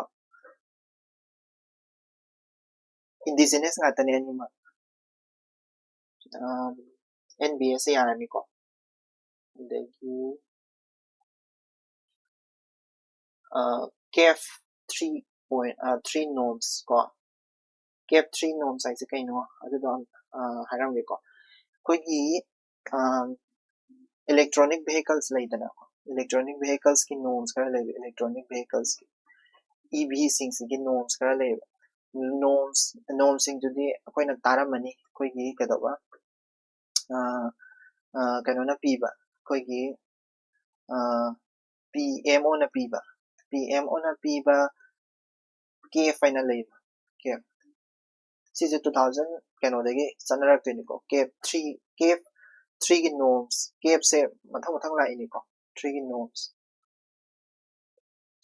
Indigenous ꯉꯥꯛꯇꯅꯦ ꯑꯅꯤꯃꯛ꯫ ꯑꯦꯟ ꯕꯤ ꯑꯦꯁ ꯌꯥꯔꯅꯤꯀꯣ꯫ ꯑꯗꯒꯤ ꯀꯦꯞ ꯊ꯭ꯔꯤ ꯄꯣꯏꯟ ꯊ꯭ꯔꯤ ꯅꯣꯝꯁ ꯀꯣ꯫ ꯀꯦꯞ ꯊ꯭ꯔꯤ ꯅꯣꯝꯁ ꯍꯥꯏꯁꯦ ꯀꯩꯅꯣ? ꯑꯗꯨꯗꯣ ꯑꯝ, ꯑ, ꯍꯥꯏꯔꯝꯒꯦꯀꯣ꯫ ꯑꯩꯈꯣꯏꯒꯤ electronic vehicles ꯂꯩꯗꯅ, electronic vehicles ꯀꯤ ꯅꯣꯝꯁ ꯈꯔ ꯂꯩꯕ, electronic vehicles ꯀꯤ ꯏ ꯚꯤꯁꯤꯡꯁꯤꯒꯤ ꯅꯣꯝꯁ ꯈꯔ ꯂꯩꯌꯦꯕ꯫ ꯅꯣꯝꯁ ꯅꯣꯝꯁꯤꯡꯗꯨꯗꯤ ꯑꯩꯈꯣꯏꯅ ꯇꯥꯔꯝꯃꯅꯤ꯫ ꯑꯩꯈꯣꯏꯒꯤ ꯀꯩꯗꯧꯕ ꯑ, ꯑ, ꯀꯩꯅꯣꯅ ꯄꯤꯕ, ꯑꯩꯈꯣꯏꯒꯤ ꯄꯤ ꯑꯦꯝ ꯑꯣꯅ ꯄꯤꯕ, ꯄꯤ ꯑꯦꯝ ꯑꯣꯅ ꯄꯤꯕ ꯀꯦꯞ ꯍꯥꯏꯅ ꯂꯩꯕ꯫ ꯀꯦꯞ ꯁꯤꯁꯦ ꯇꯨ ꯊꯥꯎꯖꯟ ꯀꯩꯅꯣꯗꯒꯤ ꯆꯠꯅꯔꯛꯇꯣꯏꯅꯤꯀꯣ꯫ ꯀꯦꯞ ꯊ꯭ꯔꯤ, ꯀꯦꯞ ꯊ꯭ꯔꯤꯒꯤ ꯅꯣꯝꯁ, ꯀꯦꯞꯁꯦ ꯃꯊꯪ ꯃꯊꯪ ꯂꯥꯛꯏꯅꯤꯀꯣ꯫ ꯊ꯭ꯔꯤꯒꯤ ꯅꯣꯝꯁ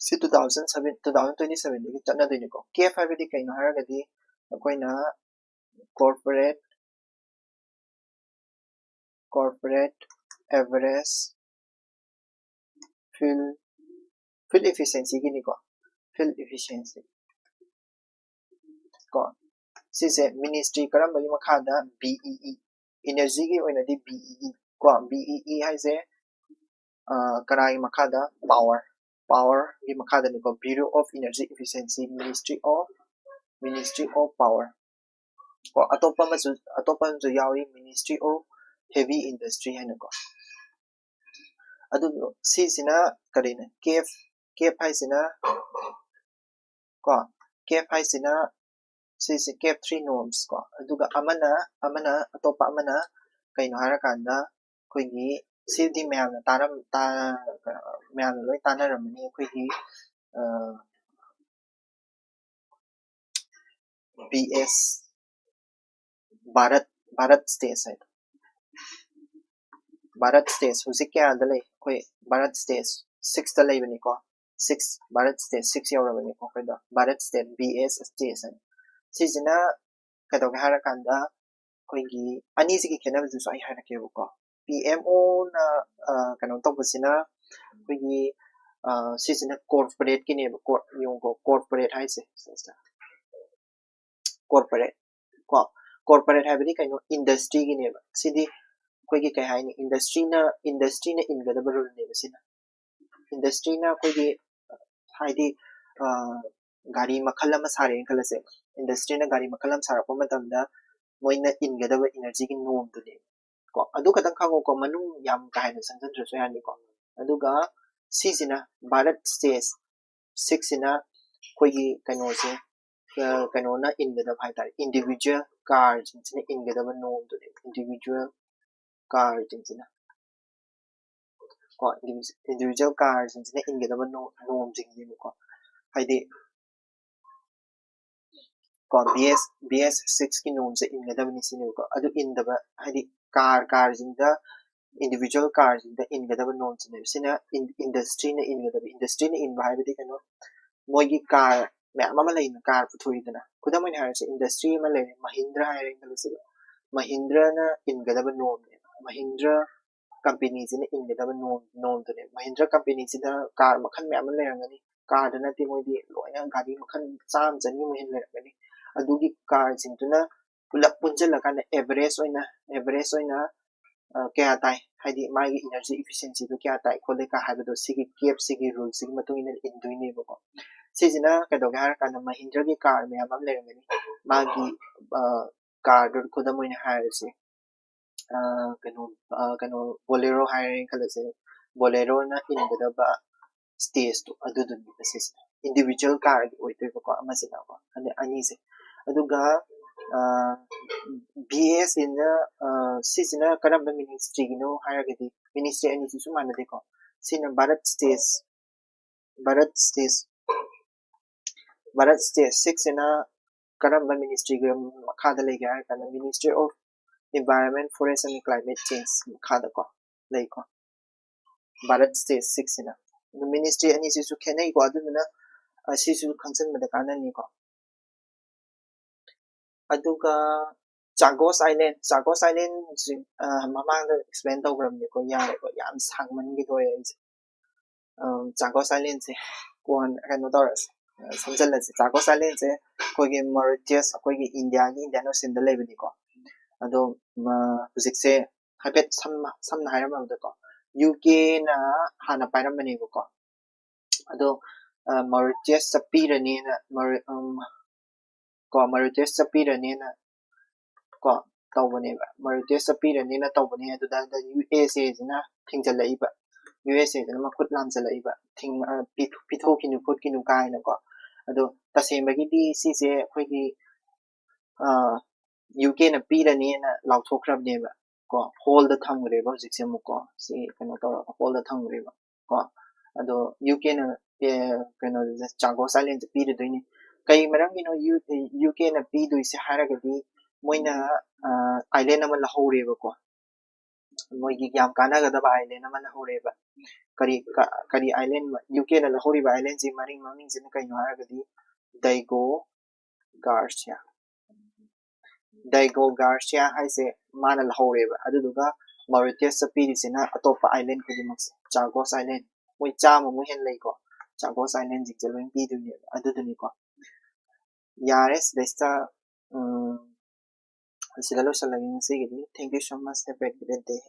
ꯁꯤ two thousand seven, two thousand twenty ꯁꯚꯦꯟꯗꯒꯤ ꯆꯠꯅꯗꯣꯏꯅꯤꯀꯣ꯫ ꯀꯦꯞ ꯍꯥꯏꯕꯗꯤ ꯀꯩꯅꯣ ꯍꯥꯏꯔꯒꯗꯤ ꯑꯩꯈꯣꯏꯅ corporate corporate average fuel fuel efficiency ꯒꯤꯅꯤꯀꯣ꯫ Fuel efficiency ꯀꯣ꯫ ꯁꯤꯁꯦ ꯃꯤꯅꯤꯁꯇ꯭ꯔꯤ ꯀꯔꯝꯕꯒꯤ ꯃꯈꯥꯗ? B E E. ꯏꯅꯔꯖꯤꯒꯤ ꯑꯣꯏꯅꯗꯤ ꯕꯤ ꯏ ꯏ ꯀꯣ꯫ ꯕꯤ ꯏ ꯏ ꯍꯥꯏꯁꯦ ꯑ, ꯀꯅꯥꯒꯤ ꯃꯈꯥꯗ? Power. ꯄꯥꯋꯔꯒꯤ ꯃꯈꯥꯗꯅꯤꯀꯣ꯫ Bureau of Energy Efficiency, Ministry of Ministry of Power ꯀꯣ꯫ ꯑꯇꯣꯞꯄ ꯑꯃꯁꯨ ꯑꯇꯣꯞꯄ ꯑꯃꯁꯨ ꯌꯥꯎꯔꯤ, Ministry of Heavy Industry ꯍꯥꯏꯅꯀꯣ꯫ ꯑꯗꯨ ꯁꯤꯁꯤꯅ ꯀꯔꯤꯅꯣ? ꯀꯦꯞ ꯀꯦꯞ ꯍꯥꯏꯁꯤꯅ ꯀꯣ꯫ ꯀꯦꯞ ꯍꯥꯏꯁꯤꯅ ꯁꯤꯁꯦ ꯀꯦꯞ ꯊ꯭ꯔꯤ ꯅꯣꯝꯁ ꯀꯣ꯫ ꯑꯗꯨꯒ ꯑꯃꯅ ꯑꯃꯅ ꯑꯇꯣꯞꯄ ꯑꯃꯅ ꯀꯩꯅꯣ ꯍꯥꯏꯔꯀꯥꯟꯗ ꯑꯩꯈꯣꯏꯒꯤ ꯁꯤꯗꯤ ꯃꯌꯥꯝꯅ ꯇꯥꯔꯝ ꯇꯥ-, ꯃꯌꯥꯝꯅ ꯂꯣꯏ ꯇꯥꯟꯅꯔꯝꯃꯅꯤ꯫ ꯑꯩꯈꯣꯏꯒꯤ ꯕꯤ ꯑꯦꯁ ꯚꯥꯔꯠ ꯚꯥꯔꯠ ꯁ꯭ꯇꯦꯠꯁ ꯍꯥꯏꯗꯣ꯫ ꯚꯥꯔꯠ ꯁ꯭ꯇꯦꯠꯁ ꯍꯧꯖꯤꯛ ꯀꯌꯥꯗ ꯂꯩ? ꯑꯩꯈꯣꯏ ꯚꯥꯔꯠ ꯁ꯭ꯇꯦꯠꯁ ꯁꯤꯛꯁꯇ ꯂꯩꯕꯅꯤꯀꯣ꯫ ꯁꯤꯛꯁ, ꯚꯥꯔꯠ ꯁ꯭ꯇꯦꯠ ꯁꯤꯛꯁ ꯌꯧꯔꯕꯅꯤꯀꯣ ꯑꯩꯈꯣꯏꯗꯣ꯫ ꯚꯥꯔꯠ ꯁ꯭ꯇꯦꯠ ꯕꯤ ꯑꯦꯁ ꯁ꯭ꯇꯦꯠꯁ ꯍꯥꯏꯅ꯫ ꯁꯤꯁꯤꯅ ꯀꯩꯗꯧꯒꯦ ꯍꯥꯏꯔꯀꯥꯟꯗ ꯑꯩꯈꯣꯏꯒꯤ ꯑꯅꯤꯁꯤꯒꯤ ꯈꯦꯠꯅꯕꯗꯨꯁꯨ ꯑꯩ ꯍꯥꯏꯔꯛꯀꯦꯕꯀꯣ꯫ ꯄꯤ ꯑꯦꯝ ꯑꯣꯅ ꯀꯩꯅꯣ ꯇꯧꯕꯁꯤꯅ ꯑꯩꯈꯣꯏꯒꯤ ꯁꯤꯁꯤꯅ ꯀꯣꯔꯄꯣꯔꯦꯠꯀꯤꯅꯦꯕ꯫ ꯀꯣꯔ ꯌꯦꯡꯉꯨꯀꯣ, ꯀꯣꯔꯄꯣꯔꯦꯠ ꯍꯥꯏꯁꯦ꯫ ꯀꯣꯔꯄꯣꯔꯦꯠ ꯀꯣ, ꯀꯣꯔꯄꯣꯔꯦꯠ ꯍꯥꯏꯕꯗꯤ ꯀꯩꯅꯣ? ꯏꯟꯗꯁꯇ꯭ꯔꯤꯒꯤꯅꯦꯕ꯫ ꯁꯤꯗꯤ ꯑꯩꯈꯣꯏꯒꯤ ꯀꯩ ꯍꯥꯏꯅꯤ? ꯏꯟꯗꯁꯇ꯭ꯔꯤꯅ ꯏꯟꯗꯁꯇ꯭ꯔꯤꯅ ꯏꯟꯒꯗꯕ ꯔꯨꯜꯅꯦꯕ ꯁꯤꯅ꯫ ꯏꯟꯗꯁꯇ꯭ꯔꯤꯅ ꯑꯩꯈꯣꯏꯒꯤ ꯍꯥꯏꯗꯤ ꯒꯥꯔꯤ ꯃꯈꯜ ꯑꯃ ꯁꯥꯔꯦꯅ ꯈꯜꯂꯁꯦ꯫ ꯏꯟꯗꯁꯇ꯭ꯔꯤꯅ ꯒꯥꯔꯤ ꯃꯈꯜ ꯑꯃ ꯁꯥꯔꯛꯄ ꯃꯇꯝꯗ ꯃꯣꯏꯅ ꯏꯟꯒꯗꯕ ꯏꯅꯔꯖꯤꯒꯤ ꯅꯣꯝꯗꯨꯅꯦꯕ ꯀꯣ꯫ ꯑꯗꯨ ꯈꯛꯇꯪ ꯈꯪꯉꯣꯀꯣ, ꯃꯅꯨꯡ ꯌꯥꯝ ꯀꯥ ꯍꯦꯟꯅ ꯆꯪꯁꯤꯟꯗ꯭ꯔꯁꯨ ꯌꯥꯅꯤꯀꯣ꯫ ꯑꯗꯨꯒ ꯁꯤꯁꯤꯅ ꯚꯥꯔꯠ ꯁ꯭ꯇꯦꯖ ꯁꯤꯛꯁꯁꯤꯅ ꯑꯩꯈꯣꯏꯒꯤ ꯀꯩꯅꯣꯁꯦ, ꯀꯩꯅꯣꯅ ꯏꯟꯒꯗꯕ ꯍꯥꯏꯇꯥꯔꯦ, ꯏꯟꯗꯤꯕꯤꯖꯨꯋꯦꯜ ꯀꯥꯔꯁꯤꯡꯁꯤꯅ ꯏꯟꯒꯗꯕ ꯅꯣꯝꯗꯨꯅꯦꯕ꯫ ꯏꯟꯗꯤꯕꯤꯖꯨꯋꯦꯜ ꯀꯥꯔꯁꯤꯡꯁꯤꯅ ꯀꯣ, ꯏꯟꯗꯤꯕꯤꯖꯨꯋꯦꯜ ꯀꯥꯔꯁꯤꯡꯁꯤꯅ ꯏꯟꯒꯗꯕ ꯅꯣꯝꯁꯤꯡꯅꯦꯕꯀꯣ꯫ ꯍꯥꯏꯗꯤ ꯀꯣ, ꯕꯤ ꯑꯦꯁ ꯕꯤ ꯑꯦꯁ ꯁꯤꯛꯁꯀꯤ ꯅꯣꯝꯁꯦ ꯏꯟꯒꯗꯕꯅꯤ ꯁꯤꯅꯦꯕꯀꯣ꯫ ꯑꯗꯨ ꯏꯟꯗꯕ ꯍꯥꯏꯗꯤ ꯀꯥꯔ ꯀꯥꯔꯁꯤꯡꯗ, ꯏꯟꯗꯤꯕꯤꯖꯨꯋꯦꯜ ꯀꯥꯔꯁꯤꯡꯗ ꯏꯟꯒꯗꯕ ꯅꯣꯝꯁꯤꯅꯦꯕ꯫ ꯁꯤꯅ ꯏꯟꯗꯁꯇ꯭ꯔꯤꯅ ꯏꯟꯒꯗꯕ꯫ ꯏꯟꯗꯁꯇ꯭ꯔꯤꯅ ꯏꯟꯕ ꯍꯥꯏꯕꯗꯤ ꯀꯩꯅꯣ? ꯃꯣꯏꯒꯤ ꯀꯥꯔ ꯃꯌꯥꯝ ꯑꯃ ꯂꯩꯅ, ꯀꯥꯔ ꯄꯨꯊꯣꯛꯏꯗꯅ꯫ ꯈꯨꯗꯝ ꯑꯣꯏꯅ ꯍꯥꯏꯔꯁꯦ, ꯏꯟꯗꯁꯇ꯭ꯔꯤ ꯑꯃ ꯂꯩꯔꯦ, ꯃꯍꯤꯟꯗ꯭ꯔ ꯍꯥꯏꯔꯦ ꯈꯜꯂꯁꯦꯕ꯫ ꯃꯍꯤꯟꯗ꯭ꯔꯅ ꯏꯟꯒꯗꯕ ꯅꯣꯝꯅꯦꯕ꯫ ꯃꯍꯤꯟꯗ꯭ꯔ ꯀꯝꯄꯦꯅꯤꯁꯤꯅ ꯏꯟꯒꯗꯕ ꯅꯣꯝ ꯅꯣꯝꯗꯨꯅꯦꯕ꯫ ꯃꯍꯤꯟꯗ꯭ꯔ ꯀꯝꯄꯦꯅꯤꯁꯤꯗ ꯀꯥꯔ ꯃꯈꯜ ꯃꯌꯥꯝ ꯑꯃ ꯂꯩꯔꯝꯒꯅꯤ꯫ ꯀꯥꯔꯗ ꯅꯠꯇꯦ, ꯃꯣꯏꯗꯤ ꯂꯣꯏꯅ ꯒꯥꯔꯤ ꯃꯈꯜ ꯆꯥꯝꯃ ꯆꯅꯤꯃꯨꯛ ꯍꯦꯟꯅ ꯂꯩꯔꯝꯒꯅꯤ꯫ ꯑꯗꯨꯒꯤ ꯀꯥꯔꯁꯤꯡꯗꯨꯅ ꯄꯨꯂꯞ ꯄꯨꯟꯁꯤꯜꯂꯀꯥꯟꯗ ꯑꯦꯚꯔꯦꯖ ꯑꯣꯏꯅ, ꯑꯦꯚꯔꯦꯖ ꯑꯣꯏꯅ ꯀꯌꯥ ꯇꯥꯏ, ꯍꯥꯏꯗꯤ ꯃꯥꯒꯤ ꯏꯅꯔꯖꯤ ꯏꯐꯤꯁꯤꯌꯦꯟꯁꯤꯗꯣ ꯀꯌꯥ ꯇꯥꯏ ꯈꯣꯠꯂꯦ ꯀ ꯍꯥꯏꯕꯗꯣ ꯁꯤꯒꯤ ꯀꯦꯞꯁꯤꯒꯤ ꯔꯨꯜꯁꯤꯒꯤ ꯃꯇꯨꯡ ꯏꯟꯅ ꯏꯟꯗꯣꯏꯅꯦꯕꯀꯣ꯫ ꯁꯤꯁꯤꯅ ꯀꯩꯗꯧꯒꯦ ꯍꯥꯏꯔꯀꯥꯟꯗ, ꯃꯍꯤꯟꯗ꯭ꯔꯒꯤ ꯀꯥꯔ ꯃꯌꯥꯝ ꯑꯃ ꯂꯩꯔꯝꯒꯅꯤ꯫ ꯃꯥꯒꯤ ꯀꯥꯔꯗꯨ ꯈꯨꯗꯝ ꯑꯣꯏꯅ ꯍꯥꯏꯔꯁꯤ, ꯀꯩꯅꯣ ꯀꯩꯅꯣ ꯕꯣꯂꯦꯔꯣ ꯍꯥꯏꯔꯦꯅ ꯈꯜꯂꯁꯦ꯫ ꯕꯣꯂꯦꯔꯣꯅ ꯏꯟꯒꯗꯕ ꯁ꯭ꯇꯦꯖꯇꯣ ꯑꯗꯨꯗꯨꯅꯦꯕ ꯁꯤꯁꯦ꯫ ꯏꯟꯗꯤꯕꯤꯖꯨꯋꯦꯜ ꯀꯥꯔꯒꯤ ꯑꯣꯏꯗꯣꯏꯕꯀꯣ ꯑꯃꯁꯤꯅꯀꯣ, ꯑꯗꯩ ꯑꯅꯤꯁꯦ꯫ ꯑꯗꯨꯒ ꯕꯤ ꯑꯦꯁ ꯁꯤꯅ, ꯁꯤꯁꯤꯅ ꯀꯔꯝꯕ ꯃꯤꯅꯤꯁꯇ꯭ꯔꯤꯒꯤꯅꯣ ꯍꯥꯏꯔꯒꯗꯤ, ꯃꯤꯅꯤꯁꯇ꯭ꯔꯤ ꯑꯅꯤꯁꯤꯁꯨ ꯃꯥꯟꯅꯗꯦꯀꯣ꯫ ꯁꯤꯅ Bharat stage, Bharat stage, Bharat stage ꯁꯤꯛꯁꯁꯤꯅ ꯀꯔꯝꯕ ꯃꯤꯅꯤꯁꯇ꯭ꯔꯤꯒꯤ ꯃꯈꯥꯗ ꯂꯩꯒꯦ ꯍꯥꯏꯔ ꯀꯥꯟꯗ, Ministry of Environment, Forest and Climate Change ꯃꯈꯥꯗꯀꯣ ꯂꯩꯀꯣ, ꯚꯥꯔꯠ ꯁ꯭ꯇꯦꯖ ꯁꯤꯛꯁꯁꯤꯅ꯫ ꯑꯗꯨ ꯃꯤꯅꯤꯁꯇ꯭ꯔꯤ ꯑꯅꯤꯁꯤꯁꯨ ꯈꯦꯠꯅꯩꯀꯣ, ꯑꯗꯨꯗꯨꯅ ꯁꯤꯁꯨ ꯈꯪꯖꯤꯟꯕꯗ ꯀꯥꯟꯅꯅꯤꯀꯣ꯫ ꯑꯗꯨꯒ ꯆꯥꯒꯣꯁ ꯑꯥꯏꯂꯦꯟ, ꯆꯥꯒꯣꯁ ꯑꯥꯏꯂꯦꯟꯁꯤ ꯃꯃꯥꯡꯗ ꯑꯦꯛꯁꯄ꯭ꯂꯦꯟ ꯇꯧꯈ꯭ꯔꯕꯅꯤꯀꯣ, ꯌꯥꯔꯦꯀꯣ, ꯌꯥꯝ ꯁꯥꯡꯃꯟꯈꯤꯗꯣꯔꯦ ꯑꯩꯁꯦ꯫ ꯆꯥꯒꯣꯁ ꯑꯥꯏꯂꯦꯟꯁꯦ ꯀꯣꯟ ꯀꯩꯅꯣ ꯇꯧꯔꯁꯦ, ꯁꯝꯖꯜꯂꯁꯦ꯫ ꯆꯥꯒꯣꯁ ꯑꯥꯏꯂꯦꯟꯁꯦ ꯑꯩꯈꯣꯏꯒꯤ ꯃꯣꯔꯤꯁꯤꯌꯁ, ꯑꯩꯈꯣꯏꯒꯤ ꯏꯟꯗꯤꯌꯥꯒꯤ ꯏꯟꯗꯤꯌꯥꯟ ꯑꯣꯁꯤꯟꯗ ꯂꯩꯕꯅꯤꯀꯣ꯫ ꯑꯗꯣ ꯍꯧꯖꯤꯛꯁꯦ ꯍꯥꯏꯐꯦꯠ ꯁꯝꯅ ꯍꯥꯏꯔꯝꯃꯕꯗꯀꯣ, ꯌꯨ ꯀꯦꯅ ꯍꯥꯟꯅ ꯄꯥꯏꯔꯝꯕꯅꯦꯕꯀꯣ꯫ ꯑꯗꯣ ꯃꯣꯔꯤꯁꯤꯌꯁꯇ ꯄꯤꯔꯅꯤꯅ, ꯀꯣ ꯃꯣꯔꯤꯁꯤꯌꯁꯇ ꯄꯤꯔꯅꯤꯅ ꯀꯣ ꯇꯧꯕꯅꯦꯕ꯫ ꯃꯣꯔꯤꯁꯤꯌꯁꯇ ꯄꯤꯔꯅꯤꯅ ꯇꯧꯕꯅꯦ꯫ ꯑꯗꯨꯗ ꯌꯨ ꯑꯦꯁ ꯑꯦꯁꯤꯅ ꯊꯤꯡꯖꯤꯜꯂꯛꯏꯕ, ꯌꯨ ꯑꯦꯁ ꯑꯦꯁꯤꯅ ꯃꯈꯨꯠ ꯂꯥꯝꯖꯜꯂꯛꯏꯕ, ꯄꯤꯊꯣꯛꯈꯤꯅꯨ ꯈꯣꯠꯈꯤꯅꯨ ꯀꯥꯏꯅꯀꯣ꯫ ꯑꯗꯣ ꯇꯁꯦꯡꯕꯒꯤꯗꯤ ꯁꯤꯁꯦ ꯑꯩꯈꯣꯏꯒꯤ ꯌꯨ ꯀꯦꯅ ꯄꯤꯔꯅꯤꯅ ꯂꯥꯎꯊꯣꯛꯈ꯭ꯔꯕꯅꯦꯕ ꯀꯣ꯫ ꯍꯣꯜꯗ ꯊꯝꯈ꯭ꯔꯦꯕ ꯍꯧꯖꯤꯛꯁꯦ ꯑꯃꯨꯛꯀꯣ꯫ ꯁꯤ ꯀꯩꯅꯣ ꯇꯧꯔꯒ ꯍꯣꯜꯗ ꯊꯝꯈ꯭ꯔꯦꯕ ꯀꯣ꯫ ꯑꯗꯣ ꯌꯨ ꯀꯦꯅ ꯀꯩꯅꯣꯗꯨꯗ ꯆꯥꯒꯣꯁ ꯑꯥꯏꯂꯦꯟꯁꯦ ꯄꯤꯔꯨꯗꯣꯏꯅꯤ꯫ ꯀꯩ ꯃꯔꯝꯒꯤꯅꯣ ꯌꯨ ꯀꯦꯅ ꯄꯤꯗꯣꯏꯁꯦ ꯍꯥꯏꯔꯒꯗꯤ, ꯃꯣꯏꯅ ꯑꯥꯏꯂꯦꯟ ꯑꯃ ꯂꯧꯍꯧꯔꯦꯕꯀꯣ꯫ ꯃꯣꯏꯒꯤ ꯌꯥꯝ ꯀꯥꯟꯅꯒꯗꯕ ꯑꯥꯏꯂꯦꯟ ꯑꯃ ꯂꯧꯍꯧꯔꯦꯕ꯫ ꯀꯔꯤ ꯀꯔꯤ ꯑꯥꯏꯂꯦꯟ? ꯌꯨ ꯀꯦꯅ ꯂꯧꯍꯧꯔꯤꯕ ꯑꯥꯏꯂꯦꯟꯁꯤ ꯃꯔꯤꯡ ꯃꯃꯤꯡꯁꯤꯅ ꯀꯩꯅꯣ ꯍꯥꯏꯔꯒꯗꯤ, ꯗꯩꯒꯣ ꯒꯥꯔꯁꯤꯌꯥ꯫ ꯗꯩꯒꯣ ꯒꯥꯔꯁꯤꯌꯥ ꯍꯥꯏꯁꯦ ꯃꯥꯅ ꯂꯧꯍꯧꯔꯦꯕ꯫ ꯑꯗꯨꯗꯨꯒ ꯃꯣꯔꯤꯁꯤꯌꯁꯇ ꯄꯤꯔꯤꯁꯤꯅ ꯑꯇꯣꯞꯄ ꯑꯥꯏꯂꯦꯟ ꯈꯨꯗꯤꯡꯃꯛꯁꯦ, ꯆꯥꯒꯣꯁ ꯑꯥꯏꯂꯦꯟ, ꯃꯣꯏ ꯆꯥꯝꯃꯃꯨꯛ ꯍꯦꯟꯅ ꯂꯩꯀꯣ꯫ ꯆꯥꯒꯣꯁ ꯑꯥꯏꯂꯦꯟꯁꯤꯡꯁꯦ ꯂꯣꯏ ꯄꯤꯗꯣꯏꯅꯦꯕ꯫ ꯑꯗꯨꯗꯨꯅꯤꯀꯣ꯫ ꯌꯥꯔꯦ, ꯁꯤꯗꯩꯁꯤꯗ ꯁꯤꯗ ꯂꯣꯏꯁꯤꯜꯂꯒꯦ ꯉꯁꯤꯒꯤꯗꯤ꯫ Thank you so much, have a great day.